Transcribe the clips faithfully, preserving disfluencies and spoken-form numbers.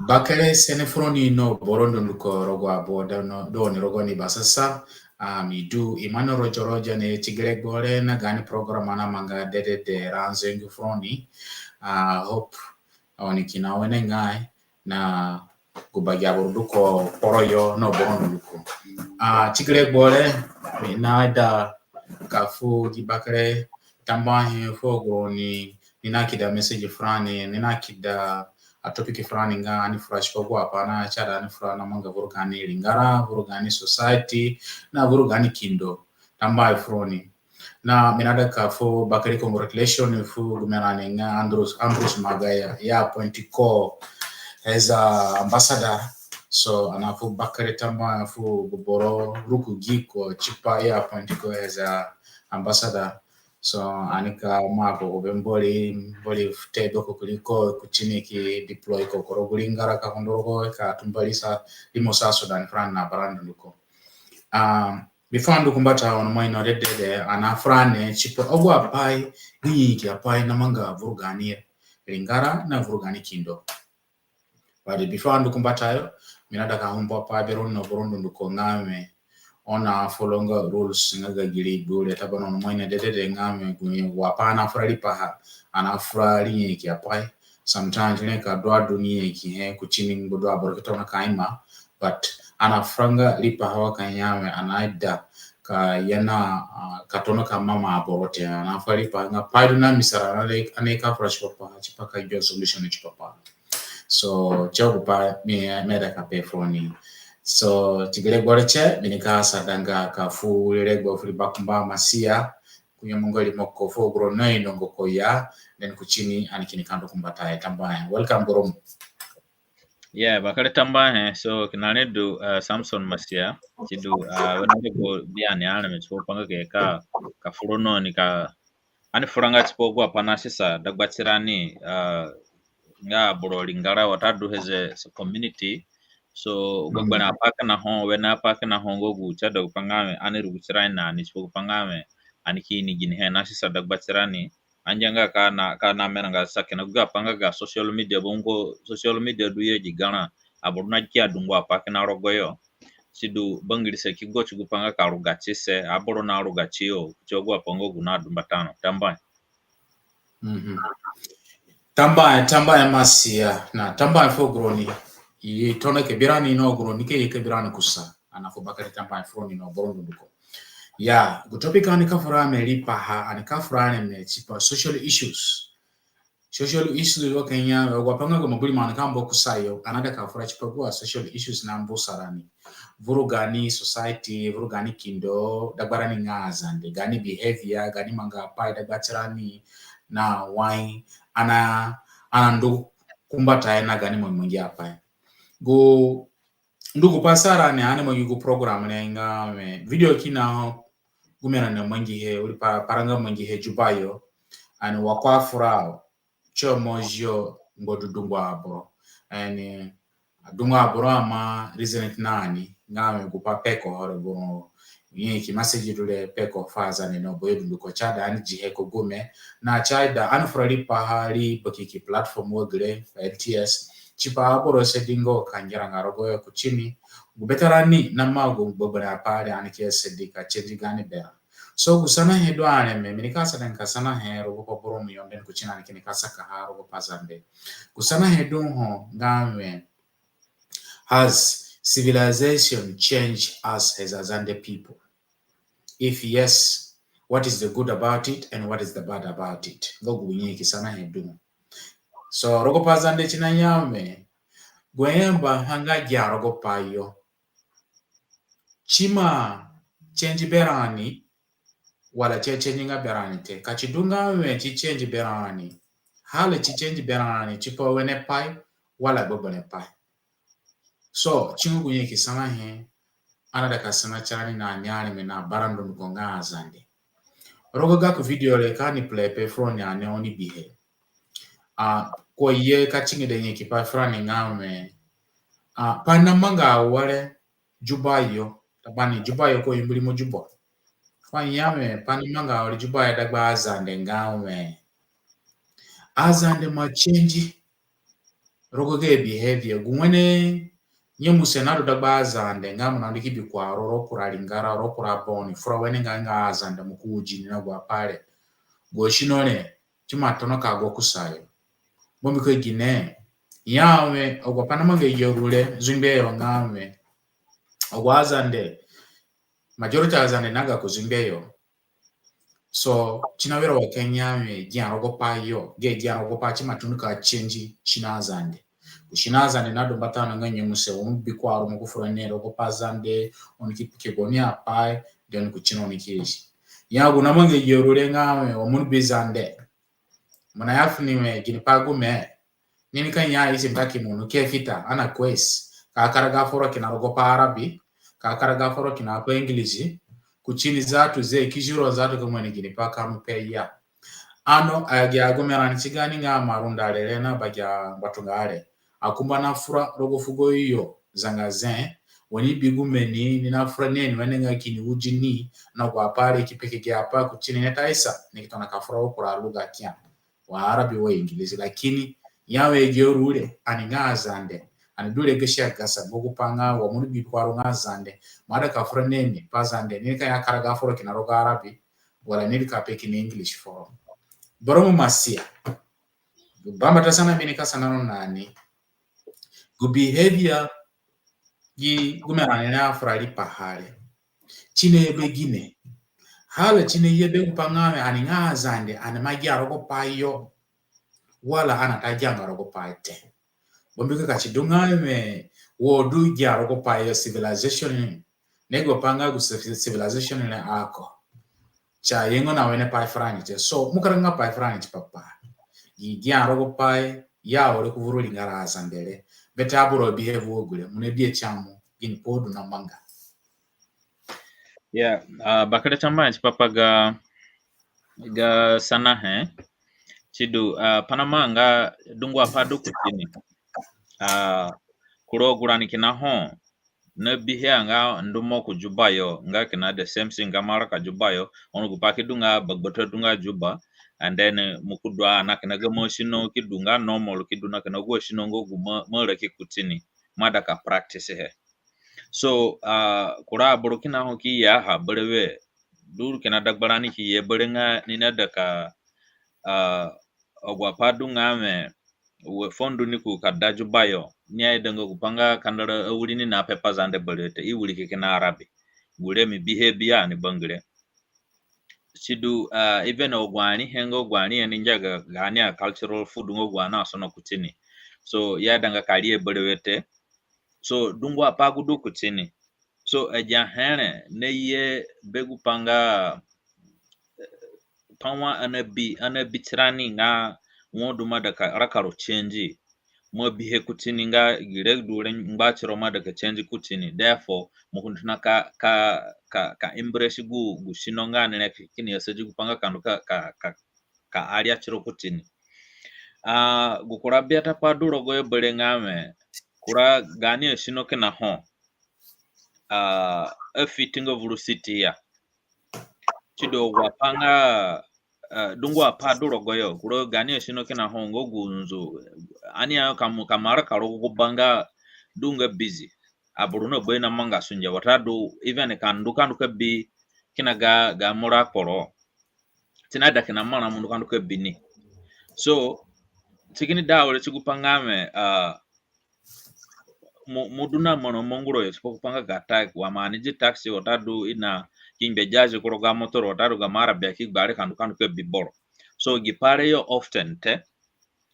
Bakere sene furoni no boro dunduko rogo aboro da no, du oni rogo ni basasa. Ah, mi du Emmanuel Rojo Rojo ni ti gi regbo re na gaani program ani namanga dedede ranzengu furoni. Ah, hope oni kina wenengai na gu bagi aboro du ko kporo yo no boro dunduko. Ah, ti gi regbo re, mi naida ka fu gi bakere tambuahe fu agu roni ni nakeda message furani, ni nakeda a topic furani nga ani fura tipa agu apai naasada ani fura namanga vuru gaani ringara, vuru gaani society, na vuru gaani kindo. Tambuahe furoni. Na mi naida ka fu bakere congratulation fu gu merani nga Andrews, Andrews Magaya, i appoint ko as a ambassador. So ani nafu bakere tambuahe fu gu boro ruku gi ko tipa i appoint ko as a ambassador. So ani ka maa ko ku be Mbori, Mbori fu te be ko kuri ko kutini ki deploy ko ku rogo gu ringara ka kundo rogo ka tumba risa rimo South Sudan furani na bara dunduko. Um, before ani ndu ku mbata, ono mo ino dedede, ani nafura ni tipa agu apai gi nyanyaki apai namanga vuru gaani ringara na vuru gaani kindo. But before ani ndu ku mbata yo, mi naida ka humbo apai beroni no boro dunduko nga we oni na follow nga rules nga ga gi regbo re. Tambuahe, ono mo ino dedede nga we gu apai ani nafura riipaha, ani nafura ri nyanyaki apai. Sometimes ni ka du adu ni nyanyakihe kutini ngba du aboro ki tona ka ima, but ani nafuranga riipaha wa ka ya we ani naida ka ya na, ah, ka tona ka mama aboro te. Ani nafura riipaha nga pai du na misara ani, ani ka fura tipa paha tipa ka gbia solution tipa paha. So tie gu pai mi, mi aida ka pe furoni. So ti gi regbo re tie, mi nika sadanga ka fu ri regbo fu ri bakumba Masia, ku nyemu nga rimoko fu agu roni nainonga ko ya, then kutini ani kini ka ndu ku mbata yo. Tambuahe. Welcome, bro. Yeah, bakere tambuahe. So kina ni du, uh, Samson Masia, si du, uh, wene regbo bi ani areme tipa gu pai nga ka, ka fura no ni ka ani furanga tipa agu apai nasusa dagba tirani, ah, nga aboro ringara watadu as a community. So gbegberẽ apai kina ho, wene apai kina ho nga gu si aida gu pai nga we ani rugu tirani na ni tipa gu pai nga we ani ki ini ginihe nasusa dagba tirani. Angianga ka na, ka na meranga sa kina gu apai nga ga social media, bongo social media du ye gi garã, aboro nagia dungu apai kina rogoyo. Si du bangirise ki go ti gu pai nga ka ruga tise, aboro naruga tiyo, kuti agu apai nga gu nadu mbata no. Tambuahe. Mhm. Tambuahe, tambuahe Masia, na tambuahe fu agu roni i tona ka bi rani na agu roni ka ye ka bi rani kusa. Ani nafu bakere tambuahe furoni no boro dunduko. Ya, gu topic ani ka fura areme riipaha, ani ka fura areme tipa social issues. Social issues wa ka ya we agu apai nga ga mobiri mo ani ka mbu kusayo, ani naida ka fura tipa agu a social issues nambusa rani vuru gaani society, vuru gaani kindo dagba rani nga Azande, gaani behavior, gaani manga apai dagba tirani, na wai ani, ani nandu ku mbata yo na gaani mangimangi apai. Gu ndu gu pai sa rani ani mangi gu program re nga we video kina ho gu merani namangihe, wiri pa, paranga mangihe Juba yo, ani wa ko afura o, si mo zio ngba du dungu aboro. Ani dungu aboro ima resonate na ani nga we gu pai pe ko ho re, gu nyanyaki message du re pe ko fu Azande no boyo dunduko, si aida ani zihe ku gume, na si aida ani fura riipaha ri bakiki platform wa gere, L T S, tipa aboro asadi nga ka ngera nga rogoyo kutini gu bete rani namaa gu gbegberẽ apai re ani ki asadi ka change gaani berã. So gu sanahe du areme, mi nika asada ka sanahe rogo pa boro mu yo, then kutini ani kini ka sakaha rogo Pazande. Gu sanahe du ho nga we, has civilization changed us as Azande people? If yes, what is the good about it and what is the bad about it? Nga gu nyanyaki sanahe du ho. So rogo Pazande si naya we, gu ayambaha nga gia rogo pai yo, si ima change berani wala si achange nga berani te. Ka si du nga we si change berani, hal si change berani tipa wene pai wala gbegberẽ pai? So si nga gu nyanyaki sanahe ani naida ka sana tirani na ani areme na bara dunduko nga Azande. Rogo gako video re ka ani play pe furoni, ani oni bihe. Ah, ko ye ka tingida nyanyaki pai furani nga we, ah, pai namanga awere Juba yo, taban Juba yo, ko yumbu rimo Juba. Ko ya we pai namanga awere Juba yo dagba Azande nga we, Azande ima change rogo gayo behavior, gu wene nyemuse nadu dagba Azande nga mo nandu ki bi kura ro, ro kura ringara, ro kura boni, fura wenengai nga Azande mo ki udi ni na gu apai re. Gu asino re, ti ima tona ka go kusayo. Bambiko gine? Ya we, agu apai namanga gi auru re, zungbe yo nga we, agu Azande, majority Azande naga ku zungbe yo. So, ti nawira wa ka ya we, gia rogo pai yo, ge gia rogo pai ti ima tona ka change sino Azande. Gu sino Azande nadu mbata no nga nyemuse, oni bi kura ro mo ki fura ni rogo Pazande, oni ki peke gaoni apai, then gu sino oni ki zi. Ya gu namanga gi auru re nga we, wa mo ni bi Zande, mo naya fu ni we, ginipai gu me, ni nika ya isi mbaki mo nu ke fita, ana kwes, ka karaga foro kina rogo pa Arabi, ka karaga foro kina pa English, kutini zatu ze, ki zuro zatu ka mo ini ginipai ka mo pe ya. Ano, agi agumerani ti gaani nga marunda re re na bagia ngbatunga re. Akumba nafura rogo fugo yo, zanga ze, wa ni bi gu me ni, ni nafura ni, ni wenengai kini udi ni, na gu apai re ki peke gi apai kutini ni taisa, ni ki tona ka fura wo kura luga kia. Wa Arabi, wa English, lakini ya we gi auru re, ani nga Azande, ani du re gasi agasa, nga gu pai nga wa mo ni bi kura ro nga Azande, mo aida ka fura ni ni pa Zande, ni nika ya karaga foro kina rogo Arabi, wala ni nika pe kina English foro. Boro mo masia. Bambata sana mi nika sana no nani. Gu behavior gi gumerani nafura riipaha re, ti ni ye be gine? Hala ti ni ye be gu pai nga we ani nga Azande, ani ima gia rogo pai yo, wala ani ata gianga rogo pai te? Bambiko ka ti du nga we wo du gia rogo pai yo, civilization, ni gu pai nga gu civ-, civilization re ako, ti ayenga na wene pai furani te. So, mo karaga pai furani tipa pa gi gia rogo pai ya, ore ku vuru ringara Azande re, bete aboro abehave wo gure, mo ni bi e ti amo, ginipai du namanga? Yeah, ah, bakere tambuahe tipa pa ga, ga sanahe. Sidu, ah, pai namanga dungu apai du kutini. Ah, kura agu rani kina ho nabihe a nga ndu mo ku Juba yo, nga kina the same thing nga mo araka Juba yo, ono gu pai ki du nga bagbata du nga Juba, and then, eh, mo ki du a na kina gamo asino ki du nga normal, ki du na kina agu asino nga gu mo, mo araki kutini, mo aida ka practice he. So, ah, kura aboro kina ho ki ye a ha berewe, du kina dagbarani ki ye berewe nga ni naida ka, ah, agu apai du nga we, we fuo ndu ni ku ka da Juba yo, ni aidanga gu pai nga kandara awiri ni na pe Pazande berewe te, i wiriki kina Arabi. Gure mi bihe bi ya ni bangire. Sidu, ah, even agu ariahe nga agu ariahe ni ngia ga, gaani a cultural food nga agu ani asono kutini. So, i aidanga ka ri e berewe te. So, dungu apai gu du kutini. So, agi ahe re naye be gu pai nga, eh, pai wa ani abi, ani abi tirani nga wo du mo aida ka raka ro change, mo abihe kutini nga gire du re ngba tiro mo aida ka change kutini. Therefore, mo ki tona ka, ka, ka, ka embrace gu, gu sino nga ni re ki, kini asadi gu pai nga ka ndu ka, ka, ka, ka aria tiro kutini. Ah, gu kura biata pai du rogoyo berewe nga we, kura gaani asino kina ho, ah, afiti nga vuru city ya. Sidu agu apai nga, ah, dungu apai du rogoyo, kura gaani asino kina ho nga gu nzu, ani a ka mo, ka mo araka rogo gu ba nga du nga busy. Aboro na bayo namanga sunge, watadu even ka ndu ka ndu ka bi kina ga, ga mura kporo, ti naida kina marã mo ndu ka ndu ka bi ni. So, ti kini da awere ti gu pai nga we, ah, mo, mo du na marã manguro yo tipa gu pai nga ga taxi, wa mo ani di taxi watadu i na ki ngbe jazi ku rogo ga motoro watadu gamo arabia ki gbari ka ndu ka ndu ka bi boro. So, gi pai re yo often te.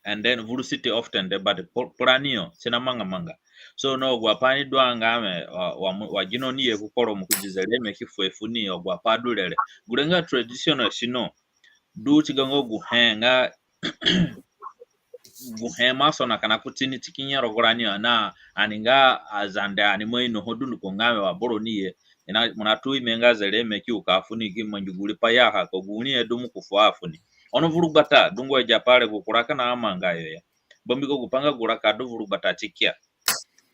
And then vuru city often te, but pu-, purani yo ti namanga amanga. So, na agu apai ni du a nga we, wa, wa mo, wa gino ni ye ku kporo mo ki di zereme ki fuhe fu ni, agu apai du re re. Gure nga traditional sino du ti ga nga gu he nga gu he mo asona kina kutini ti ki nye rogo rani yo, na ani nga Azande ani ima inoho dunduko nga we wa boro ni ye. I na, mo natu ime nga zereme ki uka fu ni ki mangi gu wiri pai ya ha ka gu wiri he du mo ki fuha fu ni. Ono vuru gbata, dungu agi apai re gu kura kina amanga yo ya. Bambiko gu pai nga gu raka du vuru gbata ti kia.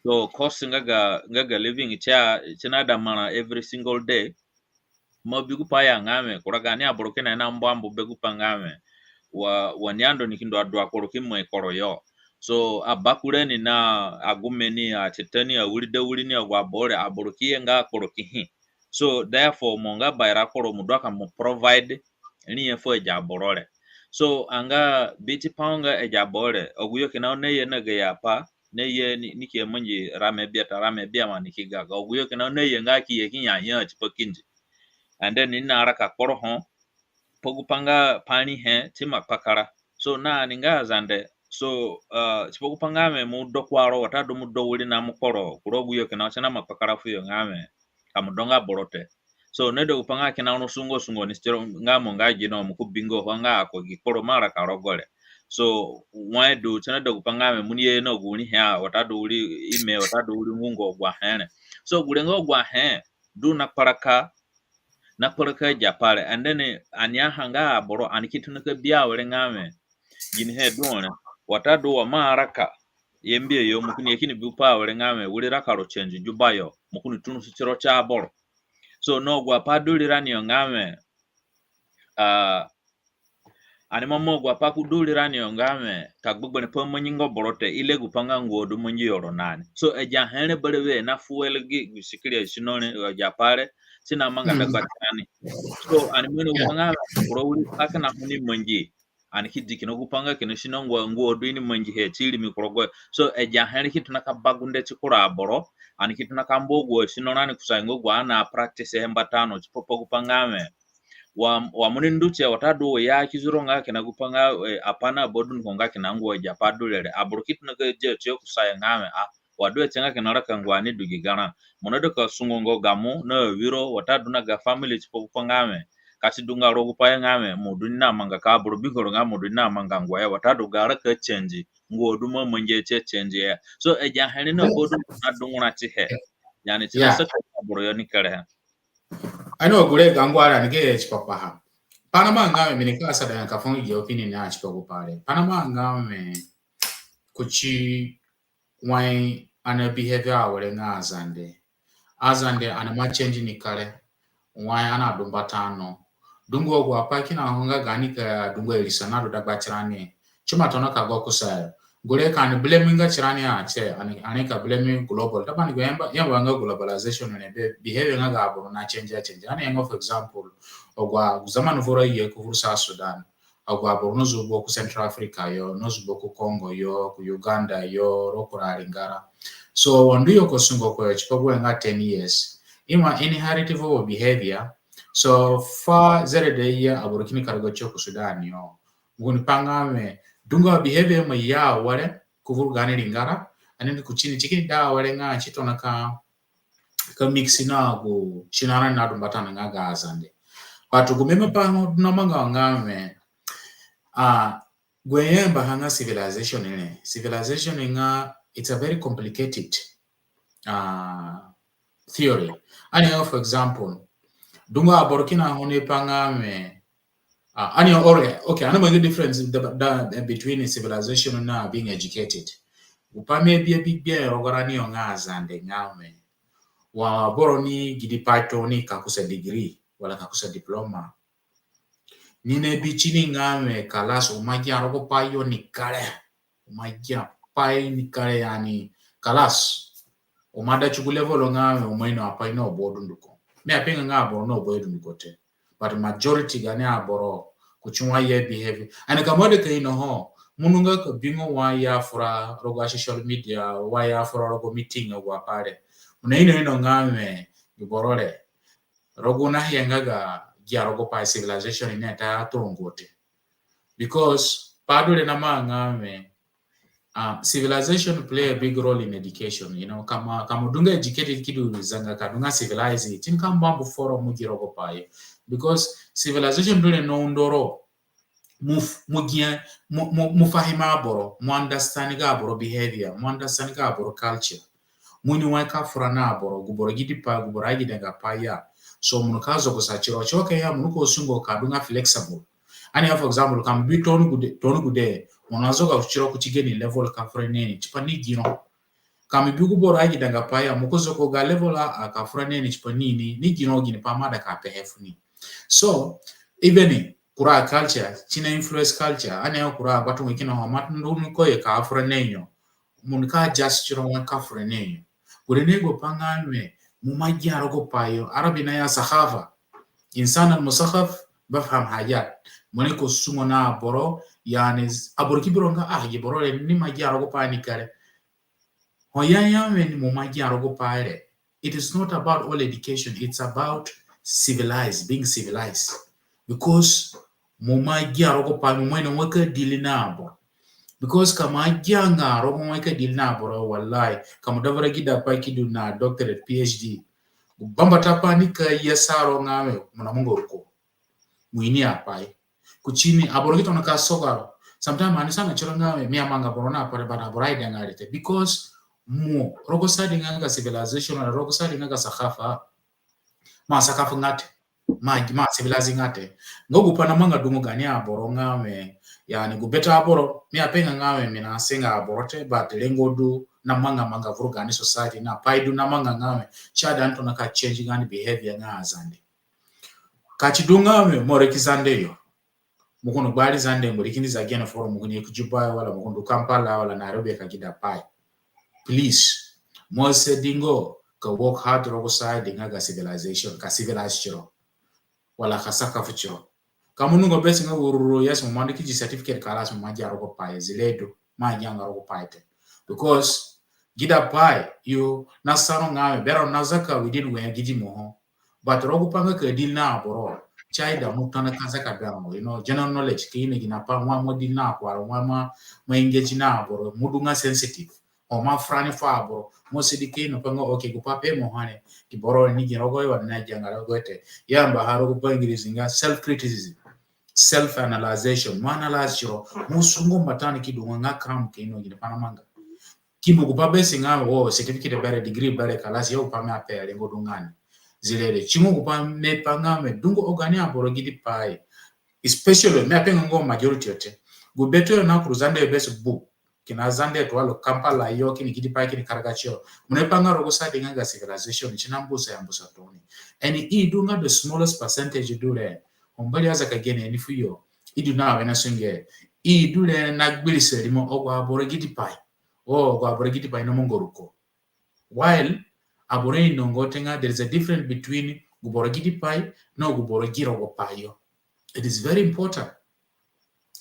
So, cost nga ga, nga ga living ti a, ti naida marã every single day. Mo bi gu pai ya nga we, kura gaani aboro kina i nambu ambu be gu pai nga we, wa, wa ni ando ni ki ndu adu akporo ki mai kporo yo. So abakure ni na agume ni, atita ni, awiri dawiri ni, agu aboro re, aboro ki ye nga kporo ki hi. So therefore mo nga baira kporo, mo du aka mo provide riahe fu agi aboro re. So anga bi tipa nga agi aboro re, agu yo kina na ye na gayo apai, na ye ni, ni ki mangi rame biata, rame biama ni ki ga ga. Agu yo kina na ye nga ki ye ki ya ya tipa kindi. And then ni na raka kporo ho, pa gu pa nga pa riahe ti ima kpakara. So na ani nga Azande. So uh, tipa gu pa nga wẽ mo do kuaro watadu mo do wiri na mo kporo, kura agu yo kina si na ima kpakara fuyo nga wẽ ka mo do nga boro te. So na da gu pa nga kina ro sungo sungo ni si tiro nga mo nga gino, mo ku bingo ho nga ako gi kporo mo araka rogo re. So wai du si na da gu pa nga wẽ mo ni ye na gu riahe a, watadu wiri ime, watadu wiri ngungo agu ahe re. So gure nga agu ahe du na kparaka, na kparaka agi apai re. And then ani aha nga aboro, ani ki tona ka bi awere nga wẽ ginihe du ho re, watadu wa mo araka Yambio yo, mo kini ye kini bi pa awere nga wẽ wiri raka ro change Juba yo, mo kini turusi tiro ti aboro. So na agu apai du rirani yo nga wẽ uh, ani ima mo agu apai ko du rirani yo nga wẽ ka gbegberẽ pai mangi nga boro te, i re gu pa nga nguo du mangi yo ro na ni. So agi ahe re berewe na fuel gi, gi sikiri asino re, agi apai re si na manga dagba tirani. So ani ima ino gu pa nga wẽ kura wiri pai kina ho ni mangi, ani ki di kina gu pa nga kina sino nguo, nguo du i ni mangihe ti rimi ku rogoho. So agi ahe re ki tona ka ba gunde ti kura aboro, ani ki tona ka mbu agu asino rani kusayo nga agu ani na practice he mbata no tipa pa gu pa nga wẽ wa, wa mo ni ndu tie watadu wa ya ki zuro nga kina gu pa nga eh, apai na ba dunduko nga kina nguo agi apai du re re, aboro ki tona ka dia tiyo kusayo nga wẽ a, wa du e tie nga kina raka ngua ni du gi garã. Mo na ida ka sungo nga gamo na awiro watadu na ga family tipa gu pa nga wẽ ka si du nga rogo gu pai nga wẽ mo du ni na manga, ka aboro bingo ro nga mo du ni na manga ngua ya, watadu ga raka change ngua du mo amangihe tie change ya. So agi ahe re na ba du na dungura tihe. Yani si na saka aboro yo ni kerehe. Ani wa gure ga ngua re ani ge tipa paha. Pai na manga wẽ mi ni ka asada ya ka fu nga gi opinion a tipa gu pai re. Pai na manga wẽ kuti wai ani na behave awere nga Azande. Azande ani ima change ni kare. Wai ani na du mbata no. Dungu agu apai kina ho nga gaani ka dungu irisa na du dagba tirani. Si ima tona ka go kusayo. Gure ka ani blame nga tirani a tie, ani, ani ka blame global. Taban gu yamba, yamba nga globalization ni be, behavior nga ga aboro na change a change. Ani yanga for example, agu a zaman vura ye ku vuru South Sudan. Agu aboro na zubo ku Central Africa yo, na zubo ku Congo yo, ku Uganda yo, rogo kura aringara. So wa ndu yo ka sungo kuyo tipa gu nga ten years, i ima inherit vo behavior. So fu zereda ye aboro kini karaga tiyo ku Sudan yo. Gu ni pa nga wẽ dungu behavior ima ye awere ku vuru gaani ringara, ani ni kuti ni si kini da awere nga si tona ka, ka mix na gu sino rani na du mbata no nga ga Azande. But gu mi ima pa ho du na manga nga wẽ, ah, gu i ayamba ha nga civilization re. Civilization nga, it's a very complicated uh, theory. Ani nga, for example, dungu aboro kina ho ni pa nga wẽ, uh, ani, okay, okay, ani mangi difference da, da, between civilization na being educated. Gu pa mi abi, abi gbia rogo rani yo nga Azande nga wẽ, wa boro ni gidi pai tooni ka kusa degree wala ka kusa diploma, ni na bi tini nga wẽ kalas, u ima gia rogo pai yo ni kare. U ima gia pai ni kare, yani kalas. U ima da ti gu level nga wẽ u ima ino apai na aboro dunduko. Mi apenga nga aboro na aboro dunduko te. But majority gaani aboro kuti wai i a behave. Ani ka mo ida ka ino ho, mo ndu nga ka bingo wai i afura rogo a social media, wai i afura rogo meeting, agu apai re. Mo na ino ino nga wẽ gi boro re rogo na hia nga ga gia rogo pai civilization ni ta turongo te. Because pai du re na manga wẽ, uh, civilization play a big role in education. You know, ka mo, ka mo du nga educated ki du zanga ka du nga civilized, ti ni ka mbu ambu foro mo gi rogo pai. Because civilization du re na undo ro mo, mo gia, mo, mo, mo fahima aboro, mo understand ga aboro behavior, mo understand ga aboro culture. Mo ini wai ka fura na aboro, gu boro gidi pai, gu boro agidanga pai ya. So mo nika zogosa tiro, tiro ka ya, mo nika sungo ka du nga flexible. Ani ya, for example, ka mo bi tooni gude, tooni gude, mo na zoga tiro kuti gani level ka fura ni ni, tipa ni gino. Ka mo bi gu boro agidanga pai ya, mo ka zogo ga level a, a ka fura ni ni, tipa ni ni, ni gino gini pai mo aida ka pehe fu ni. So, even kura culture, si na influence culture, ani ya kura ngbatunga kina ho, ma ndu ni ko ye ka fura na yo. Mo nika adjust tiro nga ka fura na yo. Gure ni gu pai nga mi, mo ma gia rogo pai yo, Arabi na ya sakafa. Insan al-musakaf bafham hajat. Mo ni ko sungo na aboro, yani, aboro ki bi ro nga, ah, gi boro re ni ma gia rogo pai ni kare. Ho ya ya mi ni mo ma gia rogo pai re. It is not about all education, it's about civilized, being civilized. Because mo ma gia rogo pai, mo ma ino wai ka deal na aboro. Because ka mo agianga rogo wai ka deal na aboro, wallahi, ka mo davura gida pai ki du na doctorate, P H D. Gu bambata pai nika ye sa ro nga mi, mo na manga ruko. Mo ini apai. Kuti ni, aboro ki tona ka soga ro. Sometimes ani sana tiro nga mi, mi amanga boro na pai re, but aboro aidanga re te. Because mo, rogo sadi nga ga civilization, rogo sadi nga ga sakafa, ma sakafa nga te, ma, ma civilized nga te. Nga gu pai namanga dungu gani aboro nga mi, yani, gu bete aboro, mi apenga nga mi, mi nasenga aboro te, but rengo du namanga manga vuru gani society, na pai du namanga nga mi, si aida ani tona ka change gani behavior nga Azande. Ka si du nga mi, mo re ki Zande yo. Mo kini gbari Zande, mo ri kini za gene foro, mo kini ye ku Juba wala mo kini du Kampala wala Nairobi ka gida pai. Please, mo asadi nga ka work hard rogo sadi nga ga civilization, ka civilize tiro. Wala ka sakafa tiro. Ka mo nungo besi nga wururu, yes, mo mandu ki gi certificate, kalas, mo ma gia rogo pai, zire du, mo agianga rogo pai te. Because gida pai yo na sa ro nga mi, bero na zaka within we gidi mo ho. But rogo pai nga ka deal na aboro, si aida mo tona ka zaka be mo, you know, general knowledge, ka ino gini pai, wai mo deal na akwara, wai mo, mo engage na aboro, mo du nga sensitive. Ho mo afura ni fu aboro, mo asadi ka ino pai nga, okay, gu pai pe mo ha re, gi boro ni gi rogo yo, wa ni agianga rogo yo te. Ya mbaha rogo pa Ingirizi nga self criticism. Self analyzation. Mo analyze tiro, mo sungu mbata ni ki du nga calm ka ino gini pai namanga. Ki mbu gu pai besi nga wo certificate bere, degree bere, kalas, ya gu pai mi ape re, ngo du nga ni. Zire re, si ngu gu pai mi ape nga mi, dungu ogani aboro gidi pai. Especially, mi apenga nga majority yo te. Gu bete yo na kuru Zande yo besi bu. Kina Zande tu wala Kampala yo, kini gidi pai, kini karaga tiyo. Mo ni pe nga rogo sadi nga ga civilization, si nambusa ya mbusa tooni. And i du nga the smallest percentage du re. Ho Mbori aza ka gene ni fu yo. I du na wene sunge. I du re na gbirisa rimo agu aboro gidi pai. O, agu aboro gidi pai namanga ruko. While aboro ainonga te nga there is a difference between gu boro gidi pai na gu boro gi rogo pai yo. It is very important.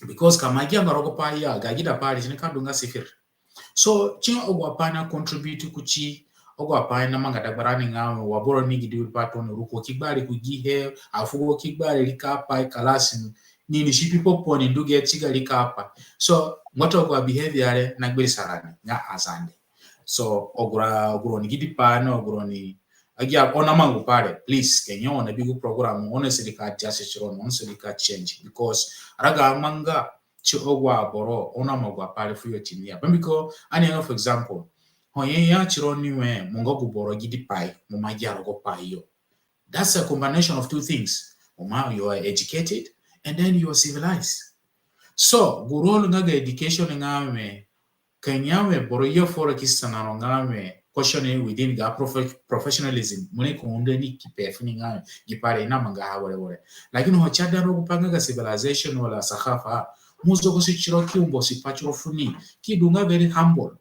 Because ka mo agianga rogo pai ya, ga gida pai re, si nika du nga sifir. So, si nga agu apai na contribute kuti agu apai namanga dagbarani nga wa boro ni gidi pai tooni, ruko ki gbari ku gihe, afugo ki gbari rika pai, kalas, ni ni si pipo po ni ndu ge tiga rika pai. So, ngbatunga agu abehavior re na gbirisa rani nga Azande. So, agu ra, agu roni gidi pai na agu roni agi, oni namanga gu pai re, please, ka oni na bi gu program, oni asadi ka adjust tiro, oni asadi ka change, because araga amanga ti agu aboro oni namanga gu apai re fu yo ti ni ya. Bambiko, ani ya nga, for example, ho i ya tironi we, mo nga gu boro gidi pai, mo ma gia rogo pai yo. That's a combination of two things. Mo ma, you are educated, and then you are civilized. So, gu role nga ga education nga mi, ka ya mi boro ye foro ki sana ro nga mi, question within ga profe-, professionalism, mo ni ka undo ni ki pe fu ni nga mi, gi pai re i namanga ha were were. Lakini ho si ada rogo gu pai nga ga civilization wala sakafa, mo zogosi tiro ki umbosi pa tiro fu ni, ki du nga very humble.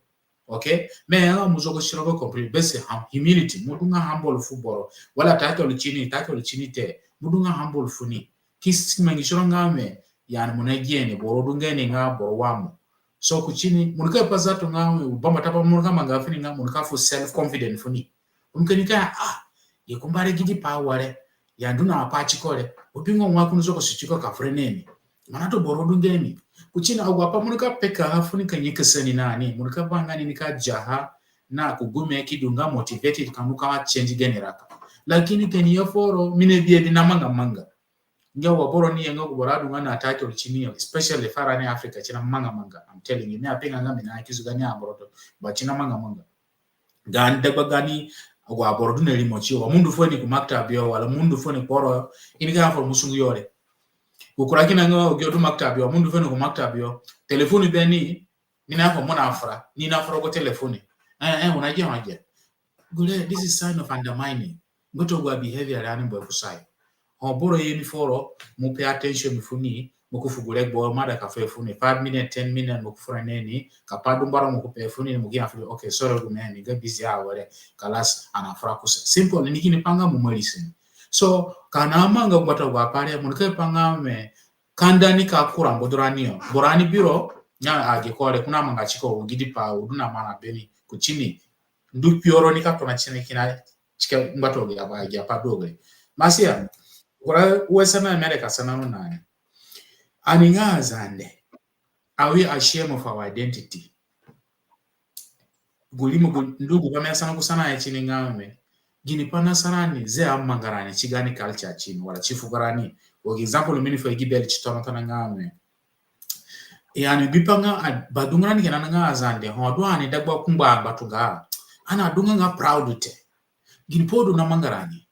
Okay? Mi aya nga mo zogosi tiro ko complete, besi hum-, humility, mo du nga humble fu boro. Wala title ti ni, title ti ni te, mo du nga humble fu ni. Ki si mangi tiro nga mi, yani, mo na gia ni, boro du nga ni nga boro wa mo. So kuti ni, mo nika pa zato nga mi, bambata pai mo nika manga fu ni nga, mo nika fu self confident fu ni. Mo nika ni ka, ah, ye kumba re gidi pai ware, ya ndu na apai tiko re, mo bingo wa ko ni zogosi tiko ka fura na ni. Mana to boro du nga ni. Kuti ni agu apai mo nika pekaha fu ni ka nyakasa ni na ni, mo nika vanga ni nika diaha na ku gume ki du nga motivated ka mo ka change gene raka. Lakini ka ni ye foro, mi nabi abi namanga manga. Nga wa boro ni ye nga gu boro adu nga na title ti ni yo, especially fu rani Africa, si namanga manga. I'm telling you, mi apenga nga mi na ki zuga ni aboro to, but si namanga manga. Gaani dagba gaani, agu aboro du na rimo tiyo, wa mo ndu fuo ni ku maktab yo, wala mo ndu fuo ni kporo, i nika ya foro mo sungu yo re. Gu kura kina nga agu yo du maktab yo, wa mo ndu fuo ni ku maktab yo, telefoni be ni, ni na ya foro mo na fura, ni na fura ku telefoni. Eh, eh, una je, una je. Gure, this is sign of undermining. Ngbatunga agu abehavior re ani mbu kusayo. Ho boro ye mi foro, mo pay attention funi, mo ki fu gu regbo mo aida ka fuhe funi, five minutes, ten minutes, mo ki fura na ni, ka pai du mbaro mo ki pe funi, mo ki ya funi, okay, sorry, gu mi nga busy awere, kalas, ani afura kusa. Simple, ni kini pa nga mo ima listen. So, ka ani amanga gbata gu apai re, mo nika pe nga mi, kanda ni ka kura mbu du rani yo. Boro ani biro, nga agi ko re, ko namanga tiko, u gidi pa, u du na marã beni, kutini. Ndu kpioro ni ka tona tini kina, tiko ngbatunga agi apai du re. Masia, kura wese na mere ka sana no na ni. Ani nga Azande, are we ashamed of our identity? Gu rimo gu, ndu gu pa mi asana gu sanahe tini nga mi, gini pai nasa rani, ze amanga rani ti gaani culture tini, wala ti fugo rani. Wa gi example mi ni fu gi bere ti tona tona nga mi. Yani, bi pa nga, a, badungu rani kina nga Azande, ho du ani dagba kungbo angbatunga, ani adunga nga proud te. Gini pai du namanga rani?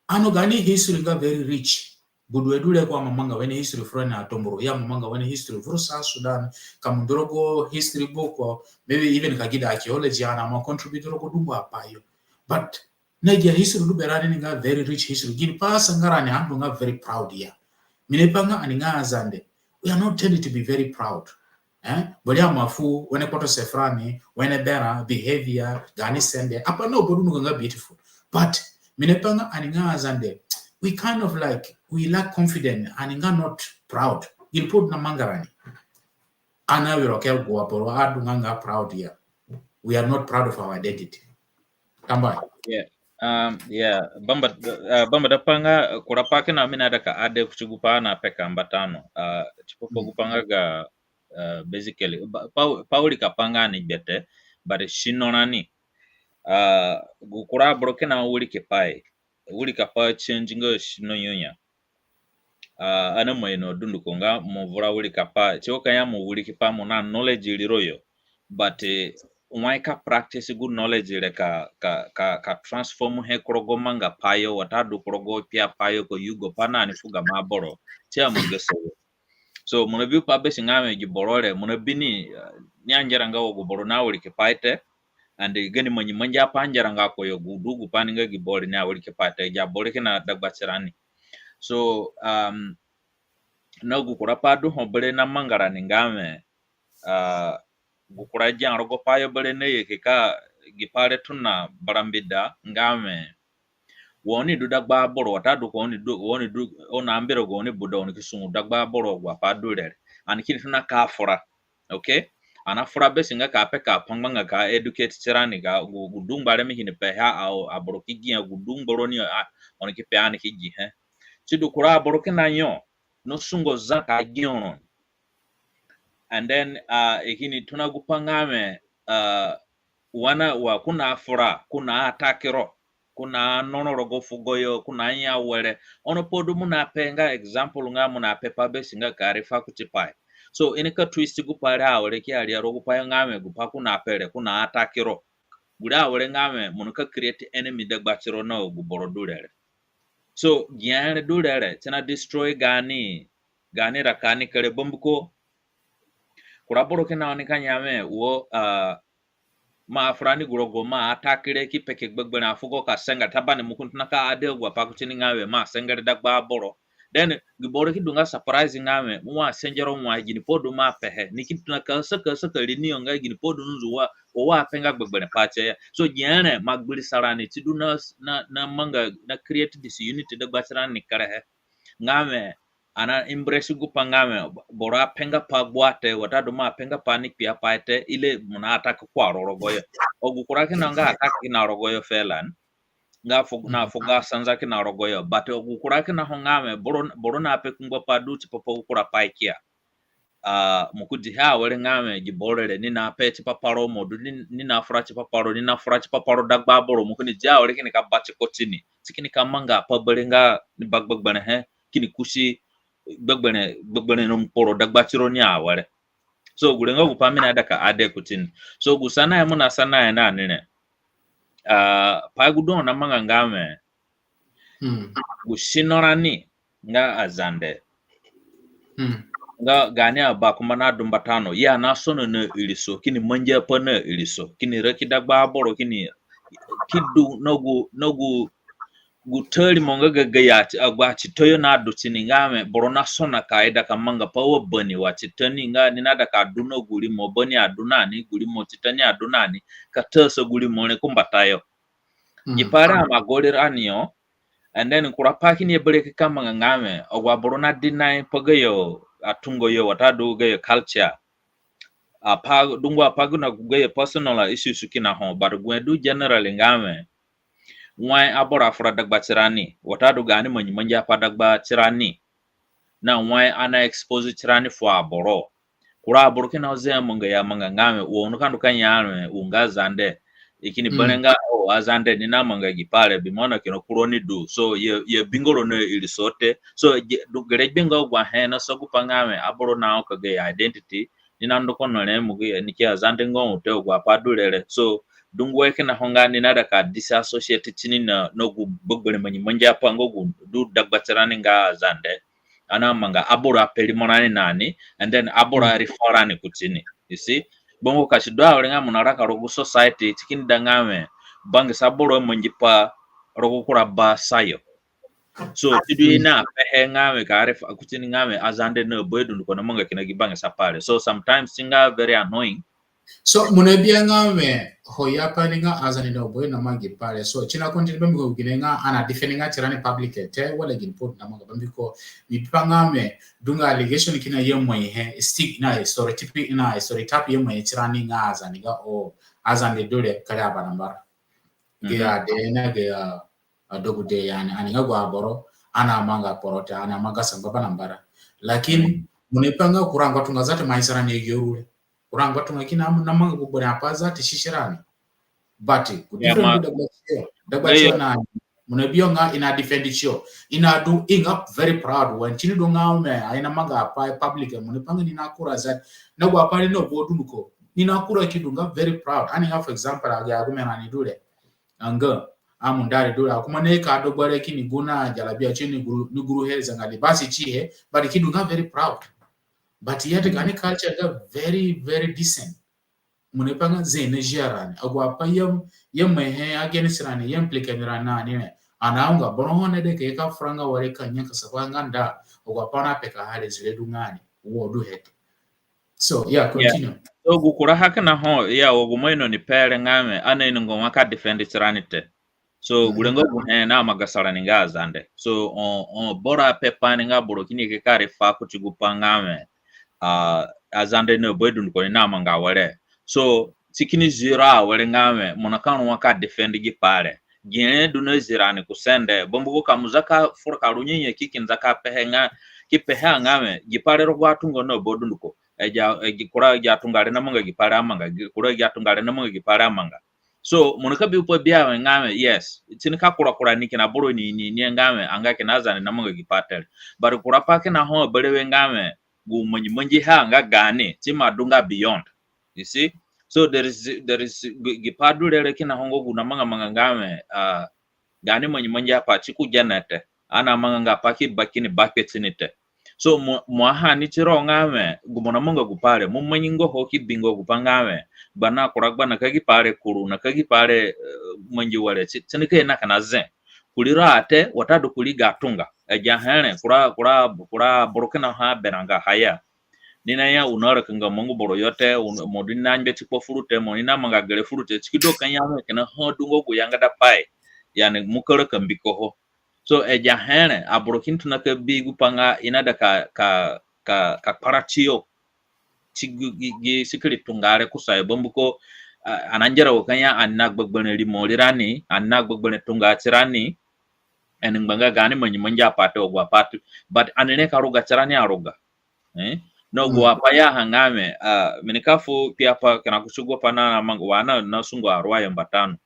Ono gaani history nga very rich. Gu du e du re ko, ani amanga wene history furani na Tombura, ya ani amanga wene history furu South Sudan, ka mo ndu rogo history book, maybe even ka gida archaeology, ani ima contribute rogo dungu apai yo. But na agi ahistory du berani ni nga very rich history. Gini pai asanga rani ani adunga very proud ya? Mi ni pe nga ani nga Azande, we are not tended to be very proud. Eh? Bari ani ima fu wene kpotose furani, wene berã, behavior, gaani sende, apai na obodu nu nga beautiful. But mi ni pe nga ani nga Azande, we kind of like, we lack confidence, ani nga not proud. Gini pai du namanga rani? Ani awiro ke gu aboro adunga nga proud ya. We are not proud of our identity. Tambuahe. Yeah. Um, yeah. Bamba, uh, bamba da pa nga, uh, kura pai kina mi naida ka add kuti gu pai ani apeka mbata no. Uh, tipa pa gu pai nga ga, uh, basically, pa, pa wirikapai nga ni gbe te, but sino rani. Uh, gu kura aboro kina wirikapai. Wirikapai change nga sino yo ya. Uh, ani ima ino dunduko nga mo vura wirikapai, si wo ka ya mo wirikipai, mo na knowledge riro yo. But, eh, wai ka practice gu knowledge re ka, ka, ka, ka transform he ku rogo mangapai yo, watadu ku rogo kpiapai yo, ka yugo pai na ni fu gamo aboro, si ima gasa wo. So, mo nabi pa besi nga mi gi boro re, mo nabi ni, uh, ni angera nga wa gu boro na wirikipai te, and gani mangi mangi apai angera nga ko yo, gu du gu pai ni nga gi boro re ni awirikipai te, gi aboro kina dagba tirani. So, um, na gu kura pai du ho bere namanga rani nga mi, uh, gu kura gia rogo pai yo bere naye ke ka gi pai re tona barambida nga mi. Wa oni du dagba aboro, watadu ka oni du, wa oni du, oni ambira ga oni buda, oni ki sungu dagba aboro agu apai du re re. Ani kini tona ka fura. Okay? Ani afura besi nga ka peka pangbanga ka educate tirani ga gu, gu du ngba re mi kini pehe a, aboro ki gia gu du ngba roni a, oni ki pe ani ki gihe. Sidu kura aboro kina yo, no sungo za ka gia roni. And then, uh, i kini tona gu pai nga mi, uh, wa na, wa ko nafura, ko na attack ro, ko nanoro rogo fugo yo, ko naya were. Ono pai du mo nape nga example nga mo nape pa besi nga ka refer kuti pai. So, i nika twist gu pai re awere ki aria rogo gu pai nga mi, gu pai ko nape re, ko na attack ro. Gure awere nga mi, mo nika create enemy dagba tiro na gu boro du re re. So, gia re du re re, si na destroy gaani, gaani raka ni kere bambiko kura boro kina oni ka ya mi wo, uh, mo afura ni gu rogo mo attack re ki peke gbegberẽ afugo ka sengere, tabani mo kini tona ka add agu apai kuti ni nga mi mo asengere dagba aboro. Then, gi boro ki du nga surprise nga mi, mo asengere wai, gini pai du mo apehe, ni ki tona ka saka saka ri ni yo nga gini pai du nzunzu wa, wa ape nga gbegberẽ pai tie ya. So, gia re mo agbirisa rani, si du na, na, namanga, na create disunity dagba tirani kerehe. Nga mi, ani na embrace gu pai nga mi, boro apenga pai gbua te, watadu mo apenga pai ni kpiapai te, ile mo na attack kura ro rogo yo. Agu kura kina nga attack kina rogo yo felan. Nga fu, na fugo asanza kina rogo yo. But agu kura kina ho nga mi, boro, boro nape kungbo pai du tipa pa gu kura pai kia. Ah, mo ki dihe awere nga mi, gi boro re, ni nape tipa pa ro mo du, ni, ni nafura tipa pa ro, ni nafura tipa pa ro dagba aboro, mo kini di awere kini ka batiko tini. Si kini ka manga apai bere nga ni ba gbegberẽhe, kini kusi gbegberẽ, gbegberẽ no mukporo dagba tironi awere. So, gure nga gu pai mi naida ka add kuti ni. So, gu sanahe mo nasanahe na ni re. Ah, pai gu du ho namanga nga mi, gu sino rani nga Azande. Nga gaani abakumba nadu mbata no, ya nasono na iriso, kini mangi apai na iriso, kini raki dagba aboro, kini ki du na gu, na gu, gu ta rimo nga ga gayo ati, agu atita yo nadu tini nga wẽ, boro nasona ka ida ka manga pai wa bani wa tita ni nga ni naida ka du na gu rimo, bani adu na ni, gu rimo tita ni adu na ni, ka ta sa gu rimo re ku mbatayo. Gipai re ima gori rani yo. And then kura pai kini ye berewe ka manga nga wẽ, agu aboro na deny pa gayo atungo yo watadu gayo culture. Apai, dungu apai gu na gayo personal issues kina ho, but gu he du generally nga wẽ, wai aboro afura dagba tirani, watadu gaani mangimangi apai dagba tirani, na wai ana expose tirani fu aboro. Kura aboro kina ho ze amanga yo amanga nga wẽ, wa u nika ndu ka ya wẽ u nga Zande, i kini berẽ nga, oh, Azande ni namanga gipai re, bi mo na kina kuro ni du. So i abinga ro na iriso te. So gere gbe nga agu ahe nasa gupai nga wẽ aboro na oka gayo identity, ni nandu kono re mo gi ni ki Azande nga u te, agu apai du re re. So dungu he kina ho nga ni naida ka disassociate tini na, na gu gbegberẽ mangimangi apai nga gu du dagba tirani nga Azande. Ana manga aboro ape rimo rani na ni, and then aboro a refer rani kutini. You see? Gbongo ka si du awere nga mo naraka rogo gu society, si kini da nga wẽ bangisa boro amangi pai rogo kura ba sayo. So si du i napehe nga wẽ ka refer kutini nga wẽ Azande na aboro dunduko namanga kina gi bangisa pai re. So sometimes si nga very annoying. So mo nabihe nga wẽ ho i ape ni nga Azande na aboro namanga gipai re. So si na continue bambiko gine nga ana defend nga tirani public te, wala gini pai du namanga, bambiko mi bipa nga wẽ du nga allegation kina i amaihe, stick na stereotype, na stereotype i amaihe tirani nga Azande nga, oh, Azande du re kere abanambara. Gayo ade na gayo adegude, yani ani nga agu aboro ana manga kporo te, ana manga sangba banambara. Lakin mo nipe nga kura ngbatunga zatu mai sara ni gi uru re. Kura ngbatunga kina namanga gu gbere apai zatu sisi rani. But gu different du dagbatiyo, dagbatiyo na mo nabi yo nga i na defend tiyo. I nadu i nga very proud when tini du nga wẽ i namanga apai public, mo nipe nga ni nakura zatu na agu apai re na aboro dunduko. Ni nakura ki du nga very proud. Ani nga, for example, agi agume rani du re. Anga amundari du re, akumba na i ka dogba re kini gu na jalabiya tiyo ni guru, ni guruhe zanga libasi tihe, but ki du nga very proud. But yet gaani culture nga very, very decent. Mo nipe nga zee na zia rani. Agu apai i amaihe against rani, i implicate rani na ni re, ana unga boro ho na de ka ye ka fura nga wari ka nyakasa pa nga nda agu apai na peka ha re zire du nga ni wo du he te. So yeah, continue. So gu kura ha kina ho, yeah, wa gu mo ino ni pe re nga wẽ ana inonga wai ka defend tirani te. So gure nga gu he namanga sara ni nga Azande. So o, o, boro ape pa ni nga boro kini ke ka refer kuti gupai nga wẽ, ah, Azande na aboro dunduko ni namanga awere. So si kini ziro awere nga wẽ mo nika ru wai ka defend gipai re. Gine du na ziro ni ku sende, bambiko ka mo za ka fura ka ru nyanyaki kini za ka pehe nga, ki pehe a nga wẽ gipai re rogo atunga na aboro dunduko. Agi, agi kura agi atunga re namanga gipai re amanga, kura agi atunga re namanga gipai re amanga. So mo nika bi gupai bi a wẽ nga wẽ, yes, si nika kura kura ni kina boro ni, ni, ni nga wẽ anga kina Azande namanga gipai te re. But kura pai kina ho aberewe nga wẽ gu mangimangihe nga gaani, si ima du nga beyond. You see? So there is, there is gi, gipai du re re kina ho nga gu namanga manga nga wẽ, ah, gaani mangimangi apai si ku gene te. Ana manga nga pai ki ba kini ba kpe tini te. So mo, mo aha ni tiro nga wẽ gu mo namanga gupai re, mo mangi nga ho ki bi nga gupai nga wẽ gbana kura gbana ka gipai re kuru na ka gipai re, eh, mangi were, si, si nika ye na kina zee. Kuri ro a te, watadu kuri ga tunga. Agi ahe re, kura, kura, kura boro kina ho aberãnga ha ya. Ni naya u narakanga mangu boro yo te, u, mo du ni nangbe tikpo furu te, mo ni namanga gere furu te, si ki du ka ya wẽ kina ho du nga gu yangada pai. Yani mo ka raka mbiko ho. So agi ahe re, aboro kini tona ka bi gupai nga i naida ka, ka, ka, ka kpara tiyo ti gi, gi, gi sikiri tunga re kusayo, bambiko, ah, ani angera wa ka ya ani na gbegberẽ rimo rirani, ani na gbegberẽ tunga tirani, ani ngbanga gaani mangimangi apai te, agu apai te, but ani rengbe ka ruga tirani aruga. Eh? Na agu apai ya ha nga wẽ, ah, mi nika fu kpiapai kina kuti gu pai na, na manga wa na, na sungu aruayo mbata no.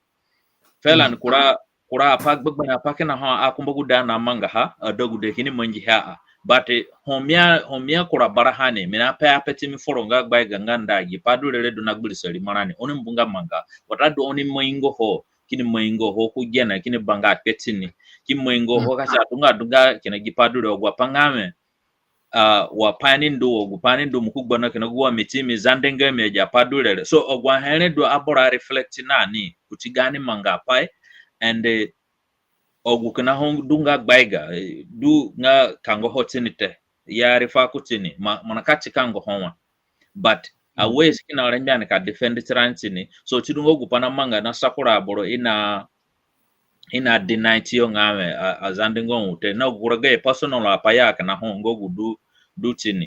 Felan kura, kura apai gbegberẽ apai kina ho akumbagude anamangaha, adegude kini mangihe a. But, eh, ho mi a, ho mi akura baraha ni, mi nape ape ti mi foro nga gbaiga nga nda gipai du re re du na gbirisa rimo rani. Oni mbunga manga, watadu oni mai nga ho, kini mai nga ho ku gene, kini banga akpe tini. Ki mai nga ho ka si adunga adunga kina gipai du re, agu apai nga wẽ, ah, wa pai ni ndu, wa gu pai ni ndu, mo ku gbana kina gu wa mi ti mi Zande nga mi agi apai du re re. So agu ahe re du aboro a reflect na ni kuti gaani mangaapai, and, eh, agu kina ho du nga gbaiga, eh, du nga kango ho tini te. Ya rifa ku tini, ma, mo na ka ti kango ho wa. But a ways kina rengbe ani ka defend tirani tini. So ti du nga gu pai namanga na sa kura aboro i na, i na deny tiyo nga wẽ a, Azande nga u te. Na gu kura gayo personal apai ya kina ho nga gu du, du tini.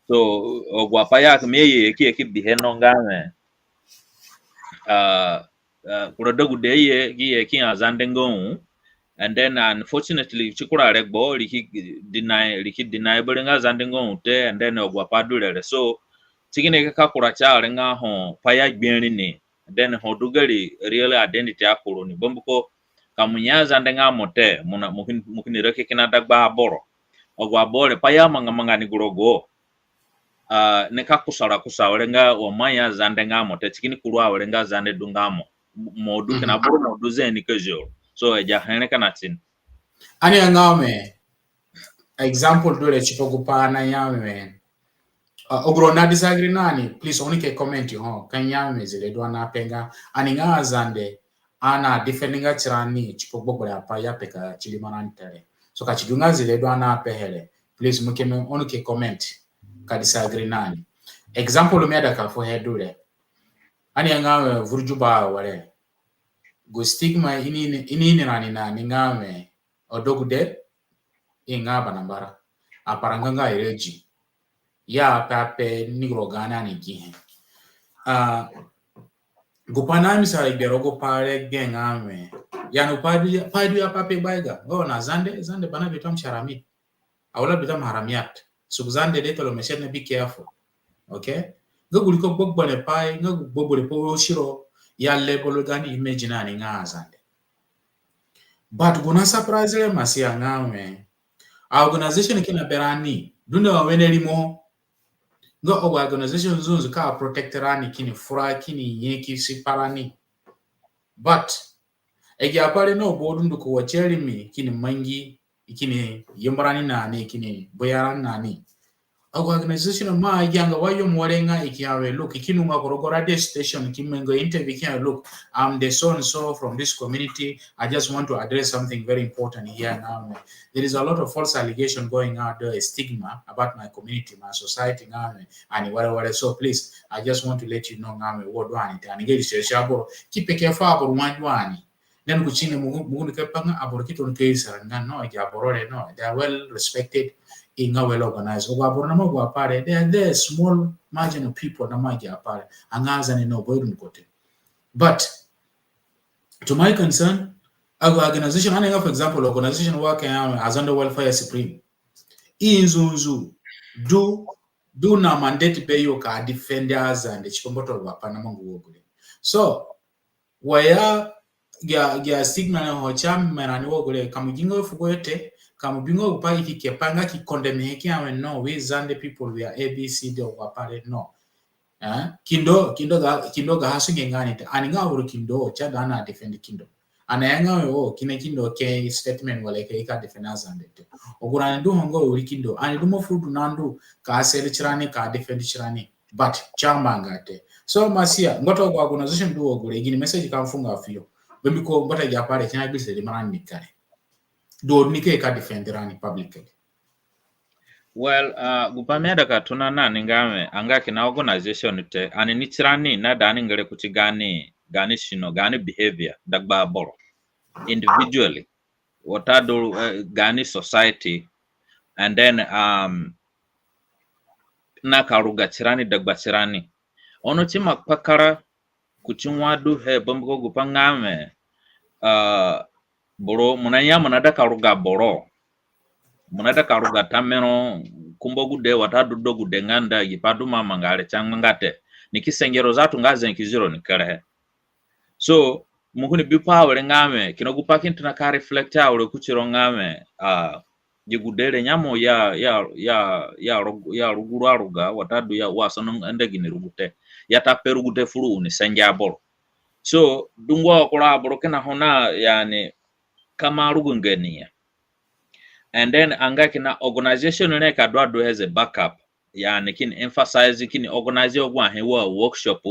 So agu apai ya ki mi ye ki ye ki bihe no nga wẽ, ah, ah, kura degude ye ki ye ki Azande nga u. And then unfortunately ti kura regbo ri ki deny, ri ki deny bere nga Azande nga u te. And then agu apai du re re. So ti kini ka kura ti are nga ho pai ya gbe ri ni. Then ho du gari real identity akuru ni. Bambiko ka mo nye Azande nga mo te, mo na, mo kini, mo kini raki kina dagba aboro. Agu aboro re pai ya manga manga ni gu rogo. Ah, ni ka kusa ra kusa awere nga wa mo anya Zande nga mo te, ti kini kuru awere nga Zande du nga mo. Mo du kina boro, mo du zee ni ka zio ro. So agi ahe re kina tini. Ani ya nga wẽ, example du re tipa gu pai na ya wẽ, ah, agu ro na disagree na ni, please, oni ke comment ho, ka ya wẽ zire du ani ape nga ani nga Azande, ani na defend nga tirani tipa gbegberẽ apai ya peka ti rimorani te re. So ka ti du nga zire du ani apehe re, please, mo ke mi, oni ke comment ka disagree na ni. Example mi aida ka fuhe du re. Ani ya nga wẽ vuru Juba awere, gu stigma i ni, i ni ini rani na ni nga wẽ, adegude i nga banambara, aparanga nga ire gi. Ya ape ape ni gu ro gaani ani gihe. Ah, gu pai na mi sa re gbe rogo gu pai re gbe nga wẽ, ya no pai du ya, pai du ya pai pe gbaiga. Ngo na Zande, Zande bana bitam sharami. Awala bitam haramiyat. Suk Zande de tolo meshet na be careful. Okay? Nga gu riko gbegberẽ pai, nga gu gbegberẽ pai wo siro ya level gaani image na ni nga Azande. But gu na surprise re Masia nga wẽ, a organization kina berani du na wene rimo. Nga agu organization nzunzu ka protect rani kini fura kini nye ki si pa rani. But agi apai re no bo dunduko wa ti arimi kini mangi, i kini yambu rani na ni, i kini buya rani na ni. Agu organization ma agi anga wa yom ware nga i ki ya wẽ, look, i ki nunga ku rogo radio station ki mengo interview ki ya wẽ, look, I'm the so and so from this community. I just want to address something very important here nga wẽ. There is a lot of false allegation going out there, a stigma about my community, my society nga wẽ, ani ware ware. So please, I just want to let you know nga wẽ, wo du ani te, ani ngeri sio sio aboro ki peke fu aboro wa du ani. Then ku tini mo gu, mo gu ni ka pe nga aboro ki tona ka iriso rani nga no, agi aboro re no, they are well respected, i nga well organized. Agu aboro na ma gu apai re, they are there, small margin of people na ma agi apai re. Anga Azande no bo i du ni ko te. But to my concern, agu organization, ani nga, for example, organization wa ka ya wẽ Azande Welfare Supreme, i nzunzu du, du na mandate beyo ka defend Azande tipa mboto agu apai namanga wo gure. So wa ya, agi a, agi a stigma na ho ti a mera ni wo gure, ka mo gi nga fugo yo te, ka mo bi nga gu pai i ki ke pai nga ki condemn he ki ya wẽ no, we Zande people, we are A B C D, agu apai re no. Eh, kindo, kindo ga, kindo ga ha sunge nga ni te, ani nga aboro kindo, ti ada ani na defend kindo. Ani aya nga wẽ, oh, kina kindo ke statement wala ke i ka defend Azande te. Agu rani du ho nga wiri kindo, ani du mo fu du na ndu ka sere tirani, ka defend tirani. But ti amanga te. So Masia, ngbatunga agu organization du wo gure, gini message ka mo fu nga fuyo? Bambiko ngbatunga agi apai re kina gbisi rimorani ni kare. Du ni ke ka defend rani publicly. Well, uh, gu pai mi aida ka tona na ni nga wẽ, anga kina organization te, ani ni tirani naida ani ngere kuti gaani, gaani sino, gaani behavior dagba aboro individually, watadu, uh, gaani society, and then, um, na ka ruga tirani dagba tirani. Ono ti ima kpakara kuti wa du he, bambiko gu pai nga wẽ, uh, boro, mo na ya mo naida ka ruga boro, mo naida ka ruga tamero, kumba gude watadu degude nga nda, gi pai du mo amanga re ti angbanga te. Ni ki senge ro zatu nga zenki ziro ni kerehe. So mo kini bi pai awere nga wẽ, kina gu pai kini tona ka reflect awere kuti ro nga wẽ, ah, gi gude re nyemu ya, ya, ya, ya rug-, ya ruguru aruga, watadu ya wa sono nda gini rugute. Ya ta pe rugute fu ru ni senge aboro. So dungu akura aboro kina ho na, yani, ka mo aruganga ni ya. And then anga kina organization re ka du adu as a backup. yani kini emphasize, kini organize agu ahe wa workshop,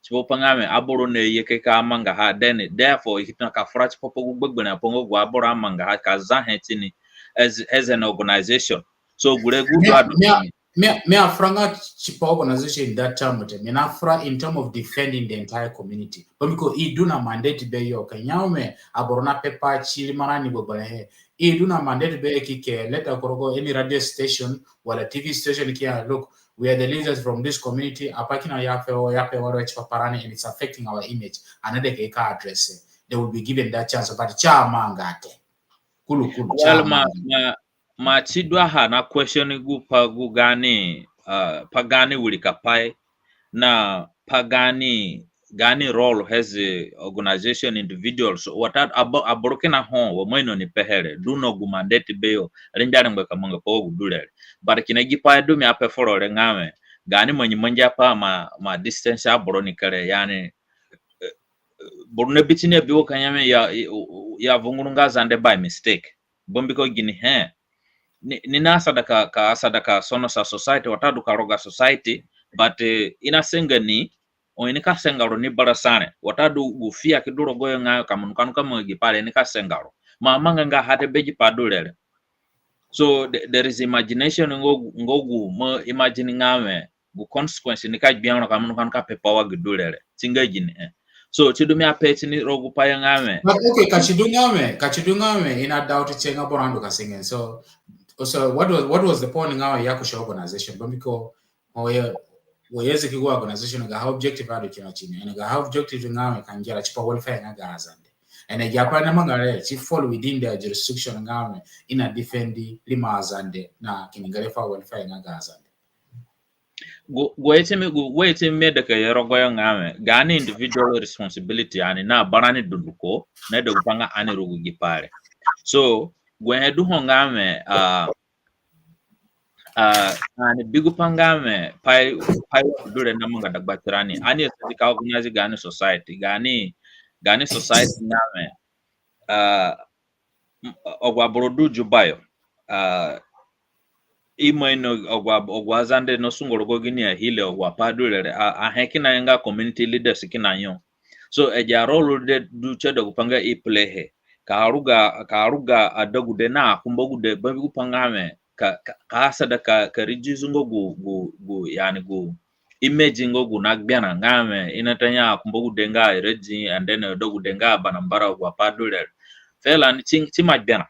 tipa pa nga wẽ aboro naye ka mangaha, then therefore i ki tona ka fura tipa pa gu gbegberẽ apai nga gu aboro amangaha ka za he tini as, as an organization. So gure gu du adu mi, mi, mi afuranga tipa organization in that term te. Mi nafura in term of defending the entire community. Bambiko i du na mandate beyo ka ya wẽ aboro napepa ti rimo rani gbegberẽ he. I du na mandate beyo ki ke leta ku rogo any radio station wala T V station ki ya, "Look, we are the leaders from this community. Apai kina ya pe, ya pe waro tipa pa rani and it's affecting our image." Another ke ka address it. They will be given that chance, but si amanga te. Kulu kulu, si amanga te. Ma, ma ti du aha na question gu pa gu gaani, uh, pa gaani wirikapai na pa gaani, gaani role as a organization, individuals. Watadu aboro kina ho wa mo ino ni pehe re, du na gu mandate beyo, rengbe arengbe ka manga pa wa gu du re re. But kina gi pai du mi ape foro re nga wẽ, gaani mangi mangi apai ma, ma distance aboro ni kere, yani, eh, eh, boro nabi tini abi wa ka ya wẽ ya, ya vungurunga Zande by mistake. Bambiko ginihe? Ni, ni nasada ka, ka asada ka sonosa society, watadu ka roga society, but, eh, i nasenga ni, oni ka senga ro ni bara sa re, watadu gu fear ki du rogoyo nga ka mo nika, nika manga gi pai re, i nika senga ro. Ma amanganga ha te be gi pai du re re. So the, there is imagination nga gu, nga gu mo imagine nga wẽ gu consequence nika gbia ro ka mo nika, nika pepa wa gi du re re. Si nga ginihe? So si du mi ape tini rogo gu pai yo nga wẽ. But okay, ka si du nga wẽ, ka si du nga wẽ i na doubt tie nga boro andu ka senga. So, so what was, what was the point nga wẽ ya ku si organization? Bambiko, oh yeah, wa i zi ki gu organization gaha objective adu kina tini. And gaha objective nga wẽ ka ngera tipa welfare nga ga Azande. And agi apai namanga re, si fall within their jurisdiction nga wẽ i na defend rimo Azande na kini ngere fu welfare nga ga Azande. Gu, gu iti mi, gu, gu iti mi ida ka ye rogoyo nga wẽ, gaani individual responsibility ani na barani dunduko, naida gu pai nga ani rugu gi pai re. So, gu he du ho nga wẽ, ah, ah, ani bi gu pai nga wẽ, pai, pai wa du re namanga dagba tirani. Ani asadi ka organize gaani society, gaani, gaani society nga wẽ, ah, m-, agu aboro du Juba yo. Ah, i ima ino agu ab-, agu Azande nasungo rogo gini ahile agu apai du re re, a, ahe kina yo nga community leaders kina yo. So, agi arole de du tie da gu pai nga i play he. Ka ruga, ka ruga adegude na akumbagude, bambiko gu pai nga wẽ, ka, ka, ka asada ka, ka reduce nga gu, gu, gu, yani gu, image nga gu nagberã nga wẽ, i nata ya akumbagude nga iradi, and then adegude nga abanambara, agu apai du re re. Fela ni si, si ima gberã.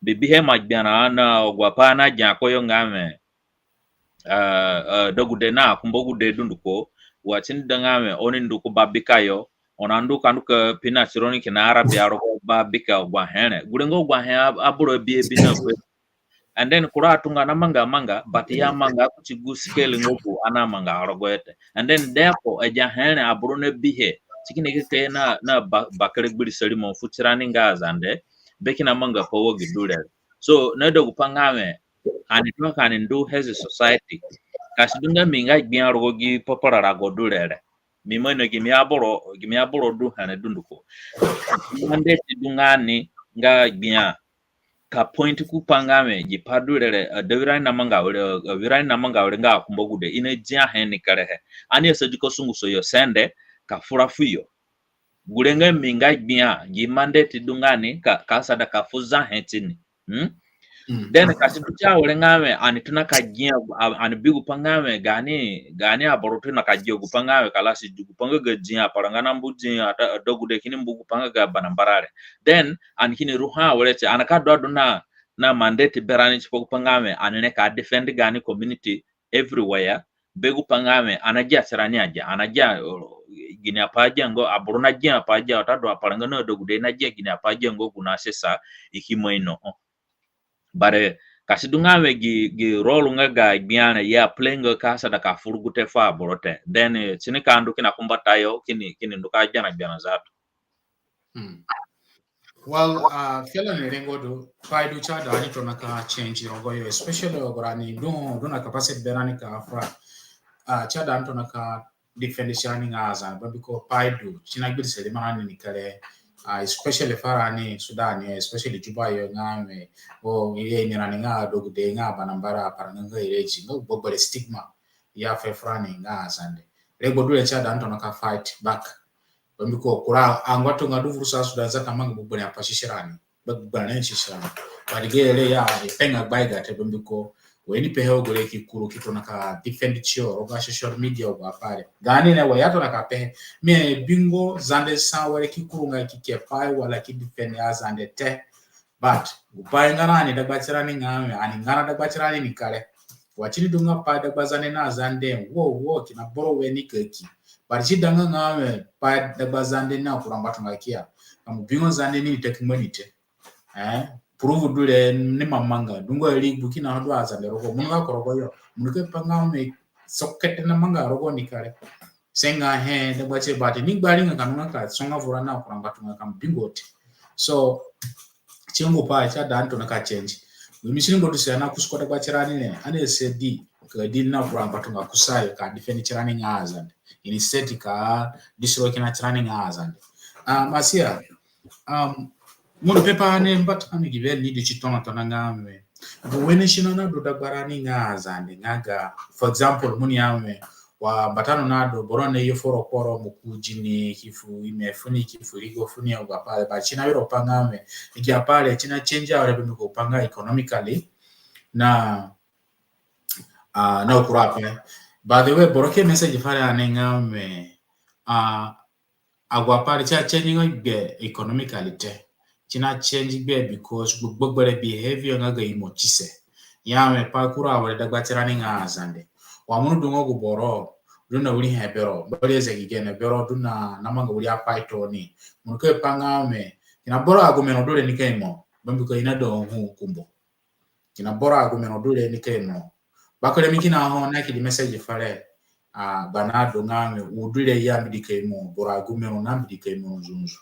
Bibihe ima gberã na agu apai nagia ku yo nga wẽ, ah, ah, adegude na akumbagude dunduko, wa si nida nga wẽ, oni ndu ku ba bika yo, oni andu ka ndu ka pina tironi kina Arabia rogo ba bika agu ahe re. Gure nga agu ahe ab-, aboro abi abi na kue. And then kura atunga namanga amanga, but i amanga kuti gu scale nga gu ani amanga rogoho te. And then therefore, agi ahe re aboro nabihe, si kini ke na, na ba-, bakere gbirisa rimo fu tirani nga Azande, be kina manga pai wa gi du re re. So, naida gu pai nga wẽ, ani tona ka ani ndu as a society. Ka si du nga mi nga gbia rogo gi papara rago du re re, mi ima ino gimi aboro, gimi aboro du here dunduko. Mandate du nga ani nga gbia ka point ku pai nga wẽ, gi pai du re re, adawirani namanga were, awirani namanga were nga akumbagude, i nadia he ni kerehe. Ani asadi ka sunguso yo sende, ka fura fu yo. Gure nga mi nga gbia, gi mandate du nga ani ka, ka asada ka fu za he tini. Hmm? Mm. Then ka si du tie awere nga wẽ, ani tona ka gia, a-, ani bi gu pai nga wẽ, gaani, gaani aboro tona ka gia gu pai nga wẽ, kalasi gu pai nga ga dia, aparanga nambu dia, ata-, adegude kini mbu gu pai nga ga abanambara re. Then, ani kini ruha awere tie, ani ka du adu na, na mandate berani tipa gu pai nga wẽ, ani rengbe ka defend gaani community everywhere, be gu pai nga wẽ, ani agia tirani agia, ani agia, uh, gini apai agia nga, aboro nagia apai agia, watadu aparanga na adegude nagia gini apai agia nga gu nasusa, i ki ima ino ho. But, eh, ka si du nga wẽ gi, gi role nga ga gbia re, i a play nga ka asada ka fu rugute fu aboro te. Then, eh, si nika ndu kina ku mbatayo, kini, kini ndu ka gberã gberã zatu. Hmm. Well, uh, fela ni rengo du, pai du si aida ani tona ka change rogoyo, especially agu rani du, du na capacity berani ka fura. Uh, si aida ani tona ka defend tirani nga Azande, bambiko pai du, si nagbirisa rimo rani ni kere, Ah, especially furani Sudan yo, especially Juba yo, nga mi, o, ye ni rani nga adegude nga banambara aparanga nga ire zi, nga gbegberẽ stigma ya fe furani nga Azande. Regbo du re si aida ani tona ka fight back. Bambiko kura angbatunga du vuru South Sudan zaka manga gbegberẽ apasisi rani. Gbegberẽ sisi rani. But gere ya, ipenga gbaiga te bambiko wa i ni pehe wa gure ki kuru ki tona ka defend tiyo rogo ga social media wa gu apai re. Gaani re wa i atona ka pehe. Mi abingo Zande sa were ki kuru nga ki ke pai wala ki defend Azande te. But gu pai nga ani dagbatirani nga mi, ani nga na dagbatirani ni kare. Wa si ni du nga pai dagba Zande na Zande, wo, wo, kina boro we ni ka ki. But si danga nga mi pai dagba Zande na kura ngbatunga kia. Ka mo bingo Zande ni ni te ki mani te. Eh, prove du re ni ima manga. Dungu ari gu kina ho du Azande rogo. Mo nika ku rogo yo. Mo nika pe nga mi sokete na manga rogo ni kare. Senga he, dagba tie, but ni gbari nga ka nunga ka songa vura na kura ngbatunga ka mo bingo te. So, si ngu pai si aida ani tona ka change. Mi si ni ngbatunga si ani kusi ko dagbatirani re, ani asadi ka deal na kura ngbatunga kusayo ka defend tirani nga Azande. Instead ka destroy kina tirani nga Azande. Ah, Masia, um, mo ni pepa ni mbata ani gi beni du si tona tona nga mi. Gu wene sino na du dagbarani nga Azande nga ga, for example, mo ni ya mi, wa mbata no na du boro na ye foro kporo mo ku zini ki fu ime funi ki fu rigo funi agu apai re, but si na yoro pa nga mi, agi apai re si na change awere bambiko pa nga economically na, ah, na kura apai. By the way, boro ke message fere ani nga mi, ah, agu apai re si a change nga gbe economically te. Si na change gbe because gu gbegberẽ behavior nga ga imo tise. Ya mi pai kura awere dagbatirani nga Azande. Wa mo ni du nga gu boro du na wiri he bero, bari eze gi gene bero du na, na manga wiri apai tooni. Mo nika pe nga mi, kina boro agume no du re nika imo, bambiko i na du hu kumbo. Kina boro agume no du re nika imo. Bakere mi kina ho na ki di message fere. Ah, gba na du nga mi, u du re ya mbedi ka imo, boro agume no na mbedi ka imo nzunzu.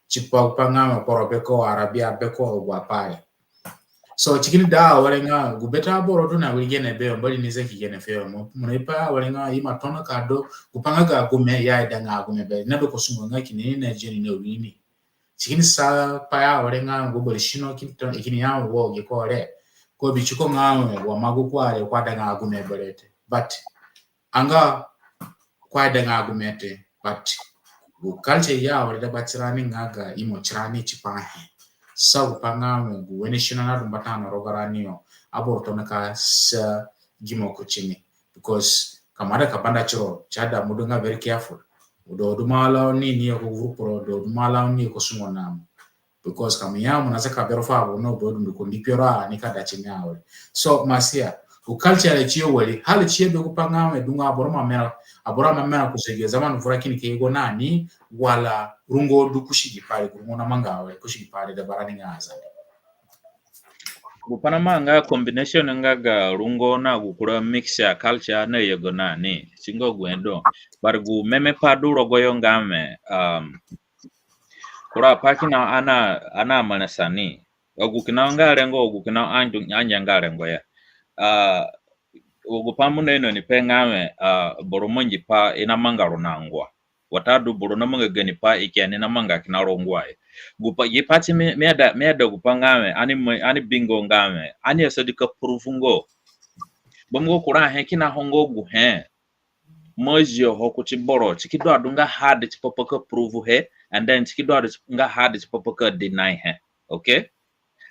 Tipa gu pa nga mi kporo beko, Arabia beko, agu apai re. So, si kini da awere nga, gu bete aboro du na wiri gene beyo, Mbori ni zaki gene fuyo. Mo, mo ni pe awere nga, i ima tona ka du, gu pa nga ga agume, ya ida nga agume be, na du ko sungo nga kini ni na zeni na wiri ni. Si kini sa pai awere nga gu bari sino kini ton, kini ya wo gi ko re. Ko bi tiko nga wa magu ko are ko ada nga agume bere te. But anga ko ada nga agume te. But gu culture ya awere dagbatirani nga ga imo tirani tipaha. Sa gu pa nga gu wene sino na du mbata no rogo rani yo. Aboro tona ka sa gimo kutini. Because ka mo ada ka banda tiro, si ada mo du nga very careful. Wo du mo allow ni ni ye ko vuru kporo, wo du mo allow ni ye ko sungo na mo. Because ka mo ya mo na zaka bero fu aboro no, boro dunduko ni kpio ra ni ka da tini awere. So, Masia, gu culture re si yo wari, hali si ye be gu pa nga mi du nga aboro ima mera, aboro ima mera ku zegi zaman vura kini ke yugo na ni, wala rungo du kusi gi pai re, rungo na manga awere, kusi gi pai re dagbarani nga Azande. Gu pa na manga combination nga ga rungo na gu kura mixture culture na yego na ni. Si nga gu he du. But gu meme pa du rogo yo nga mi, um, kura pa kina ani, ani amarã sa ni. Agu kina nga rengo, agu kina anga, anga nga rengo ya. Ah, agu pa mo na ino ni pe nga mi, ah, boro mangi pa i na manga ro na ngua. Watadu boro na manga gani pa i ki ani na manga kina ro ngua yo. Gu pa, gi pa ti mi, mi ada, mi ada gu pa nga mi, ani ma, ani bingo nga mi, ani asadi ka prove ngo. Bambiko kura he kina ho nga gu he mo zio ho kuti boro, si ki du adu nga hard tipa pa ka prove he, and then si ki du adu nga hard tipa pa ka deny he. Okay?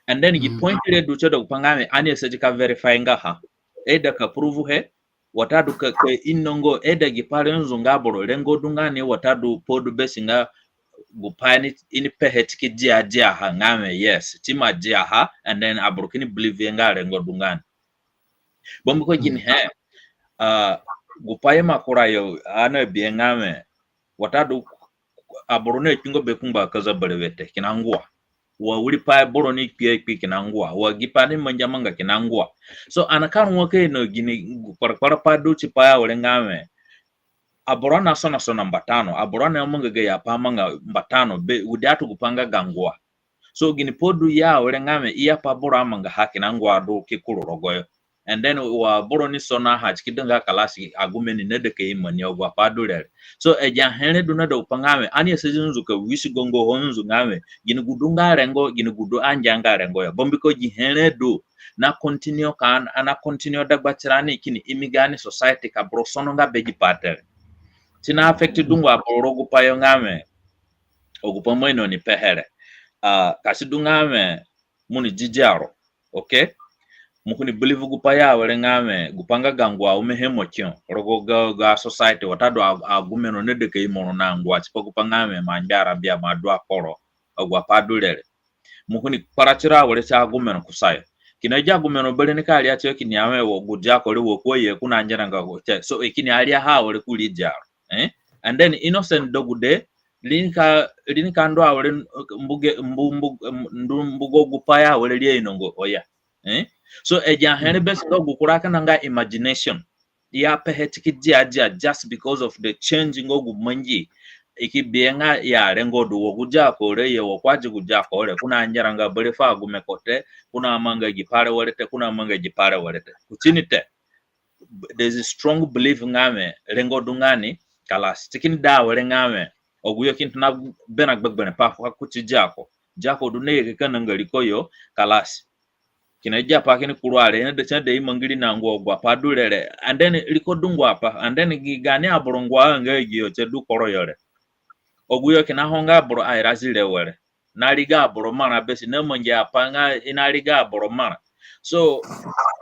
And then gi point re du tie da gu pa nga mi, ani asadi ka verify nga ha. Either ka prove he, watadu ka, ka ino nga, either gi pa re nzunzu nga boro rengo du nga ni, watadu pa du be si nga gu pa i ni, i ni pehe si ki dia dia ha nga mi, yes, si ima dia ha, and then aboro kini believe he nga rengo du nga ni. Bambiko gini he, ah, gu pa i ima kura yo, ani abi he nga mi, watadu aboro na kpi nga be kungbo akaza berewe te, kina ngua. Wa wiri pa boro ni kpi akpi kina ngua. Wa gi pa ni mangi amanga kina ngua. So, ani ka rua ka ino gini kparakpara pa du tipa awere nga mi, aboro na sona sona mbata no, aboro na manga gayo apai amanga mbata no, be, without gu pa nga ga ngua. So, gini pa du ya awere nga mi, i ya pa boro amanga ha kina ngua du ki kuru rogo yo. And then wa boro ni sonaha si ki du nga kalasi, agume ni naida ka imo ni, agu apai du re re. So agi ahe re du na da gupai nga wẽ, ani asadi nzunzu ka wisigo nga ho nzunzu nga wẽ, gini gu du nga rengo, gini gu du angianga rengo ya. Bambiko gi he re du na continue ka, na continue dagba tirani kini imi gaani society ka boro sono nga be gi pai te re. Si na affect dungu aboro rogo gupai yo nga wẽ, agu apai mo ino ni pehe re. Ah, ka si du nga wẽ, mo ni di diaro. Okay? Mo kini believe gupai ya awere nga wẽ, gupai nga ga ngua umehe mo kio rogo ga, ga society, watadu a-, agume ro naida ka imo ro na ngua tipa gupai nga wẽ, mo angbe arabia, mo adu akporo, agu apai du re re. Mo kini kpara tiro awere ti agume ro kusayo. Kina agi agume ro bere ni ka ria tiyo kini ya wẽ, wo gu diako re wo ko ye ko na ngera nga go te. So i kini aria ha awere kurii diaro. Eh? And then innocent degude, ri nika, ri nika ndu awere mbuge, mbu, mbu, ndu mbugo gupai ya awere ri ainonga oya. Eh? So agi ahe re besi nga gu kura kina nga imagination. Ya pehe ti ki dia dia just because of the change nga gu mangi. I ki bihe nga ya rengo du, wo gu diako re ye, wo ko adi gu diako re, ko na ngera nga bere fu agume ko te, ko na manga gi pai re were te, ko na manga gi pai re were te. Kuti ni te. There's a strong belief nga wẽ rengo du nga ni, kalasi. Si kini da awere nga wẽ, agu yo kini tona berã gbegberẽ pai fu kuti diako. Diako du na ye ka nanga riko yo, kalasi. Kina agi apai kini kuru are, i naida si naida i mangi ri na ngua, agu apai du re re. And then riko du ngua pai, and then gi gaani aboro ngua nga agi yo tie du kporo yo re. Agu yo kina ho nga aboro aira zire were. Na riga aboro marã besi, na mangi apai nga i na riga aboro marã. So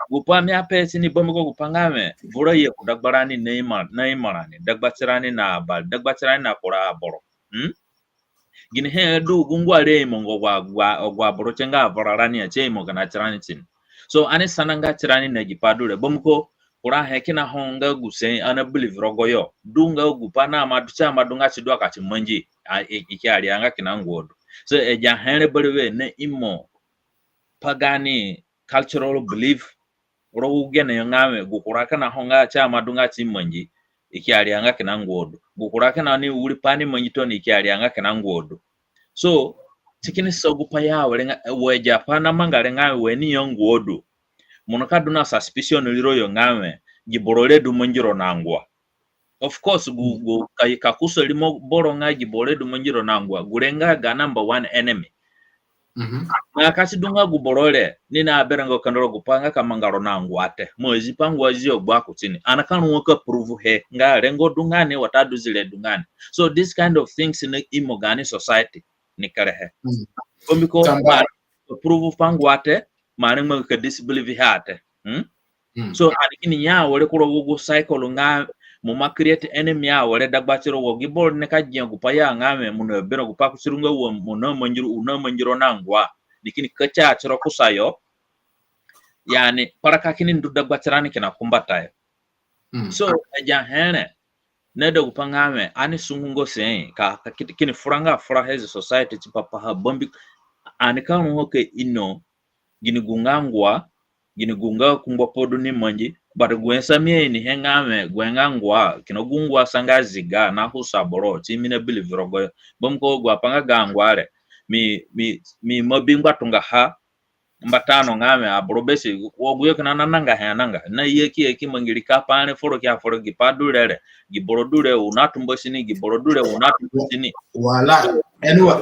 gupai mi apehe ti ni bambiko gupai nga wẽ, vura ye ku dagba rani na imo, na imo rani, dagba tirani na abari, dagba tirani na kura aboro. Hmm? Gini he du gu ngua re aimonga agu, agu, agu aboro tie nga avura rani ya, si aimo kina tirani ti ni. So ani sananga tirani na gi pai du re, bambiko kura he kina ho nga gu sa ani na believe rogoyo du nga gupai na ima du, si ima du nga si du a ka si mangi, a, i, i ki aria nga kina ngua du. So agi ahe re berewe na imo pa gaani cultural belief rogo gu gene yo nga wẽ, gu kura kina ho nga si ima du nga si mangi, i ki aria nga kina ngua du. Gu kura kina ni wiri pai ni mangi tooni, i ki aria nga kina ngua du. So si kini sa gupai ya awere nga, wa agi apai namanga re nga wẽ, wa ni ya ngua du, mo nika du na suspicion riro yo nga wẽ, gi boro re du mangi ro na ngua. Of course, gu, gu ka, ka kusa rimo boro nga gi boro re du mangi ro na ngua, gure nga ga number one enemy. Mhm. Na ka si du nga gu boro re ni naberãnga kandara gupai nga ka manga ro na ngua te, mo zi pa ngua zio gbua kuti ni, ani ka rua ka prove he nga rengo du nga ni watadu zire du nga ni. So this kind of things na imo gaani society ni kerehe. Mm. Bambiko Tamba. Mo arengba ka prove pa ngua te, mo arengba ka disbelieve he a te. Hmm? Mm. So ani kini ya awere ku rogo gu cycle nga mo ima create enemy awere dagba tiro wa gi boro nika gia gupai ya nga wẽ, mo naberã gupai kuti ru nga wa mo namangi ro, u namangi ro na ngua. Ni kini kati a tiro kusayo. Yani, kparaka kini ndu dagba tirani kina ku mbatayo. Mm. So agi ahe re naida gupai nga wẽ, ani sungu nga sa ka, ka kini, kini fura nga fura he zi society tipa paha, bambiko ani ka rua ka ino gini gu nga ngua, gini gu nga kungbo pai du ni mangi. But gu he sa mi aini he nga wẽ, gu he nga ngua, kina gu ngua sa nga ziga na husa boro ti mi na believe rogoyo. Bambiko agu apai nga ga ngua re, mi, mi, mi ima bi ngbatunga ha mbata no nga wẽ, aboro besi, wa gu yo kina nananga he ananga. Na ye ki ye ki mangi riko apai re foro ki aforo, gi pai du re re, gi boro du re u natumba si ni, gi boro du re u natumba si ni. Wala. Anyway.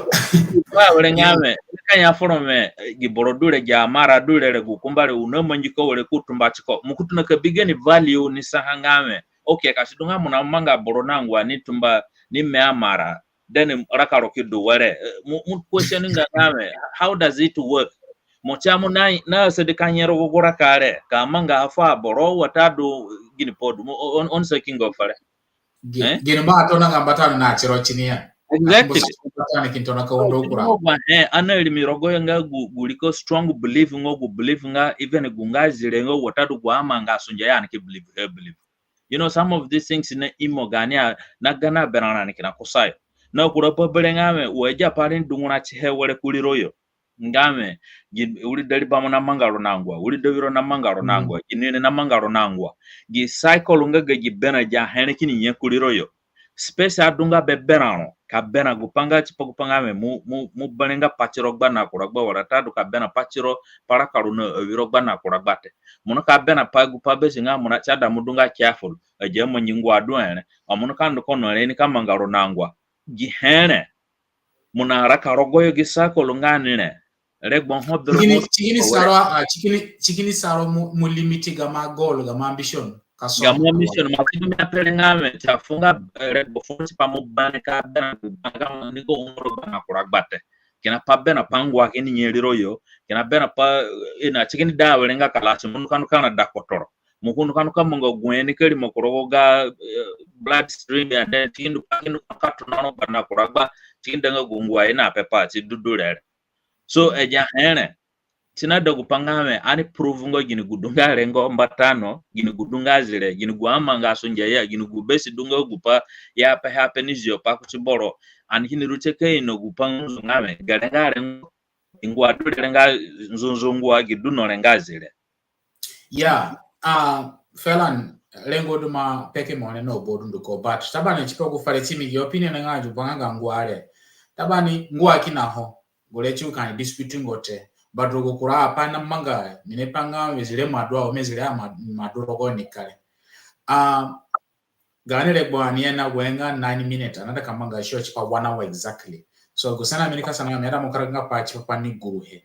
Wa were nga wẽ, ka ya foro wẽ, gi boro du re, gi amara du re re, gu kumba re u namangi ko were ko tumba tiko. Mo ki tona ka bi gani value ni saha nga wẽ, okay, ka si du nga mo namanga boro na ngua ni tumba ni me amara, then raka ro ki du were. Eh, mo, mo question nga nga wẽ, how does it work? Mo ti a mo na, na asadi ka nye rogo gu raka re ka mangaha fu aboro watadu gini pai du? Mo, on, on sa ki nga fere. Gi-, eh? Gini ba atona nga mbata na tiro ti ni ya. Exactly. Ani ki tona ka undo kura. Eh, ani arimi rogoyo nga gu, gu riko strong belief nga gu belief nga even gu nga zire nga watadu gu amanga sunge ya ani ki believe, eh, believe. You know, some of these things na imo gaani a, na gana berã rani kina kusayo. Na kura pai bere nga wẽ, wa agi apai re ni dungura tihe were kuriro yo. Nga wẽ, gi, wiri dariba mo namanga ro na ngua, wiri dawiro namanga ro na ngua, gi nini namanga ro na ngua. Gi cycle nga ga gi berã agi ahe re kini nye kuriro yo. Space adunga be berã ro. ka berã gupai nga tipa gupai nga wẽ mo, mo, mo berẽ nga pa tiro gba na kura gba, watadu ka berã pa tiro, pa raka ro na awiro gba na kura gba te. Mo nika berã pa gupai besi nga mo na, si ada mo du nga careful. Agi amangi ngua du here. Wa mo nika ndu kono re, i nika manga ro na ngua. Gi here mo na raka rogoyo gi circle nga ni re. Regbo ho bere. Ti kini, ti kini sa ro, ah, ti kini, ti kini sa ro mo, mo limit gamo goal, gamo ambition. Ka so gamo ambition, ma ti du mi ape re nga wẽ, ti afunga, eh, regbo fu tipa mo berã ka berã, berã gamo ni ka undo ro gba na kura gba te. Kina pa berã pa ngua kini nyeri ro yo, kina berã pa, eh, i na ti kini da awere nga kalasi, mo nika, nika na da kpotoro. Mo ki nika, nika manga gu he nika rimo ku rogo ga, eh, bloodstream, and then ti ki ndu, ki ndu ka tona ro gba na kura gba, ti ki ndu nga gu ngua i na pepa ti du du re re. So, agi ahe, si na da gupai nga wẽ, ani prove nga gini gu du nga rengo mbata no, gini gu du nga zire, gini gu amanga sunge ya, gini gu besi du nga gupai ya pehe ape ni zio pa kuti boro, ani kini ru tie ka ino gupai nzunzu nga wẽ, gere nga rengo, ngua du re re nga nzunzu ngua, gi du no re nga zire. Ya, ah, Felan, rengo du ma peke mo ne no bo dunduko, but tabani tipa gu fare ti mi gi opinion nga ju banga nga ngua re. Tabani ngua kina ho, gure ti u ka ni dispute ngo te, but rogo kura apai namanga, mi ni pe nga wẽ zire ima du a, ome zire ima, ima du rogo ni kare. Ah, Gaani regbo ani ye na gu he nga nine minutes, ani aida ka manga show tipa one hour exactly. So, gu sana mi nika sana, mi aida mo karaga nga pai tipa pa ni guruhe.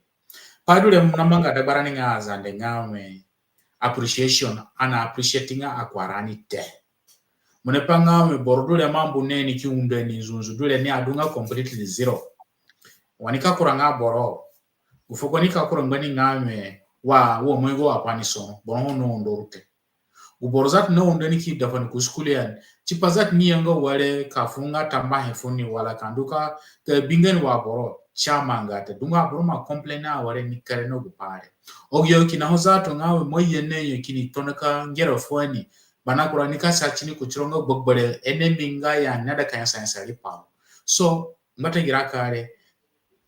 Pai du re mo namanga dagbarani nga Azande nga wẽ appreciation, ani appreciate nga akurarani te. Mo ni pe nga wẽ boro du re ma mbu ne ni ki undo ni nzunzu du re ni adu nga completely zero. Wa ni ka kura nga boro. Gu fugo ni ka kura ngbani nga wẽ wa, wa mo igo wa pa ni sono, boro ho naundo ru te. Gu boro zatu naundo ni ki da fu ni ku school ya ni. Tipa zatu ni ye nga ware ka fu nga tambuahe fu ni wala ka ndu ka, ka bi nga ni wa boro, si amanga te. Dungu aboro ima complain awere ni kere na gu pai re. Agu yo kina ho zatu nga wẽ mo ye na yo kini tona ka ngera fu ani. Bana kura ni ka sa ti ni ku tiro nga gbegberẽ enemy nga ya ni aida ka nyasa nyasa riipaha. So, ngbatangira kare,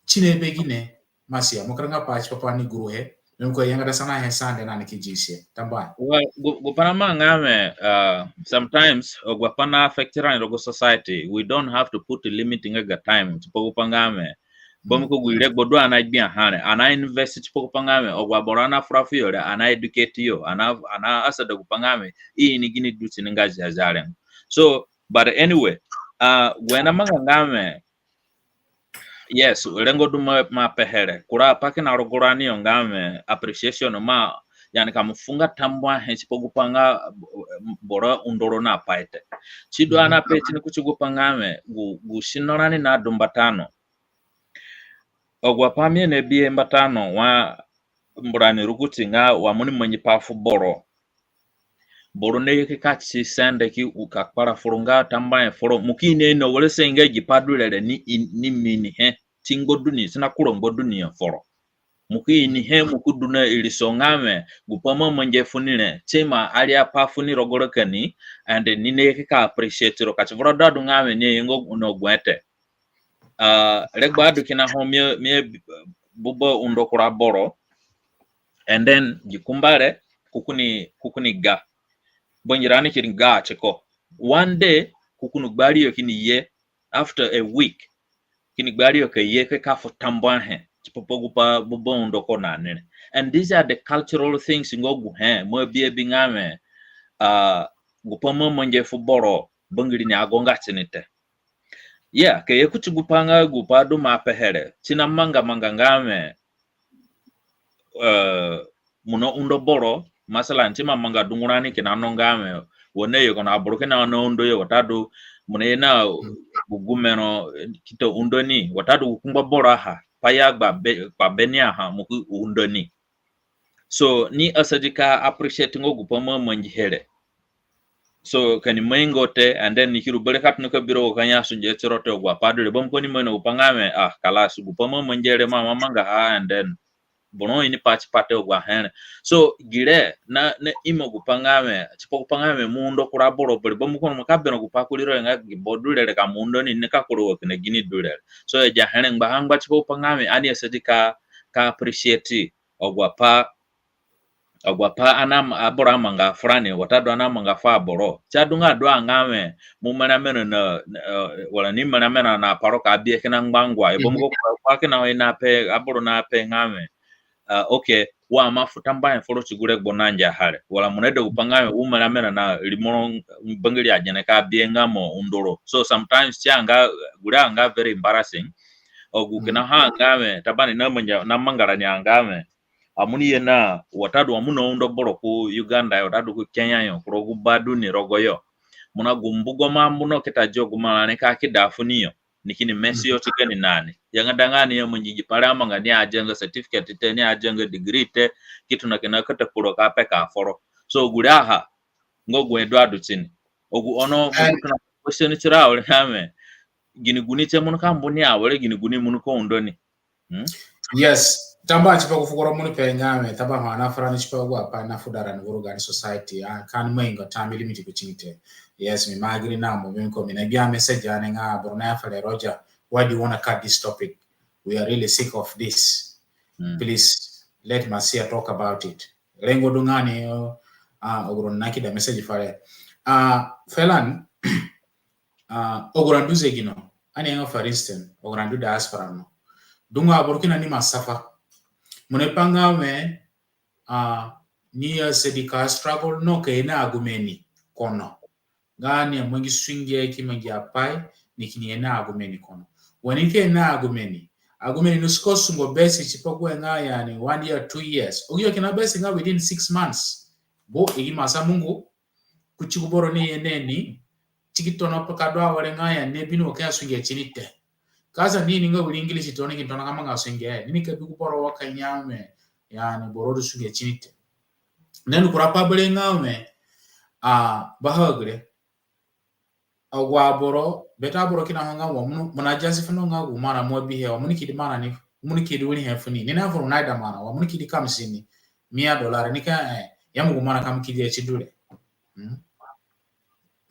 ti ni be gine, Masia, mo karaga pai tipa pa ni guruhe, mi ko yanga da sanahe sande na ni ki zisihe. Tambuahe. Well, gu, gu pai namanga nga wẽ, uh, sometimes, agu apai na affect rani rogo society, we don't have to put a limit nga ga time, tipa gu pai nga wẽ. Bambiko gu regbo du ani agbia ha re, ani a invest tipa gu pai nga wẽ, agu aboro ani afura fuyo re, ani a educate yo, ani a, ani asada gu pai nga wẽ, i ini gini du ti ni nga Ziazia Rengo. So, but anyway, uh, gu he namanga nga wẽ, yes, rengo du ma, ma pehe re. Kura apai kina rogo rani yo nga wẽ appreciation ma, yani ka mo fu nga tambuahe tipa gu pai nga, eh, boro undo ro na pai te. Si du ani ape ti ni kuti gu pai nga wẽ, gu, gu sino rani nadu mbata no. Agu apai mi nabihe mbata no wa mbu rani rukutu nga wa mo ni mangi pai fu boro. Boro naye ki ka ti sende ki u ka kpara furo nga tambuahe furo. Mo ki ini ino were si nga gi pai du re re ni, ni mi ni he. Ti ngba du ni, si na kura ngba du ni he furo. Mo ki ini he, mo ki du na iriso nga wẽ, gu pai mo amangihe fu ni re, si ima aria pai fu ni rogo raka ni, and ni naye ki ka appreciate ro. Ka ti vura du adu nga wẽ ni ayenga na gu he te. Uh, regbo adu kina ho mi, mi buba undo kura boro. And then gi kumba re, ko kini, ko kini ga. Bangirani kini ga tiko. One day, ko kini gbari yo kini ye, after a week, kini gbari yo ka ye ka fu tambuahe tipa pa gu pai buba undo ko na ni re. And these are the cultural things nga gu he mo abi abi nga wẽ, uh, gu pai mo amangihe fu boro, bangiri ni agonga ti ni te. Yeah, ka ye kuti gu pai nga gu pai du ma pehe re, si namanga manga nga wẽ, uh, mo naundo boro, masalan, si ima manga dungu rani kina no nga wẽ, wa naye ko na aboro kina naundo yo, watadu mo naye na gu gumero ki ta undo ni, watadu gu kungbo boro aha, pai ya gba be, gba be ni aha, mo ki undo ni. So, ni asadi ka appreciate nga gu pai mo amangihe re. So, ka ni mai nga te, and then ni ki ru bere ka tona ka bi rogo ka nyasunge tiro te, agu apai du re. Bambiko ni mai na gu pai nga wẽ, ah, kalas, gu pai mo amangihe re mo ima mangaha, and then boro ini pai tipa te agu ahe re. So, gire na, na imo gu pai nga wẽ, tipa gu pai nga wẽ mo undo kura boro bere. Bambiko mo ka berã gu pai kuri ro nga gi boro du re re ka mo undo ni, ni ka kura wa kina gini du re re. So, agi ahe re ngbaha ngba tipa gu pai nga wẽ ani asadi ka, ka appreciate agu apai, Agu apai ani, aboro amanga furani, watadu ani amanga fu aboro. Si adunga du a nga wẽ, mo merẽ amerã na, na, eh, wala ni merẽ amerã na paro ka bie kina ngbangua. Ebo mo ko kura kina ho i na pe, aboro na pe nga wẽ, ah, okay, wa ima fu tambuahe foro ti gu regbo nangia ha re. Wala mo na ida gupai nga wẽ, u merẽ amerã na rimoro bangiri agene ka bie nga mo undo ro. So sometimes si anga, gure anga very embarrassing. Agu kina ho nga wẽ, tabani na mangia, na manga rani anga wẽ, a mo ni ye na, watadu a mo na undo boro ku Uganda yo, watadu ku Kenya yo, ku rogo gu ba du ni rogo yo. Mo na gu mbugo ma mo na kita dio gu marã ni ka kida funi yo. Ni kini mesi yo ti gani nani. Ya nga da nga ni ya mangi gi pai re amanga ni adianga certificate te, ni adianga degree te, ki tona kina kata kporo ka peka foro. So gure aha, nga gu he du adu tini. Agu ono, mo na question tiro awere nga wẽ, gini gu ni tie mo nika mbu ni awere, gini gu ni mo nika undo ni. Hmm? Yes. Tambuahe tipa gu fugo ro mo ni pe nga wẽ, tambuahe ho ani nafurani tipa agu apai nafuda rani vuru gaani society, ah, ka ani ima ingo time limit kuti ni te. Yes, mi ima agree na mo, mi ko mi na gbia message ani nga aboro na ya fere Roger, why do you wanna cut this topic? We are really sick of this. Hmm. Please let Masia talk about it. Rengo du nga ni, uh, agu roni na kida message fere. Ah, Felan, ah, agu rani du zegino, ani ya nga for instance, agu rani du diaspora no. Dungu aboro kina ni ima suffer. Mo ni pe nga wẽ, ah, ni asadi ka struggle no ka ye na agume ni kono. Nga ni amangi sunge ki mangi apai, ni kini ye na agume ni kono. Wa ni ka ye na agume ni, agume ni nasuka sungo besi tipa gu he nga yani one year, two years. Agu yo kina besi nga within six months. Bo, i ki masa mungu, kuti gu boro ni ye na ni, si ki tona pa ka du awere nga ya ni bi ni wa ka ya sunge ti ni te. Ka sa ni ni nga wiri English tona ki tona ka manga sunge, ni ni ka bi gu boro wa ka ya wẽ, yani boro du sunge ti ni te. Then kura pai bere nga wẽ, ah, baha gure. Agu aboro, bete aboro kina ho nga wa mo na, mo na jazi funo nga gu marã mo abihe, wa mo ni kidi marã ni, mo ni kidi wiri he funi. Ni na furu naida marã, wa mo ni kidi kamsini, mia dollar, ni ka, eh, ya mo gu marã ka mo kidi he ti du re. Hmm?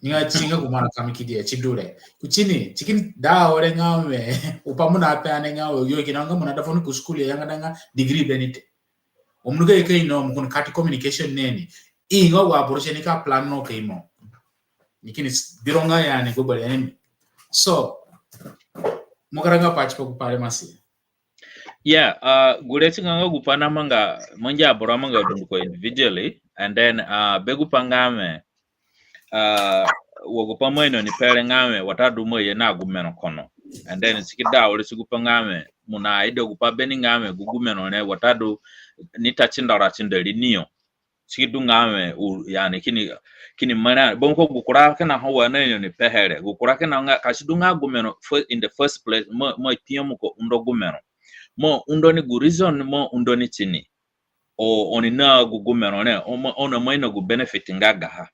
Ni nga si nga gu marã ka mo kidi he ti du re. Kuti ni, si kini da awere nga wẽ, gupai mo na pe ani nga wẽ, yo kina nga mo na da funo ku school ya nga da nga degree be ni te. Wa mo ni ka ye ka ino, mo kini kati communication na ni. I nga agu aboro si ni ka plan no ka imo. Ni kini s-, biro nga yani gbegberẽ ni. So, mo karaga pai tipa gu pai re Masia. Yeah, uh, gure si nga nga gupai namanga, mangi aboro amanga dunduko individually, and then, uh, be gupai nga wẽ, ah, wa gupai mo ino ni pe re nga wẽ, watadu mo ye na gumero kono. And then si ki da awere ti gupai nga wẽ, mo na ida gupai be ni nga wẽ, gu gumero re, watadu ni ta tinda ra tinda ri ni yo. Si ki du nga wẽ, u, yani kini, kini merẽ, bambiko gu kura kina ho wa na ino ni pehe re, gu kura kina nga, ka si du nga gumero fir-, in the first place, mo, mo kpinyemu ka undo gumero. Mo undo ni gu reason, mo undo ni tini. O, oni na gu gumero re, o mo, oni ima ino gu benefit nga gaha.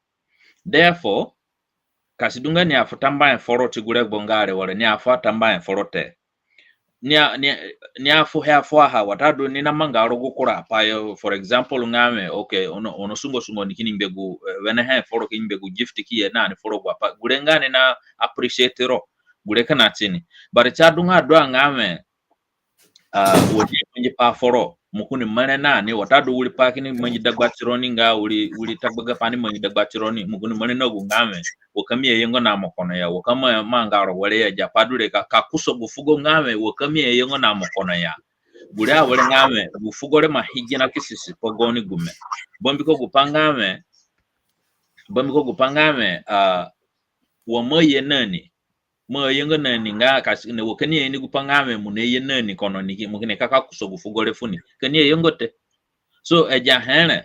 Therefore, ka si du nga ni afu tambuahe foro ti gu regbo nga re, wala ni afu atambuahe foro te. Ni a, ni, ni afuhe afuaha, watadu ni namanga rogo gu kura apai yo, for example, nga wẽ, okay, ono, ono sungo sungo ni kini ngbe gu, eh, wenehe foro kini ngbe gu gift ki ye na ni foro gu apai. Gure nga ni na appreciate ro. Gure kina tini. But si adunga du a nga wẽ, ah, wa ni mangi pai foro, mo kini merẽ na ni, watadu wiri pai kini mangi dagba tironi nga wiri, wiri tagbaga pai ni mangi dagba tironi, mo kini merẽ na gu nga wẽ, wa ka mi ayenga na mo kono ya, wa ka mo, mo manga ro were ya, agi apai du re ka, ka kusa gu fugo nga wẽ, wa ka mi ayenga na mo kono ya. Gure awere nga wẽ, gu fugo re ima hi gina ki susi pa gaoni gume. Bambiko gupai nga wẽ, bambiko gupai nga wẽ, ah, wa mo aye na ni, mo ayenga na ni nga ka si, ni wa ka ni aye ni gupai nga wẽ mo naye na ni kono ni ki, mo kini ka ka kusa gu fugo re funi. Ka ni ayenga te. So, agi ahe re,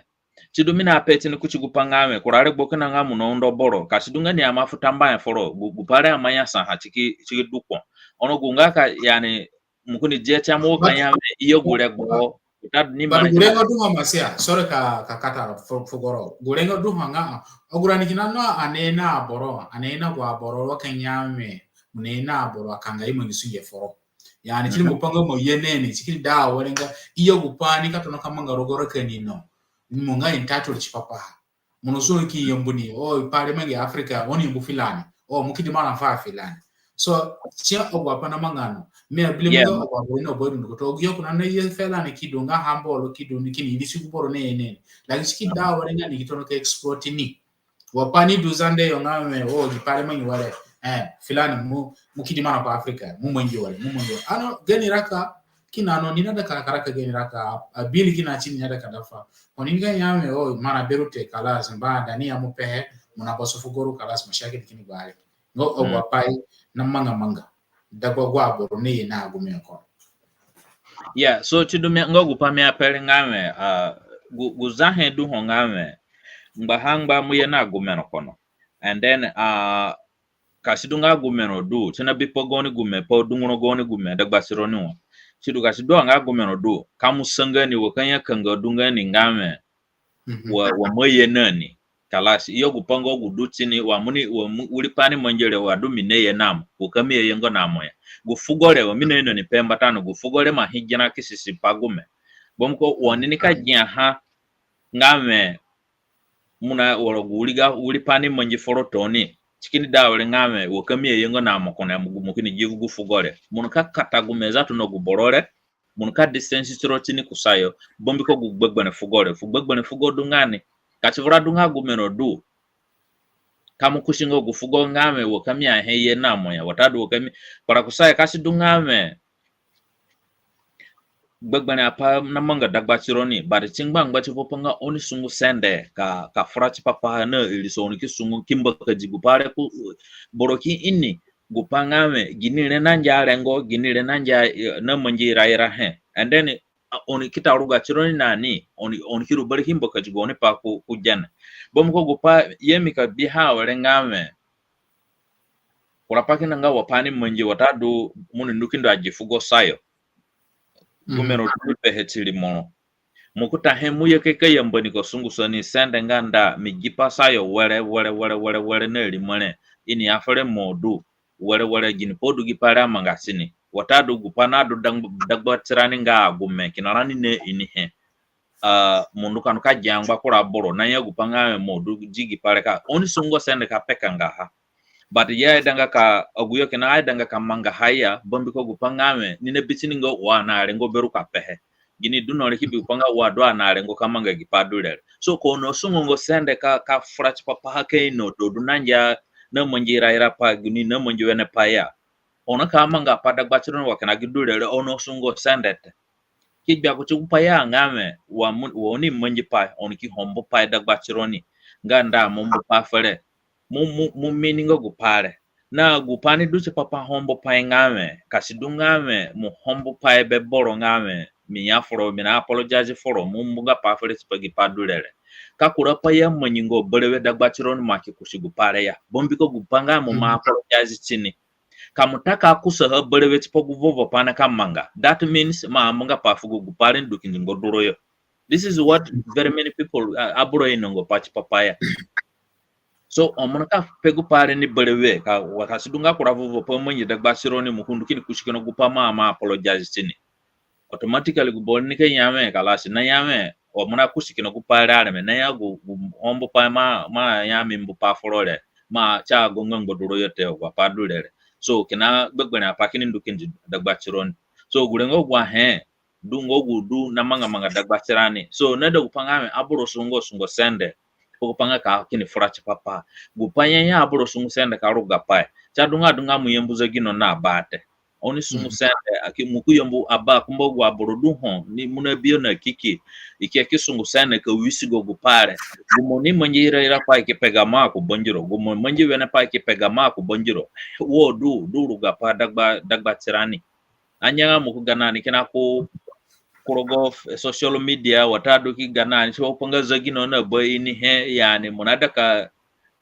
si du mi na pe tini kuti gupai nga wẽ, kura regbo kina nga mo naundo boro, ka si du nga ni ima fu tambuahe foro, gu, gupai re ima nyasaha, si ki, si ki du kpo. Ono gu nga ka, yani, mo kini dia ti amo ka ya wẽ, i ya gu regbo, watadu ni mane. But gu rengo du ho Masia, sorry ka, ka kata fu-, fugo ro. Gu rengo du ho nga, agu rani kina no ani na aboro, ani na agu aboro wa ka ya wẽ, mo naye na aboro akanga i mangi sunge foro. Yani, si ni gupai nga mo ye na ni, si kini da awere nga, i ya gupai ni ka tona ka manga rogo raka ni no. Mo nga entitled tipa paha. Mo nasunge ki yambu ni, o, i pai re mangi Africa, oni yambu filani. O, mo kidi marã fu afilani. So, si agu apai namanga no. Mi abili mo agu apai no boro dunduko. Agu yo ko na ye fela ni ki du nga handball ki du ni kini irisi gu boro ni ye ni. Lakini si ki da were nga ni ki tona ka exploit ni. Wa pai ni du Zande yo nga mi, o, gi pai re mangi were. Eh, filani mo, mo ki di mana pa Africa, mo mangi were, mo mangi were. Ono, gani raka, kina no, ni naida ka raka, raka gani raka, a bili kina ti ni naida ka dafa. Oni nga ya mi, o, mana beru te, kalas, mba, da ni ya mo pehe, mo na boso fugo ru, kalas, mashakil kini gbari. Ngo, agu apai namanga manga. Dagba agu aboro ni ye na agume ko. Yeah, so ti du mi nga gu pai mi ape re nga mi, ah, gu, gu zahe du ho nga mi, ngbaha ngba mo ye na agume ro kono. And then, ah, ka si du nga agume ro du, ti na bi pa gaoni gume, pa dunguro gaoni gume, dagba tironi wo. Si du ka si du nga agume ro du, ka mo sa nga ni wa ka nyakanga du nga ni nga mi, wa, wa mo ye na ni. Kalas, iyo gu pai nga gu du ti ni, wa mo ni, wa mo, wiri pai ni mangi re wa du mi ni ye na mo, wa ka mi ye nga na mo ya. Gu fugo re, wa mi ni ye na ni pe mbata no, gu fugo re ima hi gira ki sisi pa gume. Bambiko wa ni nika giaha nga mi, mo na wara gu wiri ga, wiri pai ni mangi foro tooni. Ti kini da were nga mi, wa ka mi ye nga na mo kono ya, mo gu, mo kini gi gu fugo re. Mo nika kata gume zatu na gu boro re, mo nika distance tiro ti ni kusayo, bambiko gu gbegberẽ fugo re, fu gbegberẽ fugo du nga ni. Ka ti vura du nga agume ro du, ka mo kusi nga gu fugo nga mi, wa ka mi ahe ye na mo ya, watadu wa ka mi, kpara kusayo ka si du nga mi, gbegberẽ apai namanga dagba tironi, but ti ngbangba ti gu pai nga oni sungu sende ka, ka fura tipa paha na irisa, oni ki sungu ki mbakadi gu pai re ku, boro ki ini gu pai nga mi, gini re nangia rengo, gini re nangia, eh, namangi iraira he. And then, ah, oni ki ta ruga tironi na ni, oni, oni ki ru bari ki mbakadi gaoni pai ku, ku gene. Bambiko gu pai ye mi ka biha were nga mi, kura pai kina nga wa pai ni mangi watadu mo ni ndu ki ndu agi fugo sayo. Gume ro du pehe ti rimoro. Mo kuta he mo ye ke ka yamba ni ka sungu sa ni sende nga nda, mi gi pai sayo were, were, were, were, were na rimo re. I ni ya fere mo du, were, were, gini pai du gi pai re amanga ti ni. Watadu gu pai nadu dagba, dagba tirani nga agume, kina rani na ini he. Ah, mo ndu ka ndu ka gia ngba kura boro, na ya gu pai nga mo du di gi pai re ka. Oni sungu sende ka pekanga ha. But ya aidanga ka, agu yo kina aidanga ka manga ha ya, bambiko gu pai nga mi, ni na bi ti ni nga wa na rengo beru ka pehe. Gini du no re ki bi gu pai nga wa du a na rengo ka manga gi pai du re re. So ka oni sungu ngo sende ka, ka fura tipa paha ka ino du nangia namangi iraira pai, gini namangi wene pai ya. Oni ka manga pai dagba tironi wa kina gi du re re, oni sungu sende te. Ki gbia kuti gu pai ya nga mi, wa mo, wa oni mangi pai, oni ki hombo pai dagba tironi. Nga nda mo mbu pai fere. Mo, mo, mo mi ni nga gu pai re. Na gu pai ni du tipa pa hombo pai nga mi, ka si du nga mi, mo hombo pai be boro nga mi, mi ya foro, mi na apologize foro, mo mbu nga pai fere tipa gi pai du re re. Ka kura pai ya mangi nga berewe dagba tironi, mo ki kusi gu pai re ya. Bambiko gu pai nga mo ima apologize ti ni. Ka mo ta ka kusaha berewe tipa gu vovo pai na ka manga. That means mo amunga pai fugo gu pai re ni du kindi ngbaduro yo. This is what very many people, uh, aboro inongo pai tipa pai ya. So, o mo na ka pe gu pai re ni berewe, ka, wa ka si du nga kura vovo pai mangi dagba tironi, mo ki ndu kini kusi kina gu pai mo ima apologize ti ni. Automatically gu boro nika ya mi, kalas, na ya mi, wa mo na kusi kina gu pai re areme, na ya gu, gu hombo pai mo, mo ya mi mbu pai foro re, mo ti agonga ngbaduro yo te, agu apai du re re. So, kina gbegberẽ apai kini ndu kindi dagba tironi. So, gure nga agu ahe, du nga gu du namanga manga dagba tirani. So, na da gu pai nga mi, aboro sungu, sungu sende. Gu pai nga ka kini fura tipa pai. Gu pai ya ya aboro sungu sende ka ruga pai. Ti adunga adunga mo yambu zegino na ba te. Oni sungu sende, aki mo ki yambu aba kumba agu aboro du ho, ni mo na bi yo na kiki. I ki aki sungu sende ka wisigo gu pai re. Gu mo ni mangi iraira pai ki pega mo ku bangiro. Gu mo mangi wene pai ki pega mo ku bangiro. Wo du, du ruga pai dagba, dagba tirani. Anga nga mo ki ga na ni kina ku, ku rogo f-, social media, watadu ki ga na ni tipa gu pai nga zegino na ba inihe, yani mo naida ka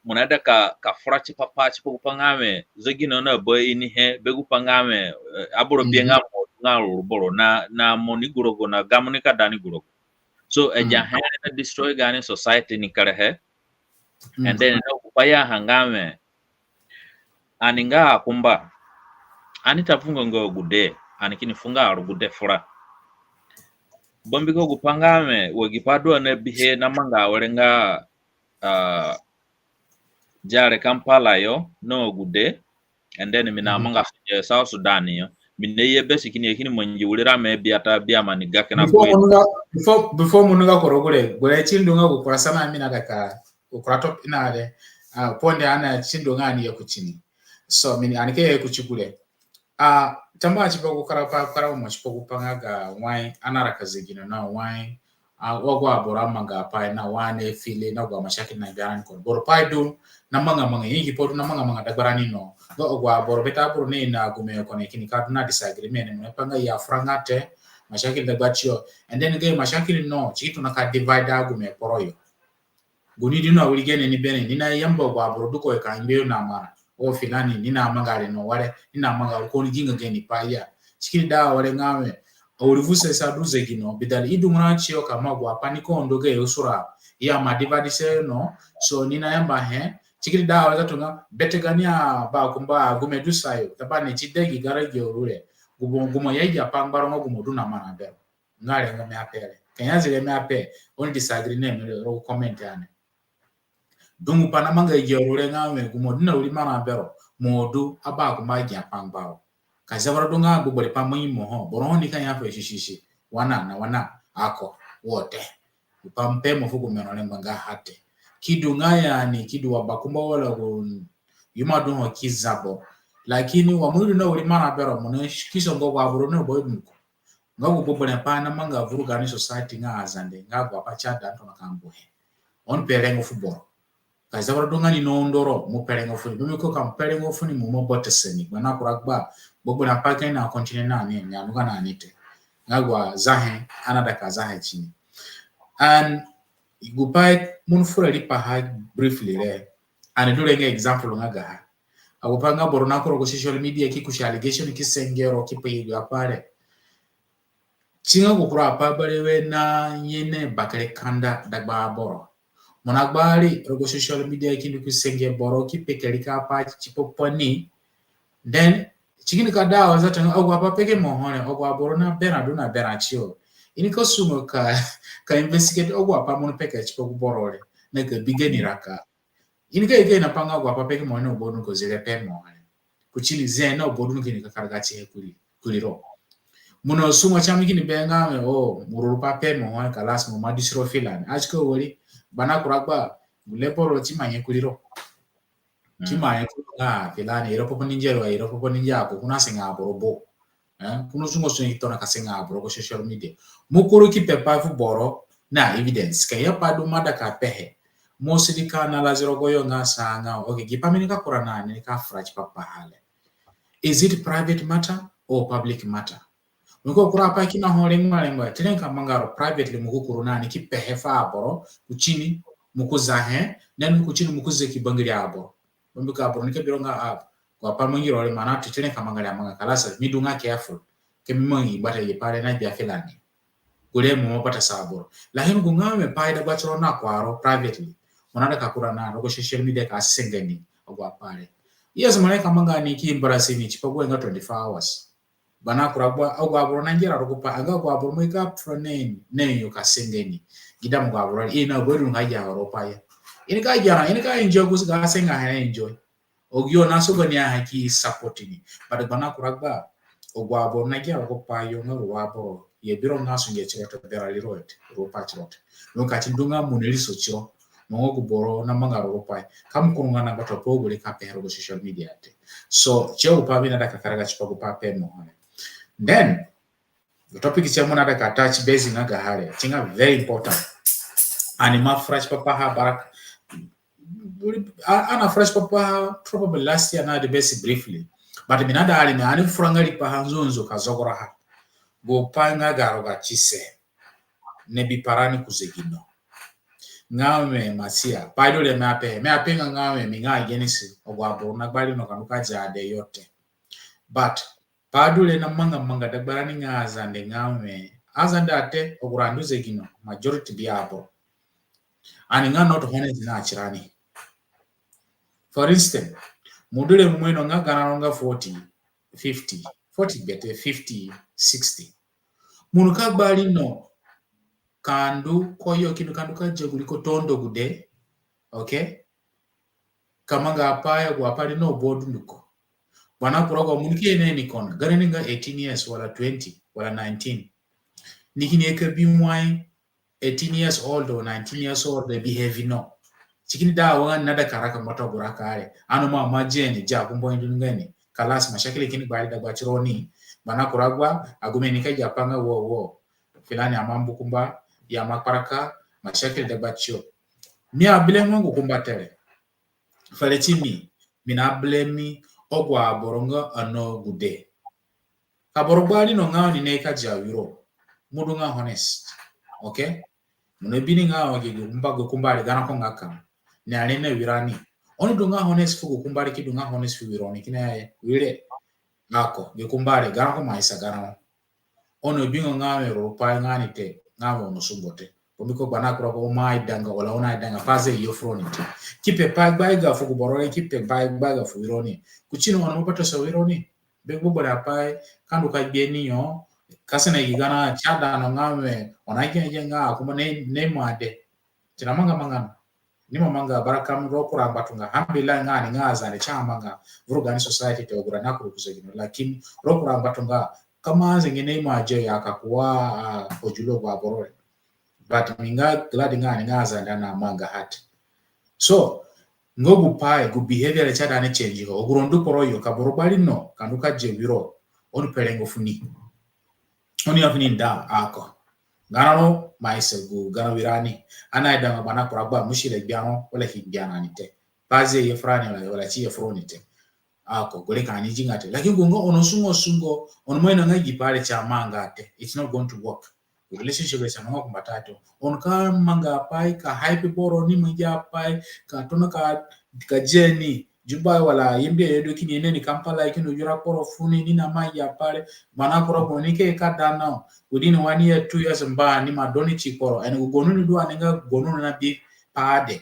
mo naida ka, ka fura tipa pai tipa gu pai nga mi, zegino na ba inihe, be gu pai nga mi, eh, aboro bi nga mo, nga ruru boro, na, na mo ni gu rogo, na gamo nika da ni gu rogo. So, agi ahe re na destroy gaani society ni kerehe. And then, na gu pai ya ha nga mi, ani nga akumba, ani ta vunga nga agude, ani kini fu nga arugude fura. Bambiko gu pai nga mi, wa gi pai du ani na bihe namanga awere nga, ah, diare Kampala yo, na agude, And then mi na manga sunge South Sudan yo. Mi na ye besi kini ye kini mangi wiri rame biata biama ni ga kina ko. Before mo nunga, before, before mo nunga ku rogo gure, gure si ndu nga gu kura sana mi naida ka, gu kura top ina de, ah, ponde ana si ndu nga ani ye ku tini. So, mi ni, ani ke ye ku ti gure. Ah, tamba tipa gu kura pa, kura mo tipa gu pa nga ga wai, ana raka zegino na wai, ah, wa agu aboro amanga apai na wa ani fili na agu amashakil na gbia rani kono. Boro pai du na manga manga, ingi pai du na manga manga dagba rani no. Nga agu aboro bete aboro ni na agume kono kini ka du na disagreement, mo na pe nga i afuranga te, mashakil dagba tiyo. And then nga mashakil no, si ki tona ka divide agume kporo yo. Gu ni du na wiri gene ni beni, ni nayamba agu aboro du ko ka ngbe yo na mara. O filani, ni namanga re no ware, ni namanga ko ni ginga geni pai ya. Si kini da ware nga we, awiri vuse sa du zegino, bidal i du ngura tiyo ka ma agu apai ni ko ndu gayo sura, i ama divide se no, so ni nayamba he, si kini da ware ka tunga, bete gani abakumba agume du sayo, taba ni si de gi gara gi auru re, gu mo, gu mo ya i ya pa ngbaro nga gu mo du na mara bero. Nga rengo mi ape re. Ka nyanzi re mi ape, oni disagree na mi rogo comment ani. Dungu pai namanga agi auru re nga we gu mo du na wiri mara bero, mo du abakumba agi apai ngbaro. Ka zavara du nga gbegberẽ pai mo imo ho, boro ho ni ka ya fe shisisi. Wana na wana, ako, wo te. Gu pai mi pe mo fu gu mero re ngbanga ha te. Ki du nga ya ni, ki du wa bakumba wala gu yuma du ho ki za bo. Lakini wa mo du na wiri mara bero, mo na ki songo agu aboro na bo du ko. Nga gu gbegberẽ pai namanga vuru gaani society nga Azande, nga agu apai si aida tona ka mbu he. Oni pe rengo fu boro. Ka zavara du nga ni na ondoro, mo pe rengo fu ni. Bambiko ka mo pe rengo fu ni, mo ima botese ni. Gbana kura gba, gbegberẽ apai ka i na continue na ni, ni anunga na ni te. Nga gu azahe, ani aida ka zahe tini. And gu pai mo ni fura riipaha briefly re, ani du re nga example nga gaha. Agu pai nga boro na kuru ku social media ki kusi allegation ki senge ro ki pe gu apai re. Si nga gu kura apai berewe na nyene bakere kanda dagba aboro. Mo na gbari rogo social media ki ndu ki senge boro ki pe kere ka pai tipa pa ni. Then si kini ka da wa zata nga agu apai peke mo ho re, agu aboro na berã du na berã tiyo. I ni ka sungo ka, ka investigate agu apai mo ni peke tipa gu boro re. Na ka bi gani raka. I ni ka ige na pa nga agu apai peke mo ni na bo du ko zire pe mo ni. Ku tini ze na bo du ko ni ka karaga tihe kuri, kuri ro. Mo na sungo sa mi kini be nga mi, o, mo ruru pa pe mo ni, kalas, mo ima disi ro filani. Asi ka wari, gbana kura gba, gu le boro si ima nye kuri ro. Si ima nye kuri ro nga filani, iro popo ni nge ro, iro popo ni nge ako, ko na senga aboro bo. Eh, ko na sungo sungo ki tona ka senga aboro ku social media. Mo kuru ki pe pai fu boro na evidence. Ka ya pai du mo aida ka pehe. Mo si di ka analyze rogo yo nga sa nga, okay, gi pai mi ni ka kura na ni ka fura tipa paha re. Is it private matter or public matter? Mo ko kura pai kina ho rengba rengba, ti ni ka manga ro privately mo ku kuru na ni ki pehe fu aboro, ku tini mo ku zahe, then ku tini mo ku ze ki bangiri aboro. Bambiko aboro ni ka bi ro nga a, agu apai mangi ro re, mo na ti ni ka manga re amanga, kalas, mi du nga careful. Ka mi mangi gbata ye pai re na gbia filani. Gure mo ima batasa aboro. Lakini gu nga mi pai dagba tiro na kporo privately. Mo na ida ka kura na rogo social media ka senga ni agu apai re. Yes, mo ni ka manga ni ki embarrass ni tipa gu nga twenty-four hours. Gbana kura gba, agu aboro na ngera rogo pai, anga agu aboro mo i ka fura na ni, na yo ka senga ni. Gi damo agu aboro, i na gu du nga ya ro pai ya. I ni ka ya, i ni ka enjoy gu si ka senga he na enjoy. Agu yo na sogo ni a ha ki support ni. But gbana kura gba, agu aboro na ngera rogo pai yo nga ru aboro. Ye biro nga sunge tiro te, bera ri ro te, ru pai tiro te. No ka ti ndu nga mo ni riso tiro. Mo nga gu boro na manga ro pai. Ka mo kuru nga na gbata pai gure ka pe rogo social media te. So, si gu pai mi na ida ka karaga tipa gu pai pe mo ni. Then, gu topic si mo na ida ka touch base nga gaha re, si nga very important. Ani ima fura tipa paha bara, a, ani na fura tipa paha probably last year na de besi briefly. But mi na ida ari mi ani fura nga riipaha nzunzu ka zogaraha. Gu pai nga ga rogatise na biparani ku zegino. Nga mi Masia, pai du re mi ape, mi ape nga, nga mi, mi nga against agu aboro na gbari no ka ndu ka zia de yo te. But pai du re na manga manga dagba rani nga Azande nga mi, Azande ate, agu ra ndu zegino, majority bi aboro. Ani nga not honest na tirani. For instance, mo du re mo ino nga garã ro nga forty, fifty, forty bete, fifty, sixty. Mo nika gbari no ka ndu koyo ki ndu ka ndu ka zia gu riko tondo gude, okay? Ka manga apai, agu apai re no bo dunduko. Bana kura gu mo ni ke ye na ni kona, gani ni nga eighteen years wala twenty wala nineteen. Ni kini ye ka bi wai eighteen years old or nineteen years old, they behave no. Si kini da wa na da karaka mota gura kare. Ano ma ma jeni ja kumbo indu ngani. Kalas, mashakili kini gbari dagba tironi. Bana kura gba, agume ni ka ja pa nga wo wo. Filani ama mbu kumba, ya ma kparaka, mashakili dagba tio. Mi a blame gu kumba te re. Fere ti mi, mi na blame agu aboro nga ani agude. Ka boro gbari no nga oni ni ka dia wiro, mo du nga honest. Okay? Mo na bi ni nga oni gu kumba, gu kumba re garã ko nga ka ni are na wira ni. Oni du nga honest fu gu kumba re, ki du nga honest fu wiro ni, kina ye wire. Ako, gu kumba re garã ko ma isa garã. Ono bingo nga wẽ ro pai nga ni te, nga wẽ ono sungo te. Mbiko bana kura ko ma idanga, wala ona idanga, pa ze yo furoni te. Ki pe pai gba iga fu gu boro re, ki pe pai gba iga fu wiro ni. Kutino ono mo bata sa wiro ni. Be gbogbo re apai, ka ndu ka gbe ni yo, ka sene gi garã, si ada no nga wẽ, ona gene gene nga akumba ni, ni mo ade. Si na manga manga no. Ni mo manga bara kam ro kura ngbatunga. Alhamdulillah nga ni nga Azande si amanga. Vuru gaani society te, agu rani akuru ku zegino. Lakin ro kura ngbatunga. Ka mo anze nge ni mo aje ya ka kuwa, ah, ojulo gu aboro re. But mi nga glad nga ni nga Azande na manga hat. So, nga gu pai, gu behavior re si ada ni change ho. Agu ro ndu kporo yo ka boro gbari no, ka ndu ka dia wiro. Oni pe rengo fu ni. Oni ya fu ni nda ako. Garã ro ma isa gu garã wira ni. Ani aidanga bana kura gba, mushkila gbia ro, wala ki gbia na ni te. Pa ze ye furani wala, wala si ye furoni te. Ako, gure ka ani zinga te. Lakin gu nga ono sungo sungo, ono mo ino nga gi pai re si amanga te. It's not going to work. Relationship re si amanga kumbatayo. Ono ka manga pai, ka hype boro ni mangi apai, ka tona ka, ka dia ni Juba wala Yambio yo du kini ye na ni Kampala, kini yura kporo fu ni, ni na mangi apai re, bana kura gu ni ke ka da no. Within one year, two years, mba ni ma du ni ti kporo. And gu gonu ni du ani nga gonu na bi pa de.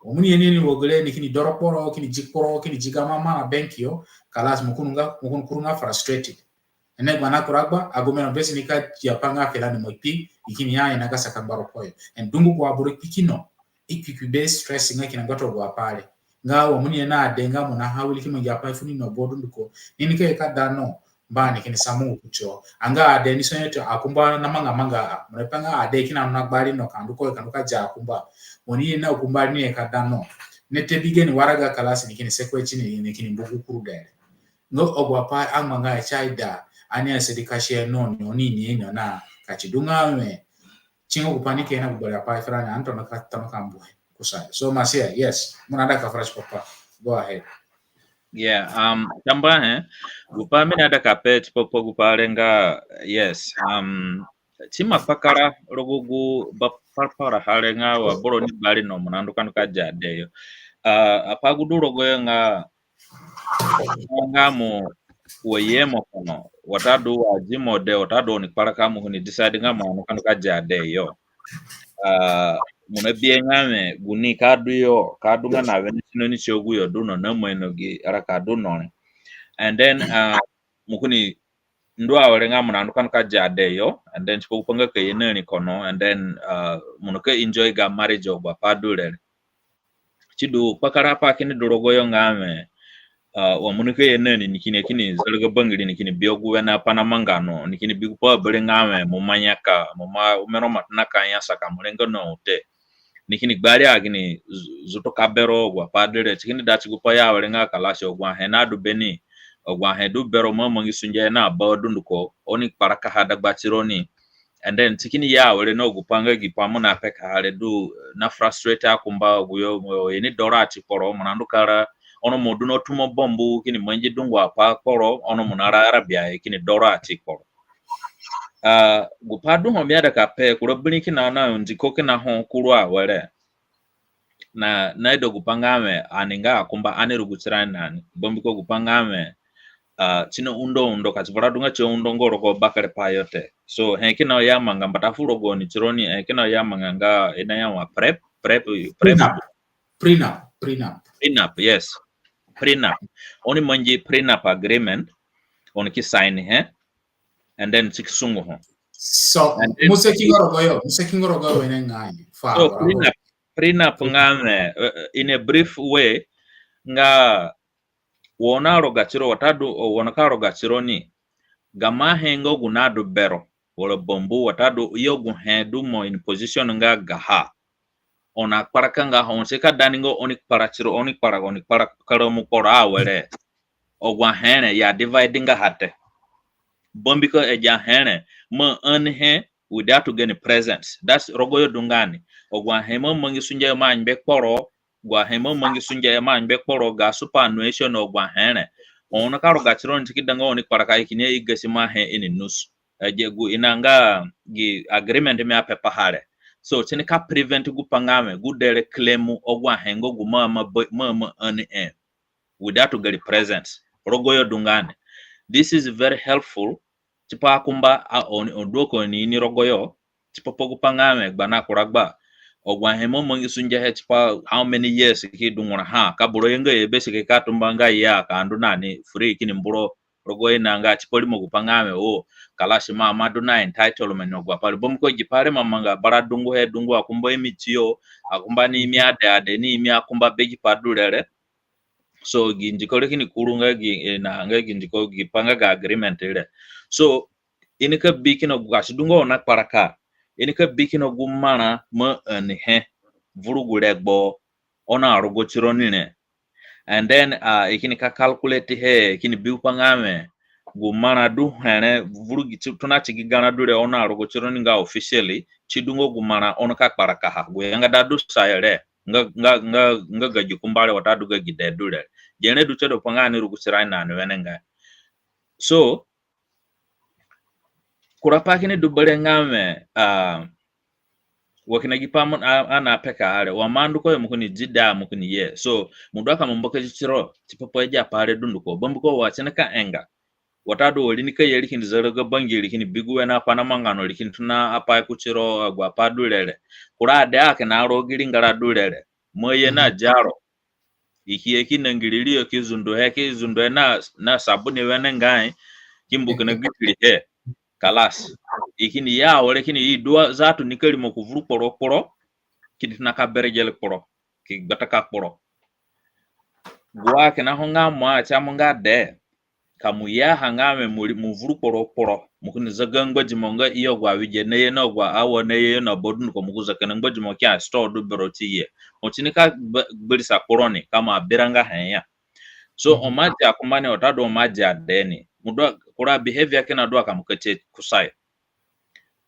Wa mo ni ye ni ni wo gere ni kini doro kporo, kini di kporo, kini di gamo ma na bank yo. Kalas, mo kunu nga, mo kunu kuru nga frustrated. Ene gbana kura gba, agume no besi ni ka ya pa nga filani mo kpi, i kini ya i na ga saka ngbaro koyo. And dungu gu aboro kpi kino, i kpi kpi be stress nga kina ngbatunga gu apai re. Nga wa mo ni ye na ade nga mo na hawili ki mangi apai fu ni no bo dunduko. Ni ni ke ka da no, mba ni kini sa mo kutio. Anga ade ni sonye te akumba na manga manga a. Mo ni pe nga ade kina na gbari no ka ndu koyo ka ndu ka dia akumba. Wa ni ye na akumba ni ye ka da no. Ni te bi gani waraga kalas ni kini sekwe ti ni, ni kini mbu gu kuru dee. Nga agu apai angbanga si aida, ani asadi ka share no ni, oni ni no na, ka si du nga wẽ. Si nga gu pai ni ke na gu bari apai furani, ani tona ka, tona ka mbu he kusayo. So, Masia, yes, mo na ida ka fresh papa. Go ahead. Yeah, um, tamba he, gu pai mi na ida ka pe tipa pa gu pai re nga, yes, um, si ima kpakara rogo gu ba parapara ha re nga wa boro ni gbari no mo na ndu ka ndu ka dia dee yo. Ah, apai gu du rogoyo nga, nga mo wa ye mo kono, watadu wa di mo dee, watadu oni kparaka mo kini decide nga mo a ndu ka ndu ka dia dee yo. Ah, mo na bihe nga wẽ, gu ni ka du yo, ka du nga na wene sino ni si agu yo du no, na mo ino gi raka du no re. And then, ah, mo kini ndu awere nga mo na ndu ka ndu ka dia dee yo, and then tipa gu pai nga ka ye na ri kono, and then, ah, mo na ka enjoy ga marriage agu apai du re re. Si du kpakara pai kini du rogoyo nga wẽ, ah, wa mo ni ka ye na ni, ni kini, kini zaraga bangiri, ni kini bi agu wene apai na manga no, ni kini bi gu pai bere nga wẽ, mo ima nyaka, mo ima, ome ro ima tona ka nyasa ka mo rengo na u te. Ni kini gbari a kini zu-, zuto ka bero agu apai du re, si kini da ti gu pai ya awere nga kalas agu ahe na du beni, agu ahe du bero mo amangi sunge na ba dunduko, oni kparaka ha dagba tironi. And then si kini ya awere na gu pai nga gi pai mo na pekaha re du na frustrate akumba agu yo, mo ini doro ati kporo, mo na ndu ka ra, ono mo du na tumo bombu kini mangi dungu apai kporo, ono mo na ra Arabia he kini doro ati kporo. Ah, gu pai du ho mi aida ka pe, kura biri kina na ndiko kina ho kuru awere. Na, na ida gu pai nga wẽ, ani nga akumba, ani rugu tirani na ni. Bambiko gu pai nga wẽ, ah, si na undo undo, ka si vura du nga si aundo nga rogo bakere pai yo te. So, he kina ya manga mbata fu rogo ni tironi, he kina ya manga nga i na ya wa prep, prep, prep. Prenup. Prenup, prenup. Prenup, yes. Prenup. Oni mangi prenup agreement, oni ki sign he, and then si ki sungu ho. So, and then mo sa ki nga rogoyo, mo sa ki nga rogoyo wene ngai. So, prenup, prenup nga wẽ, uh, in a brief way, nga Wo na roga tiro watadu, o, wo na ka roga tiro ni. Gamo he nga gu na du bero, wala bambu, watadu i agu he du mo in position nga gaha. Oni akparaka nga ho, oni si ka da ni nga oni kpara tiro, oni kpara, oni kpara karamu kporo awere. Agu ahe re, i a divide nga ha te. Bambiko agi ahe re, mo earn he without gani presence. That's rogo yo du nga ni. Agu ahe mo mangi sunge mo angbe kporo, agu ahe mo mangi sunge mo angbe kporo, ga superannuation, agu ahe re. Oni ka roga tiro ni ti ki da nga oni kparaka, i kini ya i gasi mo ahe ini nusu. Agi gu ina nga gi agreement mi ape paha re. So, ti ni ka prevent gu pa nga wẽ, gu dee re claim agu ahe nga gu mo ama ba-, mo ama earn he without gari presence. Rogo yo du nga ni. This is very helpful tipa akumba a oni, oni du ko ni ini rogo yo. Tipa pa gu pa nga wẽ, gba na kura gba. Agu ahe mo mangi sunge he tipa how many years ki dungura ha. Ka boro ye nga ye be si ki ka tumba nga ya ka ndu na ni free kini mbu ro rogo ina nga tipa rimo gu pa nga wẽ, o, kalas, mo ama du na entitlement na agu apai re. Bambiko gi pai re mo amanga bara dungu he, dungu akumba imi tiyo, akumba ni imi ade, ade ni imi akumba be gi pai du re re. So, gi ndiko re kini kuru nga gi, eh, na nga gi ndiko gi pa nga ga agreement re. So, i nika bi kina gu, ka si du nga oni akparaka, i nika bi kina gu marã mo earn he vuru gu regbo oni arogo tiro ni re. And then, uh, i kini ka calculate he, i kini bi gu pa nga wẽ, gu marã du he re vuru gi ti-, tona ti gi garã du re oni arogo tiro ni nga officially, si du nga gu marã oni ka kparaka ha. Gu yangada du sayo re, nga, nga, nga, nga ga gi kumba re watadu ga gi dee du re. Gere du tie du pa nga ani rugu tiro na ni wenengai. So, kura pai kini du bere nga wẽ, ah, wa kina gi pai mo a, ani apekaha re, wa mo andu ku yo mo kini di da, mo kini ye. So, mo du aka mo mbakadi tiro tipa pa agi apai re dunduko. Bambiko wa ti ni ka enga, watadu wa ri nika ye ri kini zara ga bangiri, ri kini bi gu wene apai namanga no, ri kini tona apai kuti ro, agu apai du re re. Kura adee a kina rogo gi ringara du re re, mo ye na diaro. I ki ye ki nangiri ri yo, ki zundu he, ki zundu he na, na sabuni wenengai, ki mbu kina gitiri he. Kalas. I kini ya awere kini i du wa zatu nika rimo ku vuru kporo kporo, kini tona ka beregere kporo, ki gbataka kporo. Gu wa kina ho nga mo a ti a mo nga dee, ka mo ye a ha nga wẽ mo ri-, mo vuru kporo kporo, mo kini zaga ngbadimo nga i agu awege naye na agu awa naye na ba dunduko, mo ki za kina ngbadimo ki a store du bero ti ye. Ho ti ni ka gba-, gbirisa kporo ni, ka mo abira nga he ya. So, ho mo adia kumba ni watadu ho mo adia dee ni, mo du a-, kura behavior kina du aka mo ka tie kusayo.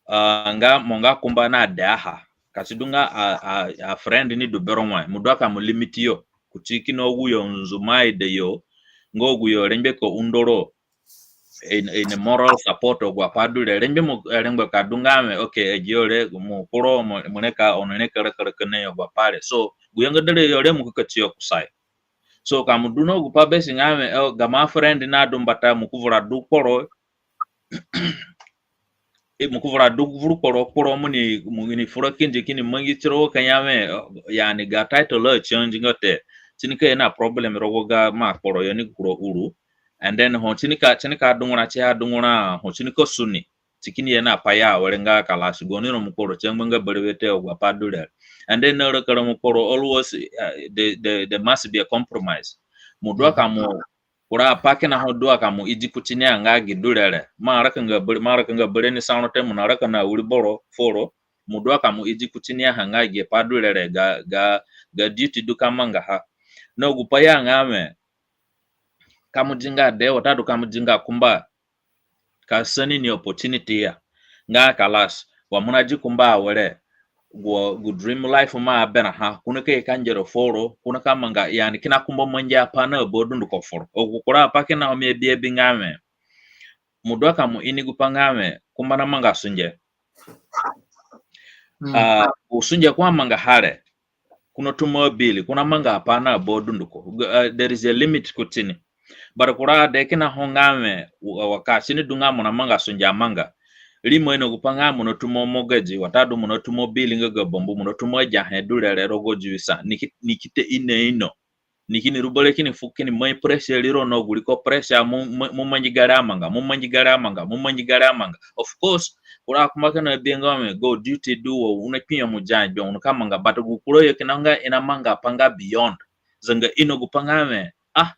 Ah, nga mo nga kumba na dee a ha. Ka si du nga a, a, a friend ni du bero wai, mo du aka mo limit yo kuti kina agu yo nzuma ide yo, nga agu yo rengbe ka undo ro in, in a moral support, agu apai du re. Rengbe mo, eh, rengbe ka du nga wẽ, okay, agi yo re mo kporo, mo, mo reka, oni reka raka na yo, agu apai re. So, gu yangada re yo re mo ka ka ti yo kusayo. So, ka mo du na gu pai be si nga wẽ, eh, gamo friend na du mbata, mo ki vura du kporo, e, mo ki vura du vuru kporo kporo, mo ni, mo ni fura kindi kini mangi tiro ka ya wẽ, eh, yani ga title a change nga te. Ti ni ka ye na problem rogo gamo akporo yo ni kura uru. And then ho ti ni ka, ti ni ka dungura, ti a dungura, ho ti ni ka su ni, ti kini ye na pai ya awere nga kalas, gaoni ro mo kporo ti angbanga berewe te, agu apai du re. And then na raka ra mo kporo always, uh, there, there, there must be a compromise. Mo du aka mo, kura apai kina ho du aka mo idi kuti ni a nga gi du re re, mo araka nga bere, mo araka nga bere ni sa ro te, mo na raka na wiri boro foro. Mo du aka mo idi kuti ni a ha nga gi pai du re re, ga, ga, ga duty du ka mangaha. Na gu pai ya nga wẽ, ka mo di nga dee watadu ka mo di nga kumba, ka sa ni ni opportunity ya nga kalas, wa mo na di kumba awere, gu, gu dream life mo aberãha, ko nika ye ka ngera foro, ko nika manga, yani kina kumba mangi apai na ba dunduko foro. Agu kura apai kina ho mi abi abi nga wẽ, mo du aka mo ini gu pai nga wẽ, kumba namanga sunge. Mm. Ah, gu sunge ko amangaha re, ko na tumo bill, ko na manga apai na ba dunduko. G-, ah, there is a limit kuti ni. But kura adee kina ho nga wẽ, wa, wa ka si ni du nga mo namanga sunge amanga, rimo ino gu pai nga mo na tumo mortgage, watadu mo na tumo bill nga ga bambu, mo na tumo agi ahe du re re rogo diwi sa, ni ki, ni ki ta ino ino. Ni kini rubo re kini fu kini mai pressure riro na gu riko pressure, mo, mo, mo mangi gari amanga, mo mangi gari amanga, mo mangi gari amanga. Of course, kura akumba kina bi nga wẽ, ga duty du wa, u na kpinyemu dia gbe, u nika manga, but gu kura yo kina nga i namanga pai nga beyond. Zanga ino gu pai nga wẽ, ah,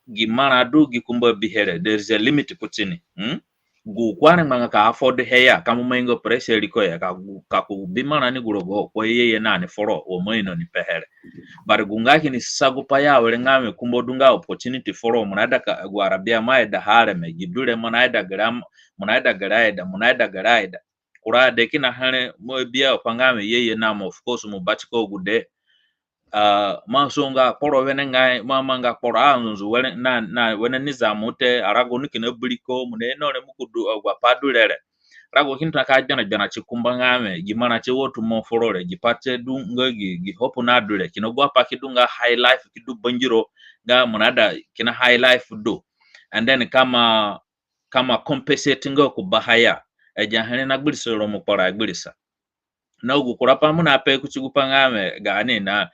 gi marã du gi kumba bihe re, there is a limit kuti ni. Hmm? Gu ko arengbanga ka afford he ya, ka mo mangi nga pressure riko ya, ka gu, ka ko bi marã ni gu rogo, ko ye ye na ni foro, wa mo ino ni pehe re. But gu nga kini sa gu pai ya awere nga wẽ kumba du nga opportunity foro, mo naida ka, agu arabiya mo aidaha areme, gi du re mo naida gere, mo naida gere aida, mo naida gere aida. Kura ade kina here, mo bi apai nga wẽ ye ye na mo, of course, mo batika agude. Ah, mo asunga kporo wenengai, mo amanga kporo, ah, nzunzu wene, na, na wene nizam te, arago ni kina biriko, mo naino re mo ki du agu apai du re re. Rago kini tona ka gbera gbera ti kumba nga wẽ, gi marã ti wa tumo foro re, gi pai tie du nga gi, gi hope nadu re, kina agu apai ki du nga high life, ki du bangiro, nga mo naida kina high life du. And then ka mo, ka mo compensate nga ku baha ya, agi ahe re nagbirisa ro, mo kporo agbirisa. Na gu kura pai mo nape kuti gu pai nga wẽ gaani na,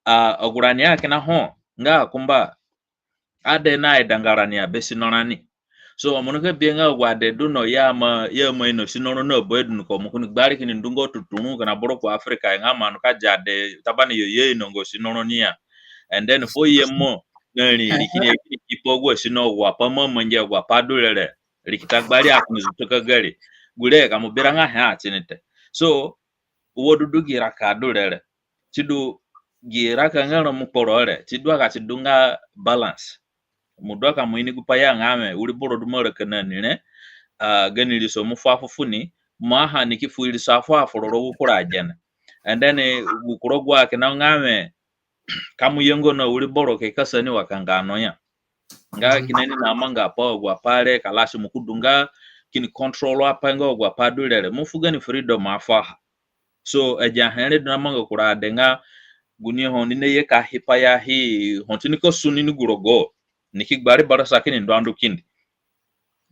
ah, agu rani a kina ho nga akumba, ade naidanga rani a be sino rani. So mo nika bihe nga agu ade du no ya mo, ya mo ino sino ro na bayo dunduko, mo kini gbari kini ndu nga tuturu kina boro ku Africa nga mo anu ka dia ade, tabani yo ye ino nga sino ro ni ya. And then fuo ye mo na ri, ri kini, kini ki pa agu asino, agu apai mo amangi, agu apai du re re. Ri ki ta gbari a kini zuto ka gari. Gure ka mo biranga he a tini te. So, wo du du gi raka du re re. Ti du gi raka nga ro mo kporo re, ti du a ka ti du nga balance. Mo du a ka mo ini gu pai ya nga wẽ, wiri boro du mo raka na ni re, ah, gani iriso mo fu a fu funi, mo aha ni ki fu iriso a fu a fu rogo gu kura agene. And then, eh, gu kura gu a kina nga wẽ, ka mo ye nga na wiri boro ke ka sa ni wa kanga no ya. Nga kina ni namanga apai, agu apai re, kalas, mo ki du nga kini control apai nga agu apai du re re. Mo fu gani freedom a fuha. So, agi ahe re du namanga kura ade nga gu ni ho ni naye ka hipa ya hi, ho ti ni ka su ni ni gu rogo, ni ki gbari barasa kini ndu andu kindi.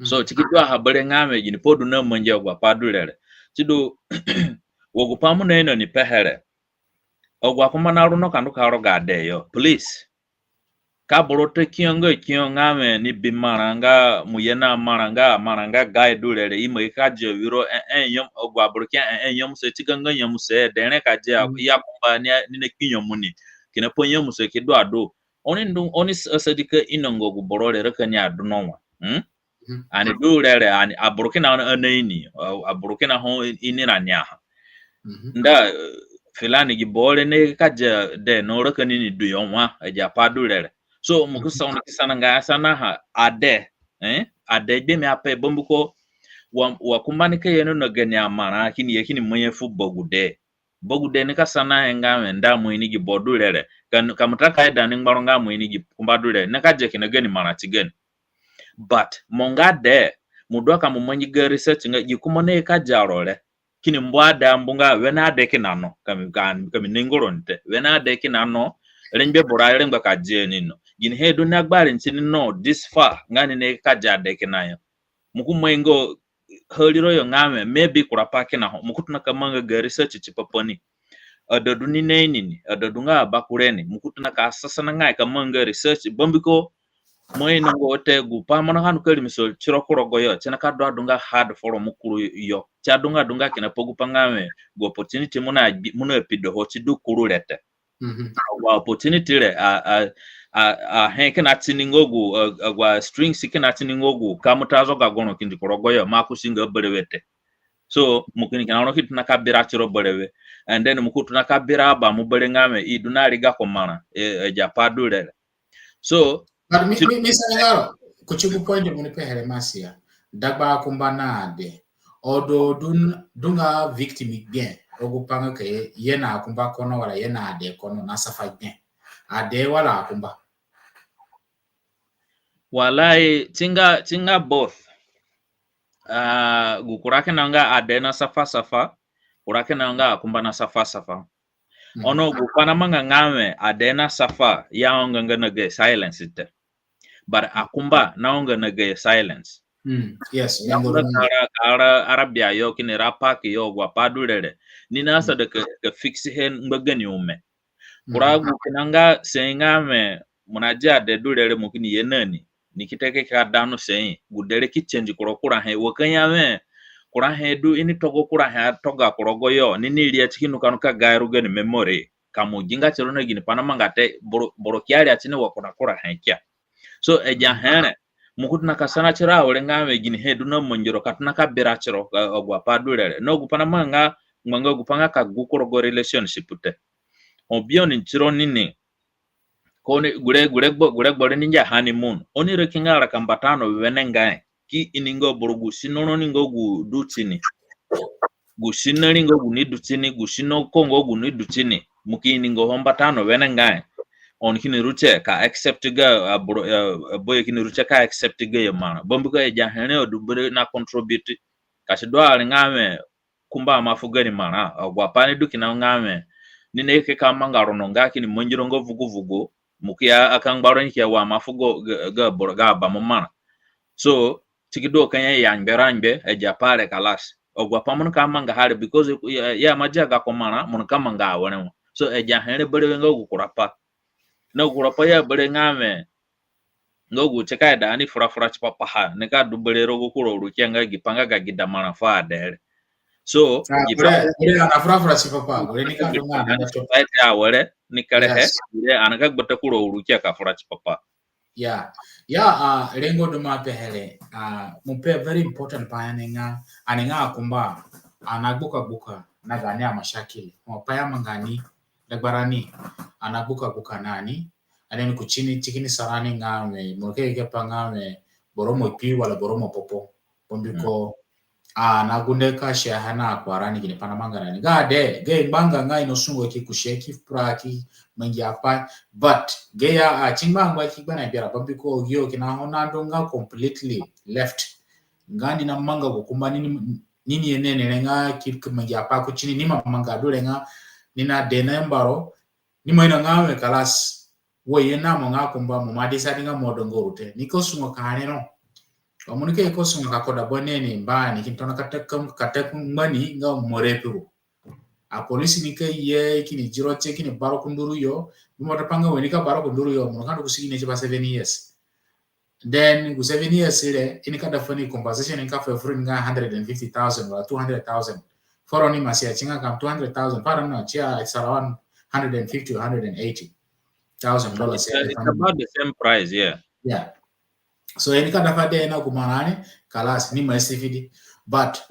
So, ti ki du a ha bere nga wẽ gini pai du namangi agu apai du re re. Ti du wa gu pai mo naino ni pehe re. Agu akumba naru no ka ndu ka roga ade yo, please. Ka boro ta kio nga kio nga wẽ ni bi marã nga mo ye na marã nga, marã nga gai du re re, i ima ye ka dia wiro, eh, eh, nyem, agu aboro kia, eh, eh, nyemuse, ti ga nga nyemuse, dee re ka dia, ya kumba ni, ni nakpi nyemu ni. Kina pa nyemuse ki du adu. Oni ndu, oni s-, asadi ka ino nga gu boro re raka ni adu no wa. Hmm? Ani du re re, ani, aboro kina ho ani ini, a-, aboro kina ho ini rani aha. Nda, eh, filani gi boro re ni ka dia dee no raka ni ni du yo wa, agi apai du re re. So, mo ki sa, oni ki sana nga sanaha, ade, eh? Ade gbe mi ape bambiko, wa, wa kumba nika ye no na gani amarã, kini ye kini mai he fu bagude. Bagude nika sanahe nga wẽ nda mo ini gi boro du re re. Ka, ka mo ta ka ida ni ngbaro nga mo ini gi kumba du re re, nika dia kina gani marã ti gani. But mo nga dee, mo du a ka mo mangi ga research nga gi kumba naye ka dia ro re, kini mbu ade ambu nga wene ade kina no, ka mi, ka, ka mi ningo ro ni te. Wene ade kina no, rengbe boro arengba ka dia ni no. Ginihe du ni agbari ni ti ni no this far, nga ni naye ka dia ade kina yo. Mo ki mai nga ha riro yo nga wẽ, maybe kura pai kina ho, mo ki tona ka manga ga research tipa pa ni. Ada du ni naini ni, ada du nga abakure ni, mo ki tona ka sasana nga ka manga research, bambiko mo ino nga te gu pai mo nika ndu ka rimiso tiro ku rogo yo, ti nika du adu nga hard foro mo kuru yo. Ti adunga du nga kina pa gu pai nga wẽ, gu opportunity mo na, mo na pido ho ti du kuru re te. Agu opportunity re, a, a, a, ahe kina ti ni nga gu, a, agu strings kina ti ni nga gu, ka mo ta zoga goro kindi ku rogo yo, mo akusi nga berewe te. So, mo kini kina ro ki tona ka bira tiro berewe. And then mo ki tona ka bira ba mo bere nga wẽ, i du na ri gako marã, e, e, agi apai du re re. So, but mi, ti mi, mi sana nga ro, kuti gu point mo ni pehe re, Masia. Dagba akumba na ade. Odo du n-, du nga victim gbe. Agu pai nga ka ye, ye na akumba kono wala ye na ade kono na safa gbe. Ade wala akumba. Walai, ti nga, ti nga both. Ah, gu kura kina nga ade na safa safa, kura kina nga akumba na safa safa. Ono gu pai namanga nga wẽ, ade na safa, ya onga nga na ga silence te. But akumba na onga na ga silence. Yes, ya onga ka ra, ka ra Arabia yo, kini ra park yo, agu apai du re re. Ni nasada ka, ka fix he ngba gani ome. Kura gu kina nga sai nga wẽ, mo na dia ade du re re mo kini ye na ni. Ni ki ta ke ka da no sai, gu dee re ki change ku rogo kura he. Wa ka ya wẽ, kura he du i ni togo kura he atoga ku rogo yo, ni ni ria ti ki nuka nuka ga ru gani memory. Ka mo gi nga tiro na gini pai namanga te, boro, boro ki aria ti ni wa kura kura he kia. So agi ahe re, mo ki tona ka sana tiro awere nga wẽ ginihe du na mangi ro, ka tona ka bira tiro, agu apai du re re. Na gu pai namanga ngbanga gu pai nga ka gu ku rogo relationship te. Ho bi oni tiro nini, ko ni gure, gure gbo, gure gbo re ni ngia honeymoon. Oni raki nga raka mbata no wenengai. Ki ini nga boro gu sino roni nga gu du tini. Gu sino ri nga gu ni du tini, gu sino ko nga gu ni du tini. Mo ki ini nga ho mbata no wenengai. Oni kini ru tie ka accept ga aboro, eh, aboyo kini ru tie ka accept gayo marã. Bambiko agi ahe re adu bere na contribute. Ka si du awere nga wẽ kumba ima fu gani marã. Agu apai ni du kina nga wẽ ni naye ka manga ro no nga kini mangi ro nga vuguvugu. Mo ki ya aka ngba ro ni ki ya wa ima fu ga, ga, ga boro, ga bamo marã. So si ki du ka ya ya ngbe ra ngbe, agi apai re kalas. Agu apai mo nika mangaha re because ya, ya ima dia gako marã, mo nika manga awere wo. So agi ahe re berewe nga gu kura pai. Na gu kura pai ya bere nga wẽ nga gu tie ka ida ani fura fura tipa paha, nika du bere rogo kura ruke nga gi pai nga ga gi da marã fu adee re. So gi pai re, ani fura fura tipa paha, bere nika du nga ani society awere ni kerehe, bere ani ka gbata kura ruke ka fura tipa paha. Ya, ya, ah, rengo du mo apehe re, ah, mo pe very important pai ni nga, ani nga akumba, ani agbuka gbuka na gaani amashakil. Ho pai amanga ni dagbarani, ani agbuka gbuka na ni, ani ni ku tini, si kini sa rani nga wẽ, mo ke ke pa nga wẽ, boro mo kpi wala boro mo popo. Bambiko, ah, ani agunde ka share ha na akurarani gini pai namanga rani. Ga de, ga i ngbanga nga i nasungo ki kusi ki fura ki mangi apai. But ga ya, ah, si ngba ngba ki gba na biara, bambiko agi yo kina ho nandu nga completely left. Nga ni namanga gu kumba ni, ni, ni ye nene re nga ki, ki mangi apai ku tini ni ima manga du re nga ni na de na mbaro, ni ima ino nga wẽ kalas. Wo ye na mo nga kumba, mo ima decide nga mo du nga ru te. Ni ka sungo ka re no. Wa mo nika ye ka sungo ka koda bone ni mba ni kini tona ka ta ka, ka ta ku ngba ni nga mo rape ru. Apolisi nika ye kini ziro tie kini ba ro ku nduru yo. Bi mo ta pa nga wẽ ni ka ba ro ku nduru yo, mo nika ndu ku sijin tipa seven years. Then gu seven years re, i nika da fani compensation, i nika fu fu ri nga hundred and fifty thousand wala two hundred thousand. Foro ni ima sia si nga kam two hundred thousand, foro no, si a, it's around hundred and fifty or hundred and eighty thousand dollars. It's, it's about the same price, yeah. Yeah. So i nika da fu dee na gu marã re, kalas, ni ima sifidi. But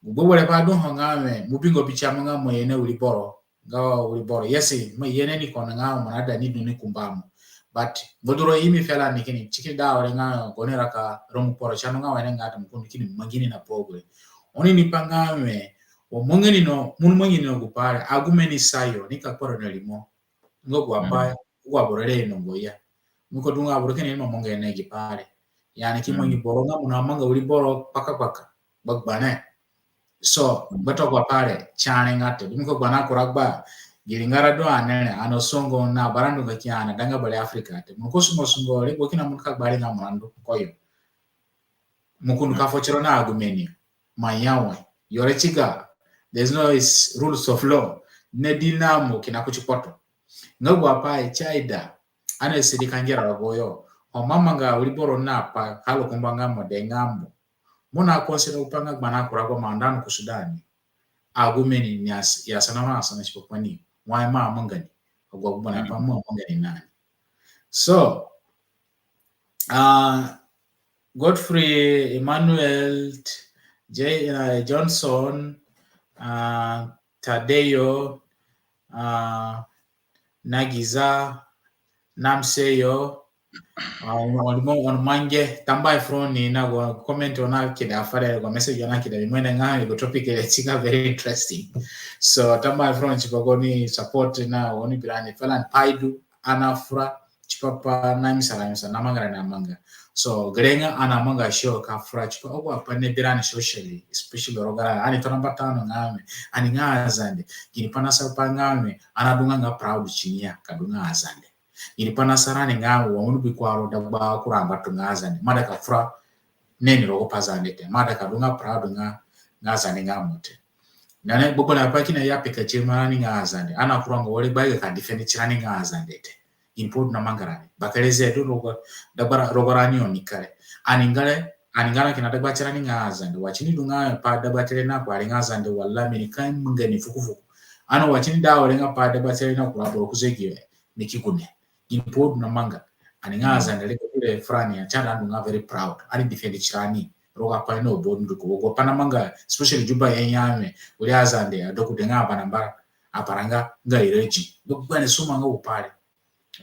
gu gbegberẽ pai du ho nga wẽ, mo bingo bi si amanga mo ye na wiri boro, nga wiri boro. Yes, mo ye na ni ko nga mo naida ni du ni kumba mo. But ngbaduro imi fela ni kini, si kini da awere nga gaoni raka romu kporo, si anu nga wenengai te, mo ki ndu kini mangi ni na power gure. Oni ni pa nga wẽ, wa mangi ni no, mo mangi ni no gu pai re, agume ni sayo, ni ka kporo na rimo. Nga gu apai, gu aboro re inongo ya. Mo ka du nga aboro kini ima manga ni gi pai re. Yani ki mangi boro nga mo namanga wiri boro kpakakpaka. Gbagbane. So, ngbatunga gu apai re, si arengbanga te. Mbiko gbana kura gba, gi ringara du ani re, ani asongo na barandu nga ki ani adanga bari Africa te. Mo ka sungo sungo, regbo kina mo ka gbari nga mo nandu koyo. Mo ki ndu ka fu tiro na agume ni. Mo aya wai. Yore tiga. There's no is rules of law. Ne di na mo kina kuti kpoto. Nga gu apai si aida. Ani asidi ka ngera rogoyo. Ho mo amanga wiri boro na pa kalo kumba nga mo de nga mo. Mo na consider gu pai nga gbana kura gba mo anda no ku Sudan. Agume ni ni as-, ya sana ma sana tipa pa ni. Wai mo amanga ni. Agu agu gbana pai mo amanga ni na ni. So, ah, Godfrey, Emmanuel, J-, ah, Johnson, ah, Tadeo, ah, Nagiza, Namseyo, ah, oni mo-, oni mange, tambuahe fu roni na gu comment oni nakeda fere, gu message oni nakeda, mi ima ino nga gu topic re si nga very interesting. So, tambuahe fu roni tipa gaoni support na oni bi rani, fere ani pai du, ani afura tipa pa na misa na misa namanga rani amanga. So, gere nga ani amanga show ka fura tipa agu apai ni bi rani socially, especially rogo rani, ani tona mbata no nga wẽ, ani nga Azande, gini pai nasa pa nga wẽ, ani adunga nga proud ti ni ya, ka du nga Azande. Gini pai nasa rani nga wẽ, wa mo ni bi kura ro dagba kura ngbatunga Azande, mo aida ka fura nini rogo pa Zande te, mo aida ka du nga proud nga, nga Azande nga mo te. Nane gbegberẽ apai kina ya peka ti rimo rani nga Azande. Ani akuranga wari gbaiga ka defend tirani nga Azande te. Gini pai du namanga rani. Bakere ze du rogo, dagba ra-, rogo rani oni kere. Ani ngere, ani ngere kina dagba tirani nga Azande. Wa tini du nga pa dagba tire na kura nga Azande, wala mi nika manga ni fuku fuku. Ani wa tini da were nga pa dagba tire na kura boro ku zegiyo, mi ki gu ni. Gini pai du namanga. Ani nga Azande re ko re furani ya, si aida ndu nga very proud. Ani defend tirani rogo apai na aboro dunduko. Agu apai namanga, especially Juba ya ya mi, wiri Azande adogude nga abanambara, aparanga nga iraji. Gbegberẽ suma nga gu pai re.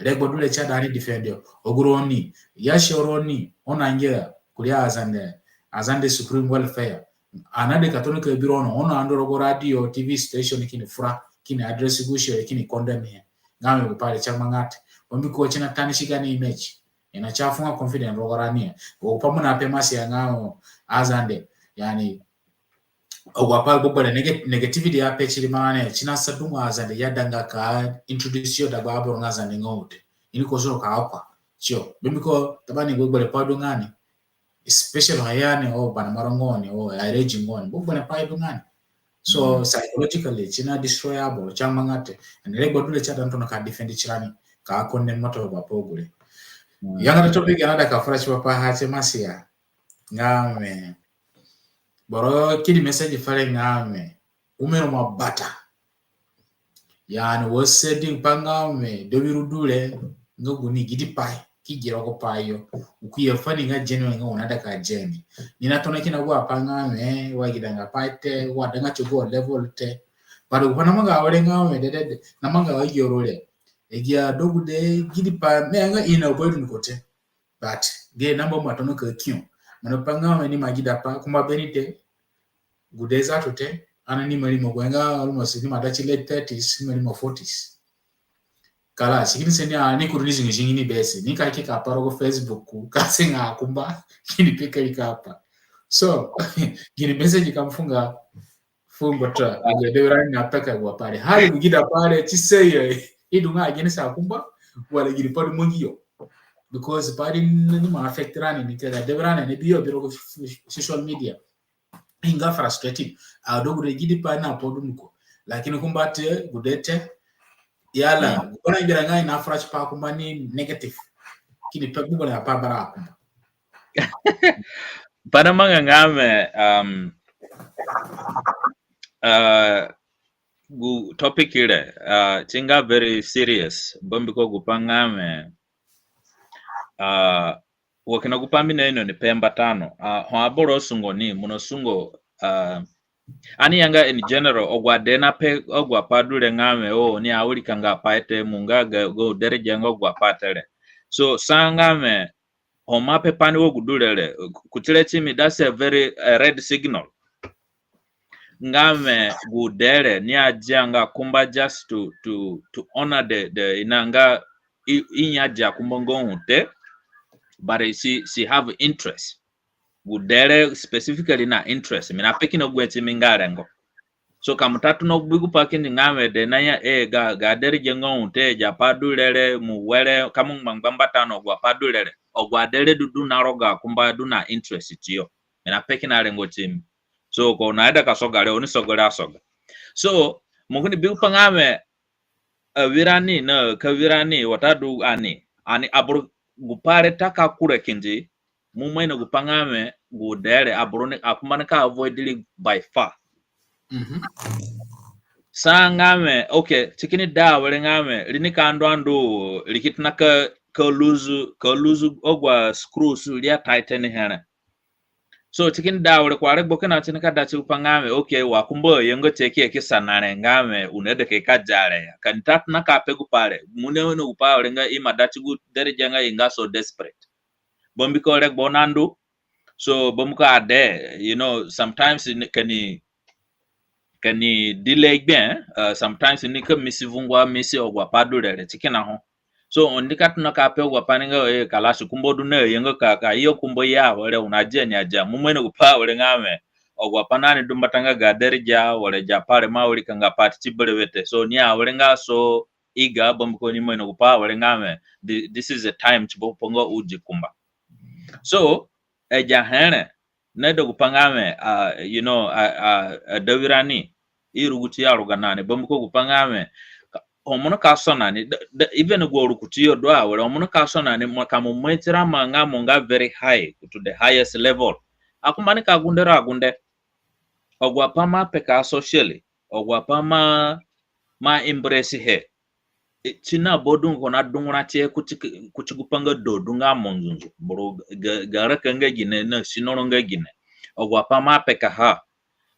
Regbo du re si aida ani defend yo. Agu roni, ya si roni, oni angia kurii Azande, Azande Supreme Welfare. Ani aida ka tona ka bi roni, oni andu rogo radio, T V station kini fura, kini address gu issue re, kini condemn he. Nga mi gu pai re si angbanga te. Mbiko si na tarnish gaani image. I na si afunga confidence rogo rani. Gu pai mo naape Masiya nga Azande, yani, agu apai gbegberẽ neg-, negativity ape ti ri marã ni, si nasa dungu Azande ya danga ka introduce yo dagba aboro nga Azande nga ute. Ini ko suro ka akwa. Sio, mbiko tabani gbegberẽ pai du nga ni. Especially ho ya ni, o banambara nga oni, o iraji nga oni. Gbegberẽ pai du nga ni. So, psychologically, si na destroy aboro, si angbanga te. And regbo du re si aida ani tona ka defend tirani, ka condemn moto ba pai gure. Yanga topic ya naida ka fura tipa paha ti Masiya. Nga mi. Boro kini message fere nga mi. Umero ma bata. Yani, wa si adi pa nga mi, do wiru du re, nga gu ni gidi pai ki gi rogo pai yo. U ki ya fani nga genuine nga u naida ka geni. Ni na tona kina gu apai nga mi, wa gidanga pai te, wa danga ti gu level te. But gu pai namanga awere nga mi dedede, namanga wa gi oro re. Agi adogude gidi pai, mi nga i na aboro dunduko te. But gi namba mo atona ka kio. Mo na pe nga mi ni ima gida pai, kumba beni te, gude zatu te, ani ni ima rimo gu nga almost ni ima da ti late thirties, ni ima rimo forties. Kalas, si kini sende ani kuru ni zingi zingi ni besi, ni ka ki ka pa rogo Facebook, ka senga akumba, kini pe ka ri ka pa. So, gini message ka mo fu nga, fu ngbatunga, agi adewirani na peka gu apai re. Hali gu gida pai re, si si ye, i du nga against akumba, wala gini pai du mangi yo. Because pai re ni ima affect rani, ni ka adewirani ni bi yo bi rogo social media. I nga frustrated. Adogude gidi pai na pai dunduko. Lakini kumba te, gude te. Yala, gu pai nangera nga i na fura tipa akumba ni negative. Kini pe gu pai na pa bara akumba. Pai namanga nga mi, um, uh, gu topic re, uh, si nga very serious. Bambiko gu pai nga mi, uh, wa kina gu pai mi naino ni pe mbata no. Uh, ho aboro asungo ni, mo nasungo, uh, ani yanga in general, agu ade na pe agu apai du re nga mi, o, ni awirikanga pai te, mo nga ga, ga dereja nga agu apai te re. So, sa nga mi, ho mo ape pai ni wa gu du re re, ku-, kuti re ti mi, that's a very, uh, red signal. Nga mi gu de re, ni adianga kumba just to, to, to honor the, the, i na nga i, i ni adia kumba nga ho te, but si, si have interest. Gu de re specifically na interest. Mi na pe kina gu he ti mi nga rengo. So ka mo ta tona bi gu pai kindi nga mi de na ya, e, ga, ga dereja nga ho te, agi apai du re re, mo were, ka mo ngbangba mbata no, agu apai du re re. Agu ade re du, du na roga kumba du na interest tiyo. Mi na pe kina rengo ti mi. So ko naida ka soga re, oni soga re asoga. So mo kini bi gu pai nga mi, awirani na ka wirani watadu ani, ani aboro gu pai re ta ka kura kindi, mo ima ino gu pai nga mi gu de re aboro ni, akumba nika avoid ri by far. Mhm. Sa nga mi, okay, si kini da awere nga mi, ri nika ndu andu, ri ki tona ka, ka lose, ka lose agu ascrews ri a tighten he re. So si kini da awere ku aregbo kina si nika da ti gu pai nga mi, okay, wa kumba ayenga ti ki, ki sana re nga mi, u naida ka i ka dia re ya. Ka ni ta tona ka pe gu pai re, mo naino gu pai awere nga i ima da ti gu dereja nga i nga so desperate. Bambiko regbo nandu. So bambiko ade, you know, sometimes ni, ka ni, ka ni delay gbe, uh, sometimes ni ka miss vungu, miss agu apai du re re, si kina ho. So oni ka tona ka pe agu apai ni nga, e, kalas, kumba du na ayenga ka, ka ye kumba ya awere, u na dia ni adia. Mo ima ino gu pai awere nga mi, agu apai nani du mbata nga ga dereja, wala agi apai re mo awirikanga pai ti berewe te. So ni awere nga so eager, bambiko ni ima ino gu pai awere nga mi, thi-, this is a time tipa gu pai nga u di kumba. So agi ahe re, naida gu pai nga mi, uh, you know, uh, uh, uh, adawirani, i rugu ti aruga nani, bambiko gu pai nga mi, ka, ho mo nika sona ni, da, da, even agu arukutu yo du awere, ho mo nika sona ni, mo ka mo mai ti rama nga mo nga very high, to the highest level. Akumba nika gunde ro agunde. Agu apai mo apeka socially, agu apai mo, mo embrace he. e, ti na ba du nga ko na dungura tie kuti, kuti gu pa nga da du nga mo nzunzu. Boro ga, ga raka nga gine, na sino ro nga gine. Agu apai mo apekaha,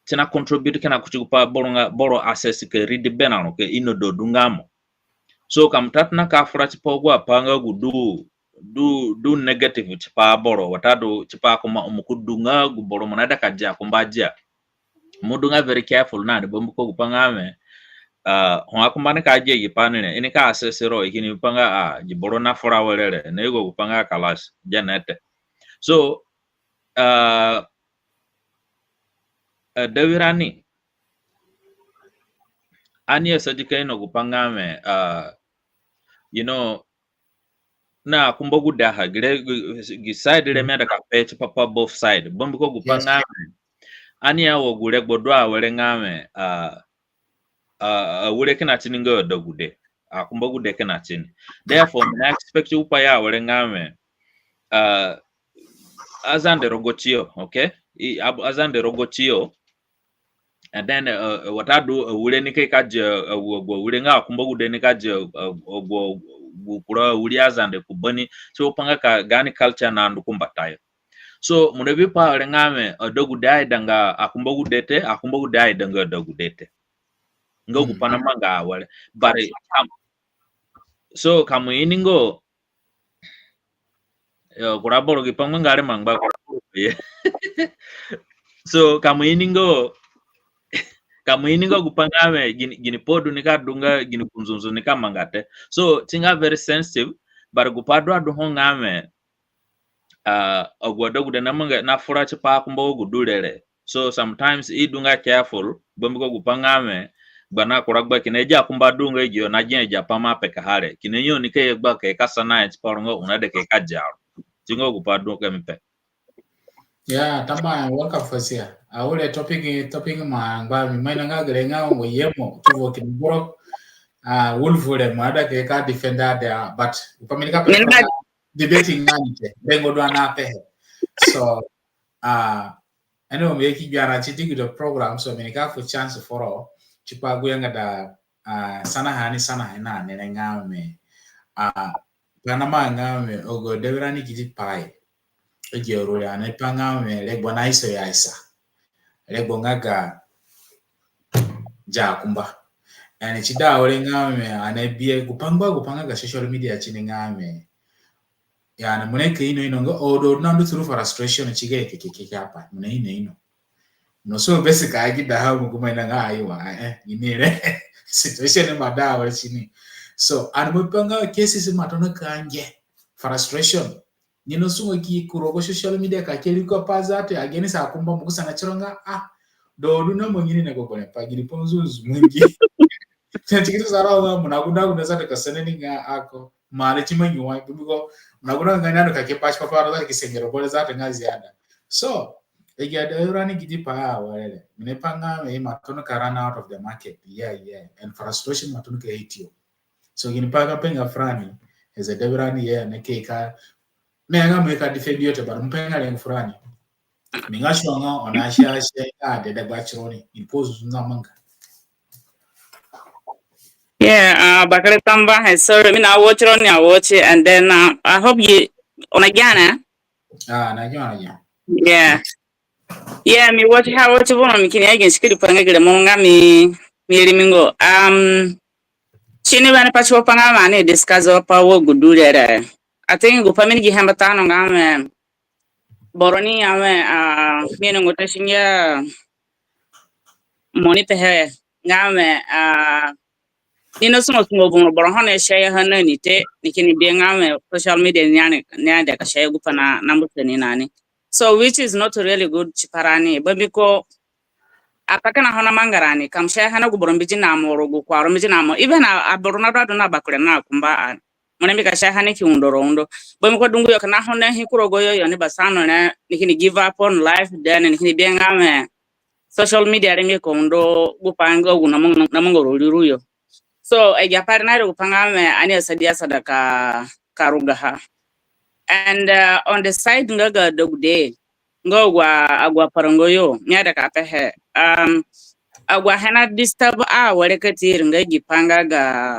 ti na contribute kina kuti gu pa boro nga, boro access ka read berã ro ka ino da du nga mo. So ka mo ta tona ka fura tipa agu apai nga gu du, du, du negative tipa aboro, watadu tipa akumba, mo ki du nga gu boro mo naida ka dia akumba dia. Mo du nga very careful na ni, bambiko gu pa nga wẽ, ah, ho akumba nika gia gi pa ni re, i nika assess ro, i kini bi pa nga, ah, gi boro nafura awere re, na yugo gu pa nga kalas, gene te. So, ah, ah, dawirani, ani asadi ka ino gu pa nga wẽ, ah, you know, na akumba gude ha, gi re, gi, gi side re mi aida ka pe tipa pa both side. Bambiko gu pa nga wẽ, ani ya wa gu regbo du awere nga wẽ, ah, ah, awire kina tini nga adegude. Akumba gude kina tini. Therefore, mi na expect gu pa ya awere nga wẽ, ah, Azande rogo tiyo, okay? I, ab-, Azande rogo tiyo, and then, uh, uh, watadu, uh, awire nika ye ka dia, uh, agu, agu awire nga akumba gude nika dia, uh, uh, agu, agu kura awiri Azande ku bani. So, pa nga ka gaani culture nandu ku mbatayo. So, mo nabi pa awere nga wẽ, uh, adegude aidanga akumba gude te, akumba gude aidanga adegude te. Nga gu pa namanga awere. But, um, so, ka mo ini nga, yo, kura boro gi pa ngbanga re mangba kura boro ye. So, ka mo ini nga, ka mo ini nga gu pa nga wẽ, gini, gini pa du nika du nga, gini ku nzunzu nika manga te. So, ti nga very sensitive, but gu pa du adu ho nga wẽ, ah, agu adegude namanga, nafura tipa akumba wa gu du re re. So sometimes i du nga careful, bambiko gu pa nga wẽ, gba na kura gba kina agi akumba du nga agi yo, na gia agi apai mo apekaha re. Kina yo nika ye gba ka ye ka sana he tipa ro nga u naida ka ye ka dia ro. Ti nga gu pa du ka mi pe. Yeah, tamba, welcome, Fozia. Awire topic, topic ma ngba mi ima ino nga gere nga wo yemo, ki vo kini boro, ah, wolf re mo aida ka ye ka defender de, ah, but gu pa mi nika pe, mi nika debating nga ni te, rengo du ani apehe. So, ah, anyway, mi ye ki gbia na ti digi du program, so mi nika fu chance foro tipa gu yangada, ah, sanahe ani sanahe na ni re nga wẽ, ah, pa namanga wẽ, agu adawirani ki di pai. Agi aru re ani pa nga wẽ, regbo naiso yo aisa. Regbo nga ga dia akumba. Yani ti da awere nga wẽ, ani abihe gu pa ngba, gu pa nga ga social media tini nga wẽ, yani, mo nika ino ino nga, oh, du nandu through frustration ti ga keke keke apai. Mo na ino ino. No, so basic ka gi da ha mo gu ima ino nga, aiwa, eh, eh, gini re. Situation ima da awere tini. So, ani ima pa nga cases ima tona ka nge. Frustration. Ni nasungo ki ku rogo social media ka keri ko pa zatu against akumba, mo ki sana tiro nga, ah, do du na mo ngini na gogore pa giri ponzu zumungi. Ti ki tu sara nga mo na gu da gu da zatu ka sana ni nga ako. Mare ti mangi wai, bambiko mo na gu da nga ni adu ka ke pa tipa pa ro zatu ki sengero bore zatu nga ziada. So, agi adawirani gi di pa awere re, mi ni pa nga wẽ ima tona ka run out of the market. Yeah, yeah. And frustration ima tona ka hit you. So gini pai ka pe nga furani, as a dawirani, yeah, ni ke ka, mi nga mo ka defend yo te, but mo pe nga rengo furani. Mi nga sure nga oni asia asia ka de dagba tironi, impose nga manga. Yeah, uh, bakere tamba, eh, sorry, mi na watch tironi, I watch it, and then, uh, I hope you, oni agiana. Ah, na agiana, agiana. Yeah. Yeah, mi watch ha watch bono mi kini agi nsikiri pa nga gire mo nga mi, mi rimi ngo. Um, tini bani pa tipa pa nga ma ni discuss pa wo gu du re re. I think gu pa mi ni gi hamba tano nga wẽ, boro ni ya wẽ, ah, mi ni ngo ta singia mo ni pehe nga wẽ, ah, ni nasungo sungo boro ho na share ha na ni te, ni kini bi nga wẽ social media ni ani, ni aida ka share gu pa na, na mbu te ni na ni. So, which is not really good tipa rani. Bambiko, apai kina ho namanga rani, ka mo share ha na gu boro mbiji na mo, rogo gu kura mbiji na mo. Even a, aboro nadu adu na bakure na akumba a. Mo ni mi ka share ha ni ki undo ro undo. Bambiko dungu yo kina ho na hi ku rogo yo yo ni basano re, ni kini give up on life, then ni kini bi nga wẽ social media re mi ka undo gu pa nga gu namanga, namanga ro riru yo. So, agi apai re na re gu pa nga wẽ ani asadi asada ka, ka ruga ha. And, uh, on the side nga ga adegude, nga agu, agu aparanga yo, mi aida ka pehe. Um, agu ahe na disturb awere ka tiri nga gi pa nga ga,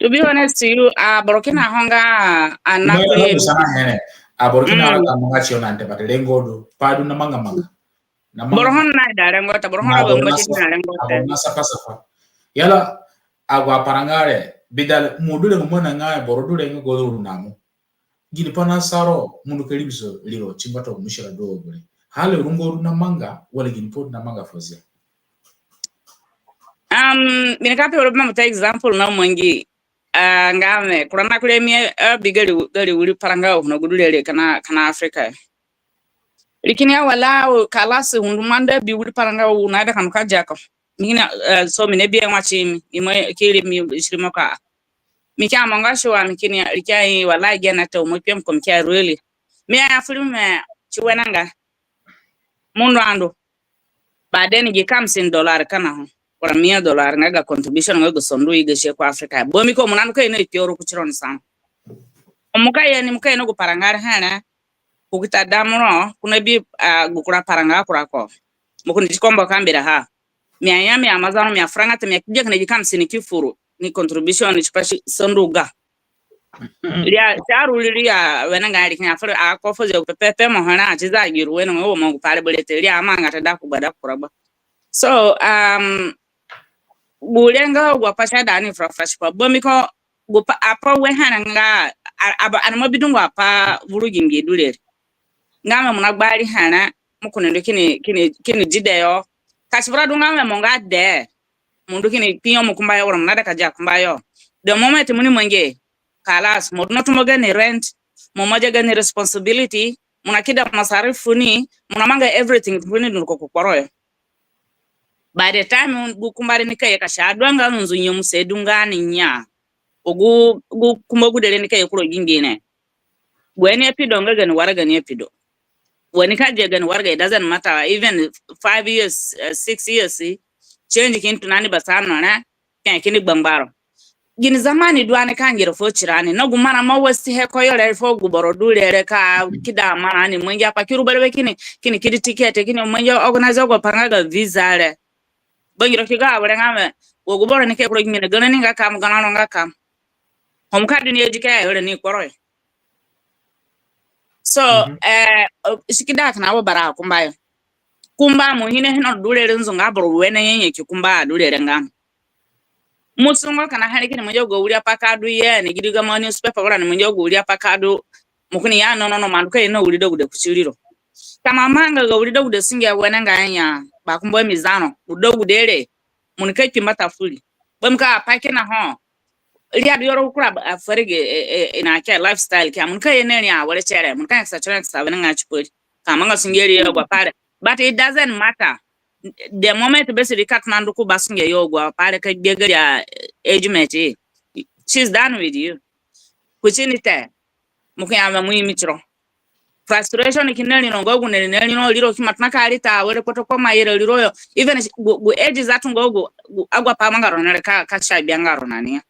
To be honest to you, a boro kina ho nga a na kuri. Aboro kina ho nga tiyo na nte bate rengo du pa du na manga manga. Boro ho na ida rengo ta, boro ho na rengo ta. Aboro na safa safa. Yala agu aparanga re bidal mo du re mo na nga boro du re nga godo ru na mo. Gini pai na sa ro mo ndu ka ribiso riro ti ngbatunga gu mushkila du wa gure. Hali rungo ru na manga wala gini pai du na manga fozia. Um, mi nika pe wala ba mo ta example na mangi. Ah, nga me kura na kure mi, ah, bi gari, gari wiri paranga ho na gu du re re kina, kina Africa. Lakini ya wala, kalas, hundu manda bi wiri paranga ho na da kanu ka jako. Mi ni, eh, so mi ni bi e wa ti mi, i mo kiri mi siri mo ka. Mi kia mo nga shuwa, mi kini, mi kia i wala gene te mo kpem ko mi kia really. Mi aya firi me ti wenengai. Mo ndu andu. Baden gi kamsin dollar kina ho. Kura mia dollar nga ga contribution nga ga sondu i ga si ku Africa. Bambiko mo nandu ka ino i kporo ku tiro ni sa. Mo ka ye ni mo ka ino gu paranga re here. Ku kita damro, ku na bi, ah, gu kura paranga kura ko. Mo kini ti kombo ka mbira ha. Mi aya mi amazon mi afuranga te mi akija kina gi kamsin ki furu. Ni contribution ni tipa si sondu ga. Ria, si aru ri ria, wenengai ri kina fere, a ko fo ze pepe mo hana, ati za giru wenengai wo mo gu pare bere te, ria amanga te da ku gbada kura gba. So, um, gu rengo gu apai si ada ni fura fura tipa. Bambiko, gu pa, apai we hana nga, a, a, ani mo bi dungu apai vuru gi ngi du re. Nga me mo na gbari hana, mo kini ndu kini, kini, kini dide yo. Ka si vura du nga me mo nga de. Mo ndu kini kpi yo mo kumba yo, wara mo na da ka dia kumba yo. The moment mo ni mangi, kalas, mo du na tumo gani rent, mo ima dia gani responsibility, mo na kida masarif funi, mo na manga everything funi du ko ku kporo yo. By the time gu kumba re nika ye ka si adu nga nzunzu nyemuse du nga ni nya. Gu, gu kumba gu de re nika ye kuro gi ngi ne. Gu ani apido nga gani wara gani apido. Wani ka dia gani wara ga, it doesn't matter. Even five years, uh, six years, eh, change kini tona ni basano re, kini kini gbangbaro. Gini zamani du ani ka ngera fuo tirani. Na gu marã mo waste he ko yo re fuo gu boro du re re ka kida marã ni mangi apai ki ru berewe kini, kini kidi ticket, kini mangi organize gu pai nga ga visa re. Bangiro ki ga awere nga me, wa gu boro ni ke kuro gi mi ni garã ni nga kam, garã ro nga kam. Ho mo ka du ni ejike ya yo re ni kporo yo. So, eh, si ki da kina wa bara kumba yo. Kumba mo hine hino du re re nzunga boro wene nyenye ki kumba du re re nga. Mo sungo kina hari kini mo njo go wiri apai ka du ye, ni gidi gamo newspaper wara ni mo njo go wiri apai ka du. Mo kini ya no, no, no, mandu ka ye na wiri dagude ku tiri ro. Ka mo amanga ga wiri dagude sunge wenengai ya, ba kumba mi zano, gu dagude re, mo ni ka kpi mbata furi. Bambiko apai kina ho. Ri adu yo ro kura afarige, eh, eh, ina ke lifestyle ke, mo ni ka ye na ri awere tere, mo ni ka nyakasa tere nyakasa wenengai tipa ri. Ka manga sunge ri yo gu apai re. But it doesn't matter. The moment besi ri ka tona ndu ku ba sunge yo gu apai re ka gbia gari a, eh, age mate, she's done with you. Ku tini te. Mo ki ya mo imi tiro. Frustration ki na ri no nga gu na ri no ri ro ki ima tona ka ri ta awere kpoto ko ma yere ri ro yo. Even gu, gu age zatu nga gu, gu agu apai manga ro na re ka, ka si gbia nga ro na ni ya.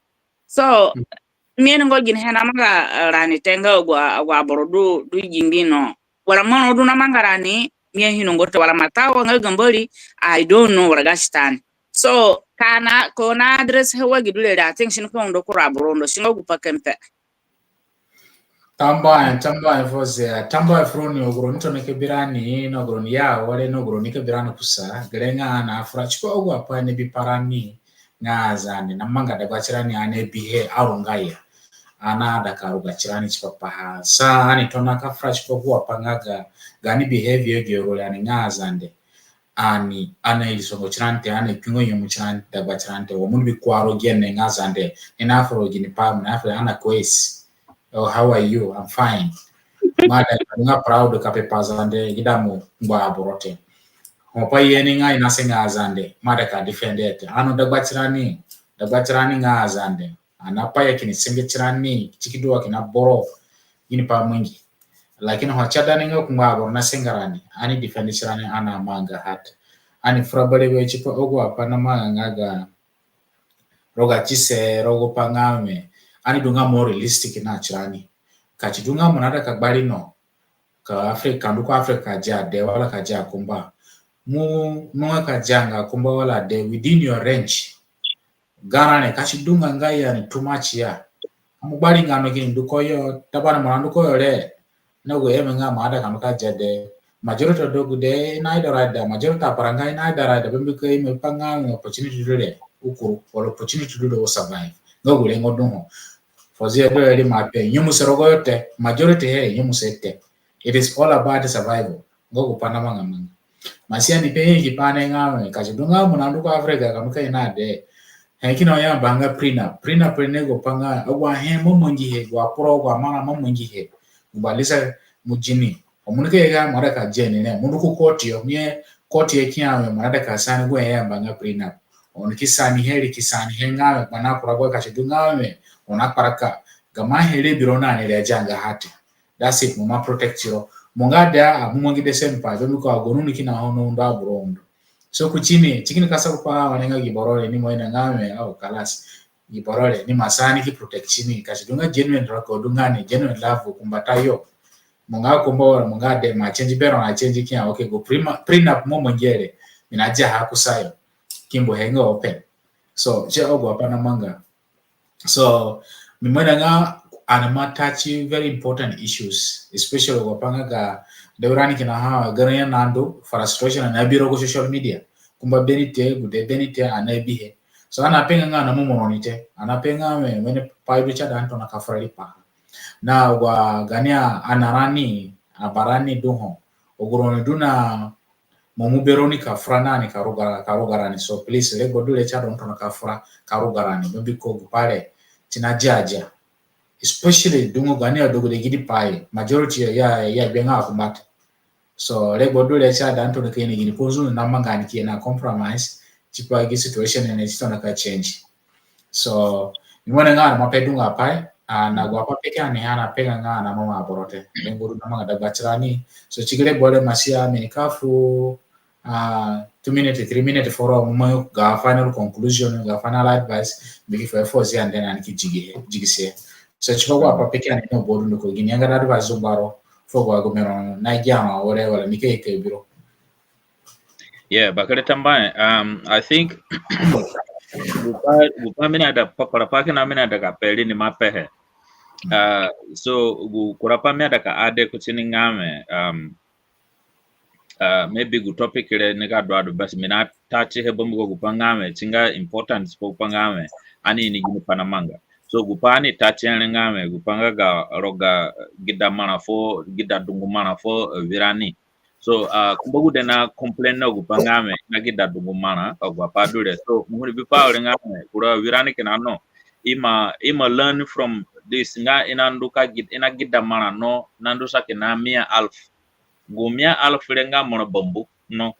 So, mi ni nga gini he na manga rani te nga agu, agu aboro du, du gi ngi no. Wara mo ro du na manga rani, mi aino nga te wara mata wa nga ga Mbori, I don't know, wara ga Satan. So, ka na, ko na address he wa gi du re re, I think si ni ka undo kura aboro undo, si nga gu pai ke mpe. Tambuahe, tambuahe fu Zea, tambuahe fu roni agu roni tona ka bi rani, na agu roni ya awere, na agu roni ka bi rani kusa, gere nga ani afura tipa agu apai ani bi pa rani nga Azande, na manga dagba tirani ani abihe arunga ya. Ani aida ka ruga tirani tipa paha. Sa ani tona ka fura tipa agu apai nga ga, gaani behavior gi auru re ani nga Azande. Ani, ani airisonga tirani te, ani akpinga nyemu tirani te, dagba tirani te. Wa mo ni bi kura ro gene nga Zande, ni na fura gini pai, mo na fura ani akwes. Oh, how are you? I'm fine. Mo aida ka du nga proud ka pe pa Zande, gida mo ngba aboro te. Ho pai ye ni nga i na senga Azande, mo aida ka defend e te. Ani dagba tirani, dagba tirani nga Azande. Ani apai ya kini senga tirani, ti ki du wa kina boro, gini pai mangi. Lakini ho si aida ni nga ku ngba aboro na senga rani, ani defend tirani, ani amanga hat. Ani fura berewe tipa agu apai na manga nga ga rogatise, rogo pai nga me, ani du nga more realistic na tirani. Ka si du nga mo na ida ka gbari no, ka Africa, ndu ku Africa ka dia de wala ka dia kumba. Mo nunga ka dia nga kumba wala de within your range. Garã re ka si du nga nga ya ni too much ya. Ka mo gbari nga no kini ndu ku yo, ta bani mo na ndu ku yo re. Na gu eme nga mo aida ka ndu ka dia dee. Majority of agude i naida rada, majority aparanga i naida rada, bambiko i ima pe nga opportunity du re u kuru, wala opportunity du re u survive. Nga gu rengo du ho. Fozi ya du re ri mo ape, nyemuse rogoyo te, majority he nyemuse te. It is all about survival. Nga gu pai namanga amanga. Masia ni pe he ki pai ni nga we, ka si du nga mo na ndu ku Africa ka mo ka ina dee. He kina ya banga prenup. Prenup ni gu pai nga, agu ahe mo mangihe, agu akporo, agu amarã mo mangihe. Gu ba lisa mo zini. Ho mo nika ye ga mo aida ka zini ni. Mo ndu ku court yo, mi he court yo ki ya we mo aida ka sign gu he ya banga prenup. Oni ki sign he, ri ki sign he nga we, kpana kura gu ka si du nga we, oni akparaka. Gamo ahe re bi ro na ni re azianga ha te. That's it, mo ima protect ro. Mo nga dee, a, mo mangi the same pai, bambiko agu oni kina ho na undo aboro undo. So kuti ni, si kini ka sa gu pai wa ni nga gi boro re ni mo ina nga we, oh, kalas. Gi boro re ni ima sa ni ki protect ni, ka si du nga genuine ro ko du nga ni, genuine love ku mbatayo. Mo nga kumba wala mo nga dee, mo a change bero na change ki ya, okay, gu prima-, prenup mo mangihe re, mi na dia ha kusayo. Ki mbu he nga open. So, si agu apai namanga. So, mi ima ina nga ani ima touch very important issues, especially gu pai nga ga dee wirani kina ha, garã ya na ndu, frustration ani abi rogo social media. Kumba beni te, gude beni te, ani abihe. So, ani apenga nga ani amomo roni te, ani apenga we, wene pai du si aida ani tona ka fura riipaha. Na agu gaani anarani, abarani du ho, agu roni du na mo mu bero ni ka fura na ni ka ruga, ka ruga rani. So please, regbo du re si aida oni tona ka fura ka ruga rani. Bambiko gu pai re si na dia dia. Especially dungu gaani adegude gidi pai. Majority ya, ya, ya gbe nga akumba te. So regbo du re si aida ani tona ka ini gini pai nzunzu namanga ani ki ye na compromise. Tipa gi situation ni si tona ka change. So, ni mo ina nga ani ima pe dungu apai, a, na agu apai peke ani ha na pe nga nga ani ima ma aboro te. Ni nguru namanga dagba tirani. So, si gi regbo re Masia, mi nika fu, a, two minutes, three minutes foro, mo ima ga final conclusion, ga final advice, mi ki fu e fozi and then ani ki digi he, digise. So, tipa agu apai peke ani na bodu ndu ko gini, anga advice zungba ro, fu agu agume ro, na gi ani awere, wala mi ke ke biro. Yeah, bakere tambuahe. Um, I think gu pai, gu pai mi naida pa, kura pai kina mi naida ka pe re ni ima pehe. Uh, so gu kura pai mi aida ka add kuti ni nga we, um, uh, maybe gu topic re nika du adu, but mi na touch he bambiko gu pai nga we, si nga important tipa gu pai nga we, ani ini gini pai namanga. So gu pai ani touch he re nga we, gu pai nga ga roga gida marã fu, gida dungu marã fu, uh, wirani. So, uh, kumba gude na complain na gu pai nga we, na gida dungu marã, agu apai du re. So, mo huri bi pai re nga we, kura wirani kina no, i ima, i ima learn from this, nga i na ndu ka gid-, i na gida marã no, na ndu sa kina mia alf. Gu mia alf re nga marã bambu no.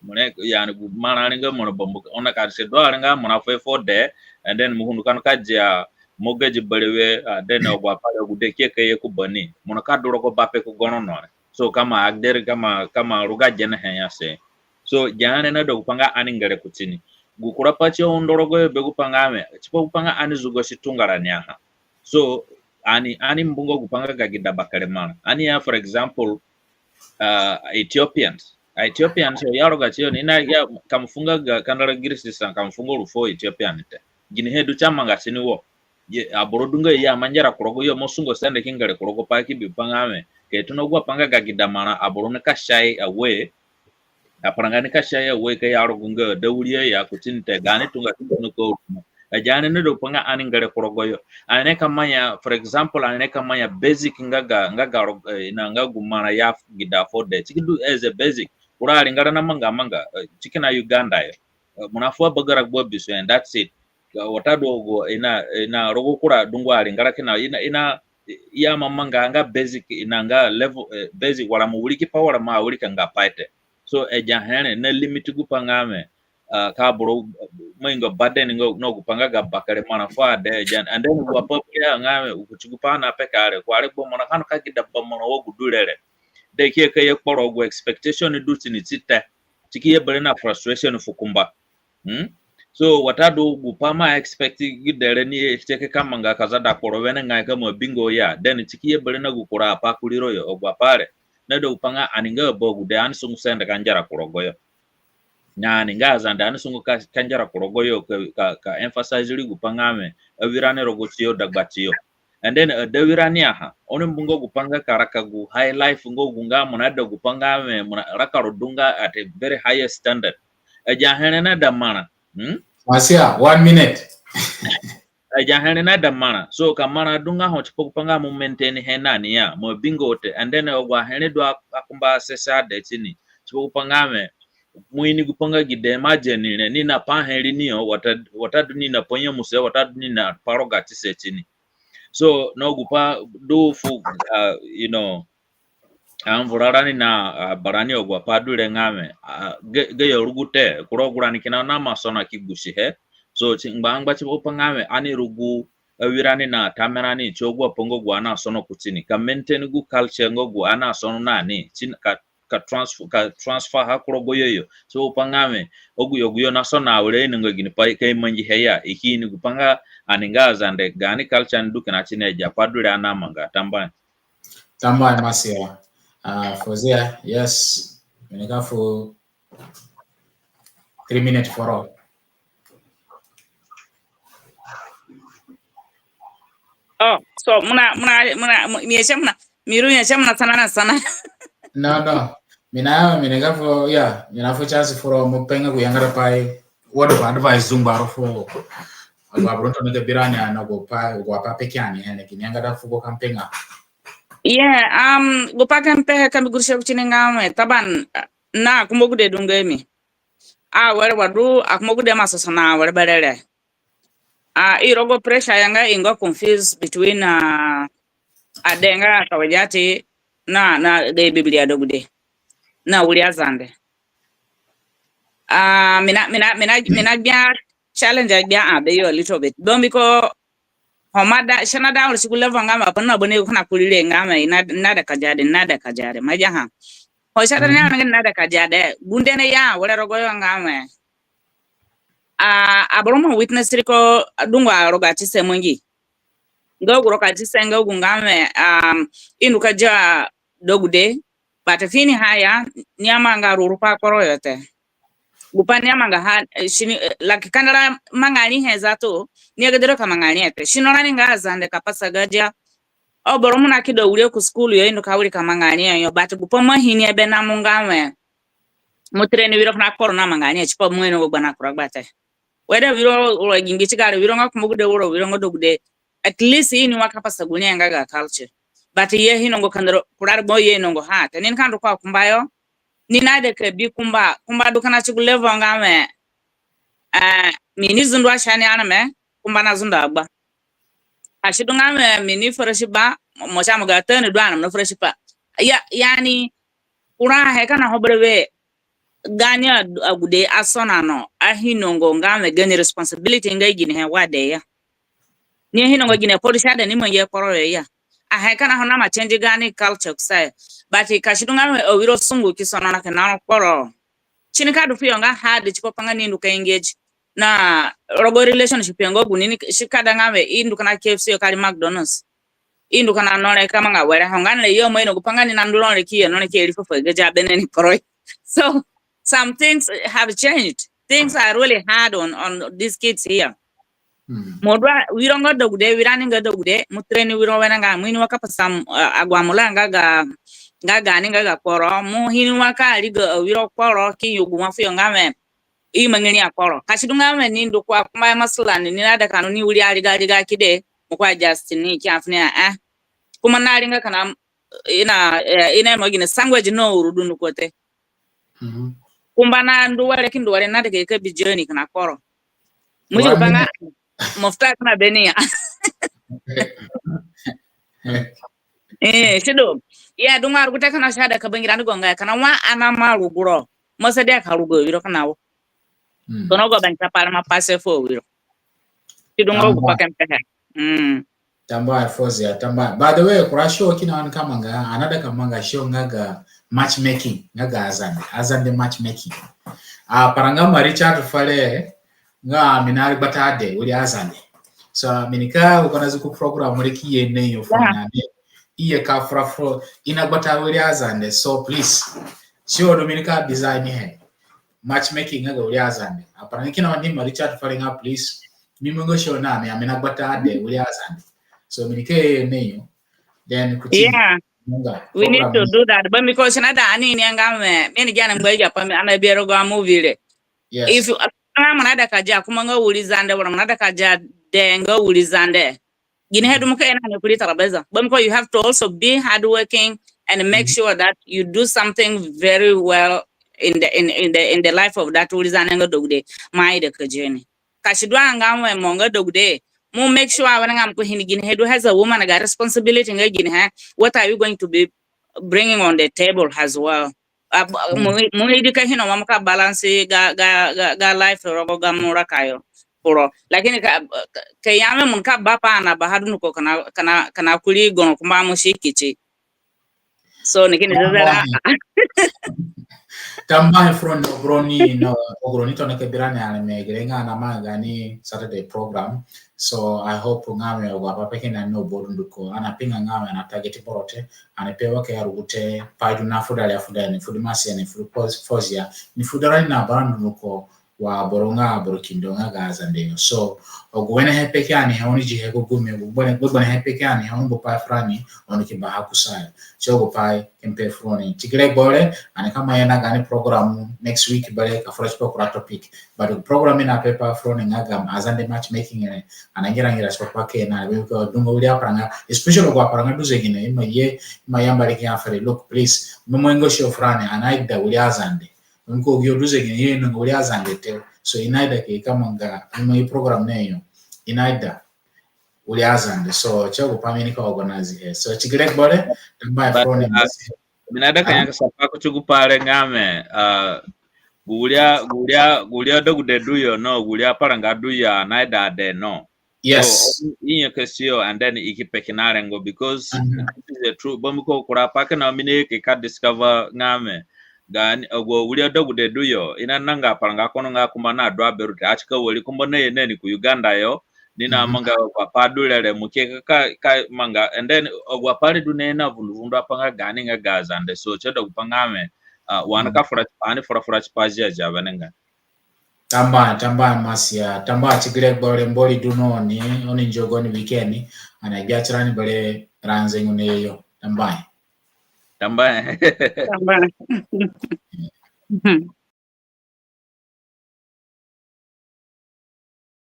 Mo re, yani, gu marã re nga marã bambu. Ono ka si du a re nga marã fu, fu dee, and then mo hundu ka ndu ka dia mortgage berewe, uh, then agu apai re, agude ki ye ka ye ku bani. Mo nika du rogo bape ku goro no re. So ka mo add re, ka mo, ka mo ruga gene he ya se. So gi he re naida gu pai nga ani ngere kuti ni. Gu kura pai si undo rogoyo be gu pai nga we, tipa gu pai nga ani zugosi tunga rani aha. So ani, ani mbunga gu pai nga ga gida bakere marã. Ani ya, for example, uh, Ethiopians. Ethiopians yo, ya roga tiyo ni na ya, ka mo fu nga ga kandara Girisi sa, ka mo fu nga ru fu Ethiopian te. Gini he du si amanga tini wo. Ye, aboro du nga i aima ngera ku rogoyo, mo sungo sende ki ngere ku rogo pai ki bi pai nga we, ka i tona agu apai nga ga gida marã, aboro nika shy away. Aparanga nika shy away ka i arugu nga dawiri ya kuti ni te, gaani tunga ki tona ka rugu. Agi he re naida gu pai nga ani ngere ku rogoyo. Ani nika maa ya, for example, ani nika maa ya basic nga ga, nga ga rog-, eh, i na nga gu marã ya gida fu dee. Si ki du as a basic. Kura aringara namanga amanga, eh, si kina Uganda yo. Eh, mo na fu abagara gbua biso, and that's it. Watadu agu i na, i na rogo kura dungu aringara kina, i na, i na, i aima manga nga basic, i na nga level, eh, basic, wara mo wiriki pai, wara mo awirika nga pai te. So agi he re na limit gu pai nga we, uh, ka aboro, uh, mo ingo burden nga, na gu pai nga ga bakere marã fu adee, agi he, and then gu apai peke nga we, kuti gu pai na peke re, ku aregbo marã ka ndu ka gida ba marã wa gu du re re. Dee ki ye ka ye kporo, gu expectation du tini ti te. Si ki ye bere na frustration fu kumba. Hmm? So watadu gu pai mo expect gi dee re ni ye si ke ka manga ka zada kporo wenengai ka mo bingo ya. Then si ki ye bere na gu kura apai kuriro yo, agu apai re naida gu pai nga ani nga abagude ani sungu sende ka ngera ku rogoyo. Na ni nga Azande ani sungu ka, ka ngera ku rogo yo ka, ka, ka emphasize ri gupai nga wẽ, awirani rogo tiyo dagbatiyo. And then, uh, adawirani aha, oni mbu nga gupai nga ka raka gu high life nga gu nga mo naida gupai nga wẽ, mo na raka ro du nga at a very highest standard. Agi ahe re naida marã. Hmm? Masia, one minute. Agi ahe re naida marã. So ka marã du nga ho tipa gupai nga mo maintain he na ni ya, mo abinga wo te. And then agu ahe re du a, akumba sese ade tini. Tipa gupai nga wẽ, mo ini gupai nga gi dee mo adia ni re, ni na pa ahe re ni yo, wata, watadu ni na pa nyemuse, watadu ni na pa rogatise tini. So, na gupai du fu, uh, you know, anvurarani na, uh, barani agu apai du re nga wẽ, uh, ga, gayo rugu te, kura agu rani kina naima sona ki gusihe. So, ti ngba, ngba tipa gupai nga wẽ, ani rugu awirani na atamerani, ti agu apai nga gu ani asono kutini. Ka maintain gu culture nga gu ani asono na ni, ti ka ka transf-, ka transfer ha ku rogo yo yo. So gupai nga wẽ, agu yo, agu yo nasona awere, i inonga ginipai ka i mangihe ya, i ki ini gupai nga ani nga Azande, gaani culture ni du kina tini, agi apai du re ani namanga. Tambuahe. Tambuahe, Masia. Uh, Fozia, yes. Mi nika fu three minutes for all. Oh, so mo na, mo na, mo na, mo, mi ese mo na, mi ru mi ese mo na sana na sana. No, no. Mi na, mi na ga fu, yeah, mi na fu chance furo mo pe nga gu yangara pai. Word of advice zungba ro fu agu aboro tondu ka bi rani na gupai, gupai peke ani, eh, kini yangada fugo ka mo pe nga. Yeah, um, gupai ka mo pe he ka mi gurse kutini nga wẽ, taban, na akumba gude du nga mi. Awere wa du akumba gude ima soso na awere berere. A, i rogo pressure ya nga i nga confused between, uh, ade nga Kawajati na, na ga Biblia degude na wiri Azande. Uh, mi na, mi na, mi na, mi na gbia challenge agbia a be yo a little bit. Mbiko ho mo ada, si nada wiri si gu level nga ma pa na bone ko na kurire nga ma i na, i naida ka dia de, i naida ka dia de. Ma ya ha. Ho si ada na nga i naida ka dia de. Gunde ni ya, were rogo yo nga wẽ. A, aboro ima witness ri ko dungu arogatise mangi. Nga gu rogatise nga gu nga wẽ, um, i ndu ka dia degude, but fini ha ya, ni amanga ruru pa kporo yo te. Gupai ni amanga ha, eh, sini, eh, like, kandara manga rihe zatu, ni agedero ka manga rihe te. Sino rani nga Azande ka pasa ga dia. O boro mo na kido wiri ku school yo, i ndu ka wiri ka manga rihe yo, but gupai mo ini ebe na mo nga wẽ. Mo train wiro kina kporo na manga rihe tipa mo ino gbana kura gba te. Were wiro ro gingi ti gare, wiro nga kumba gude woro, wiro nga degude. At least i ini wa ka pasa gu rihe nga ga culture. But i ainonga kandara, kura regbo i ainonga ha te. Ni nika ndu ku akumba yo. Ni naida ka bi kumba, kumba du kina ti gu level nga wẽ. Eh, mi ni zundu asani areme, kumba na zundu agba. Ka si du nga wẽ mi ni fresh ba, mo, mo sa mo ga tani du areme na fresh pa. Ya, yani, kura he kina ho berewe, gaani a, agude asona no, ainonga nga wẽ gaani responsibility nga ginihe wa de ya. Ni ainonga ginipai du si aida ni mangi kporo yo ya. Ahe kina ho naima change gaani culture kusayo. But ka si du nga wẽ awiro sungu ki sono na kina kporo. Si nika du fuyo nga hard tipa pa nga ni ndu ka engage. Na rogo relationship yo nga gu ni, si ka da nga wẽ i ndu kina K F C yo ka ri McDonald's. I ndu kina no re ka manga were ho nga ni re yo mo ino gupai nga ni na ndu no re ki ye no re ki eri fuo fuo ga dia bene ni kporo. So some things have changed. Things are really hard on, on these kids here. Mm. Mo du a, wiro nga degude, wira ni nga degude, mo train wiro wenengai, mo ini wa ka pasa, uh, agu amula nga ga, nga gaani nga ga kporo, mo ini wa ka riga, uh, wiro kporo, ki yugu wa fuyo nga wẽ, i mangi ri akporo. Ka si du nga wẽ ni ndu ku akumba ya masalan, ni naida ka ndu ni wiri ariga ariga ki de, mo ku adjust ni ki ya fu ni, eh. Kumba na ri nga kina, i na, eh, i na mo gini sandwich no uru dunduko te. Mhm. Kumba na ndu were ki ndu were naida ka ye ka bi journey kina kporo. Mo zi gupai nga, mo futa kina beni ya. Eh, si du. Ya, du nga rugute kina si aida ka bangirani gonga ya kina wa ani ima rugu ro. Mo sa dia ka rugu wiro kina wo. Mm. Tono go bangisa pa re ima pasa fu wiro. Si du nga gupai ka mi pe he. Mm. Tambuahe Fozia, tambuahe. By the way, kura show kina ani ka manga, ani naida ka manga show nga ga matchmaking, nga ga Azande, Azande matchmaking. A, paranga ma Richard Fale, nga mi na ri gbata ade wiri Azande. So mi nika gu kina zuku program re ki ye na yo fu na ni. I ye ka fura fu, i na gbata wiri Azande. So please. Show du mi nika design he. matchmaking nga ga wiri Azande. Aparanga kina wa ni ima reach out fere nga, please, mi mangi show na mi, ami na gbata ade wiri Azande. So mi ni ke ni yo. Then kuti Yeah. We need to do that. But because na da ani ni nga mi, mi ni gani ngba ya pa mi, ani abi rogo movie re. Yes. If you, mo naida ka dia, kuma nga wiri Zande, wala mo naida ka dia de nga wiri Zande. Ginihe du mo ka ye na ni kurii tarabeza. But because you have to also be hardworking and make sure that you do something very well in the, in, in the, in the life of that wiri Zande nga degude. Mo aida ka dia ni. Ka si du a nga mo nga degude, mo make sure wa nga mo ko ini ginihe du as a woman, ga responsibility nga ginihe. What are you going to be bringing on the table as well? Mo idi ka ino mo ka balance ga, ga, ga, ga life rogo ga mo raka yo kporo. Lakini ka, ka ya mi mo ka ba pa na ba hadu nuko kana, kana, kana kurii gono kumba mo si kiti. So ni kini zezera. Tambuahe furoni, agu roni no, agu roni tona ka bi rani areme gere nga ani amanga gaani Saturday program. So I hope nga mi agu apai kina no bo dunduko. Ani apinga nga mi ani atarget boro te, ani pe wa ka ya rugute, pai du na fuda re, fuda ni, fudu masia ni, fudu fozia ni, fuda rani na bara dunduko wa boro nga boro kindo nga ga Zande yo. So agu wenehe peke ani he oni dihe gu gumi, agu gbegberẽhe peke ani he oni bi pai furani, oni ki baha kusayo. So agu pai ki mpe furoni. Ti gi regbo re, ani ka ma ye na gaani program next week bere ka fura tipa kura topic. But program i na pe pai furoni nga ga Azande matchmaking re, ani angira ngira tipa pa kina, bambiko du nga wiri aparanga, especially agu aparanga du zegino, ima ye, ima yamba ri ki ya fere, look, please, mi mangi show furani, ani aida wiri Azande. Nko gi yo du zegino ye no nga wiri Azande te. So i naida ki ka manga, ima i program na yo. I naida wiri Azande. So ti agu pai mi ni ka organize he. So ti gi regbo re, tambuahe furoni. Mi naida ka nyakasa pa kuti gu pai re nga mi, gu wiri, gu wiri, gu wiri adegude du yo no, gu wiri aparanga du yo, ani aida ade no. Yes. So i nyakasi yo, and then i ki pe kina rengo, because this is a true, bambiko kura pai kina mi ni ki ka discover nga mi, gaani, agu wiri adegude du yo, i na nanga aparanga kono nga kumba na du aberu te, ati ka wari kumba na ye na ni ku Uganda yo, ni na manga agu apai du re re, mo ki ka, ka manga, and then agu apai re du na ye na vundu vundu apai nga gaani nga ga Zande. So ti aida gu pai nga mi, wa ani ka fura tipa, ani fura fura tipa Ziazia Wenengai. Tambuahe, tambuahe Masia, tambuahe ti gi regbo re. Mbori du na oni, oni njogo ni weekend, ani agbia tirani bere ranze ngune yo. Tambuahe. Tambuahe. Tambuahe.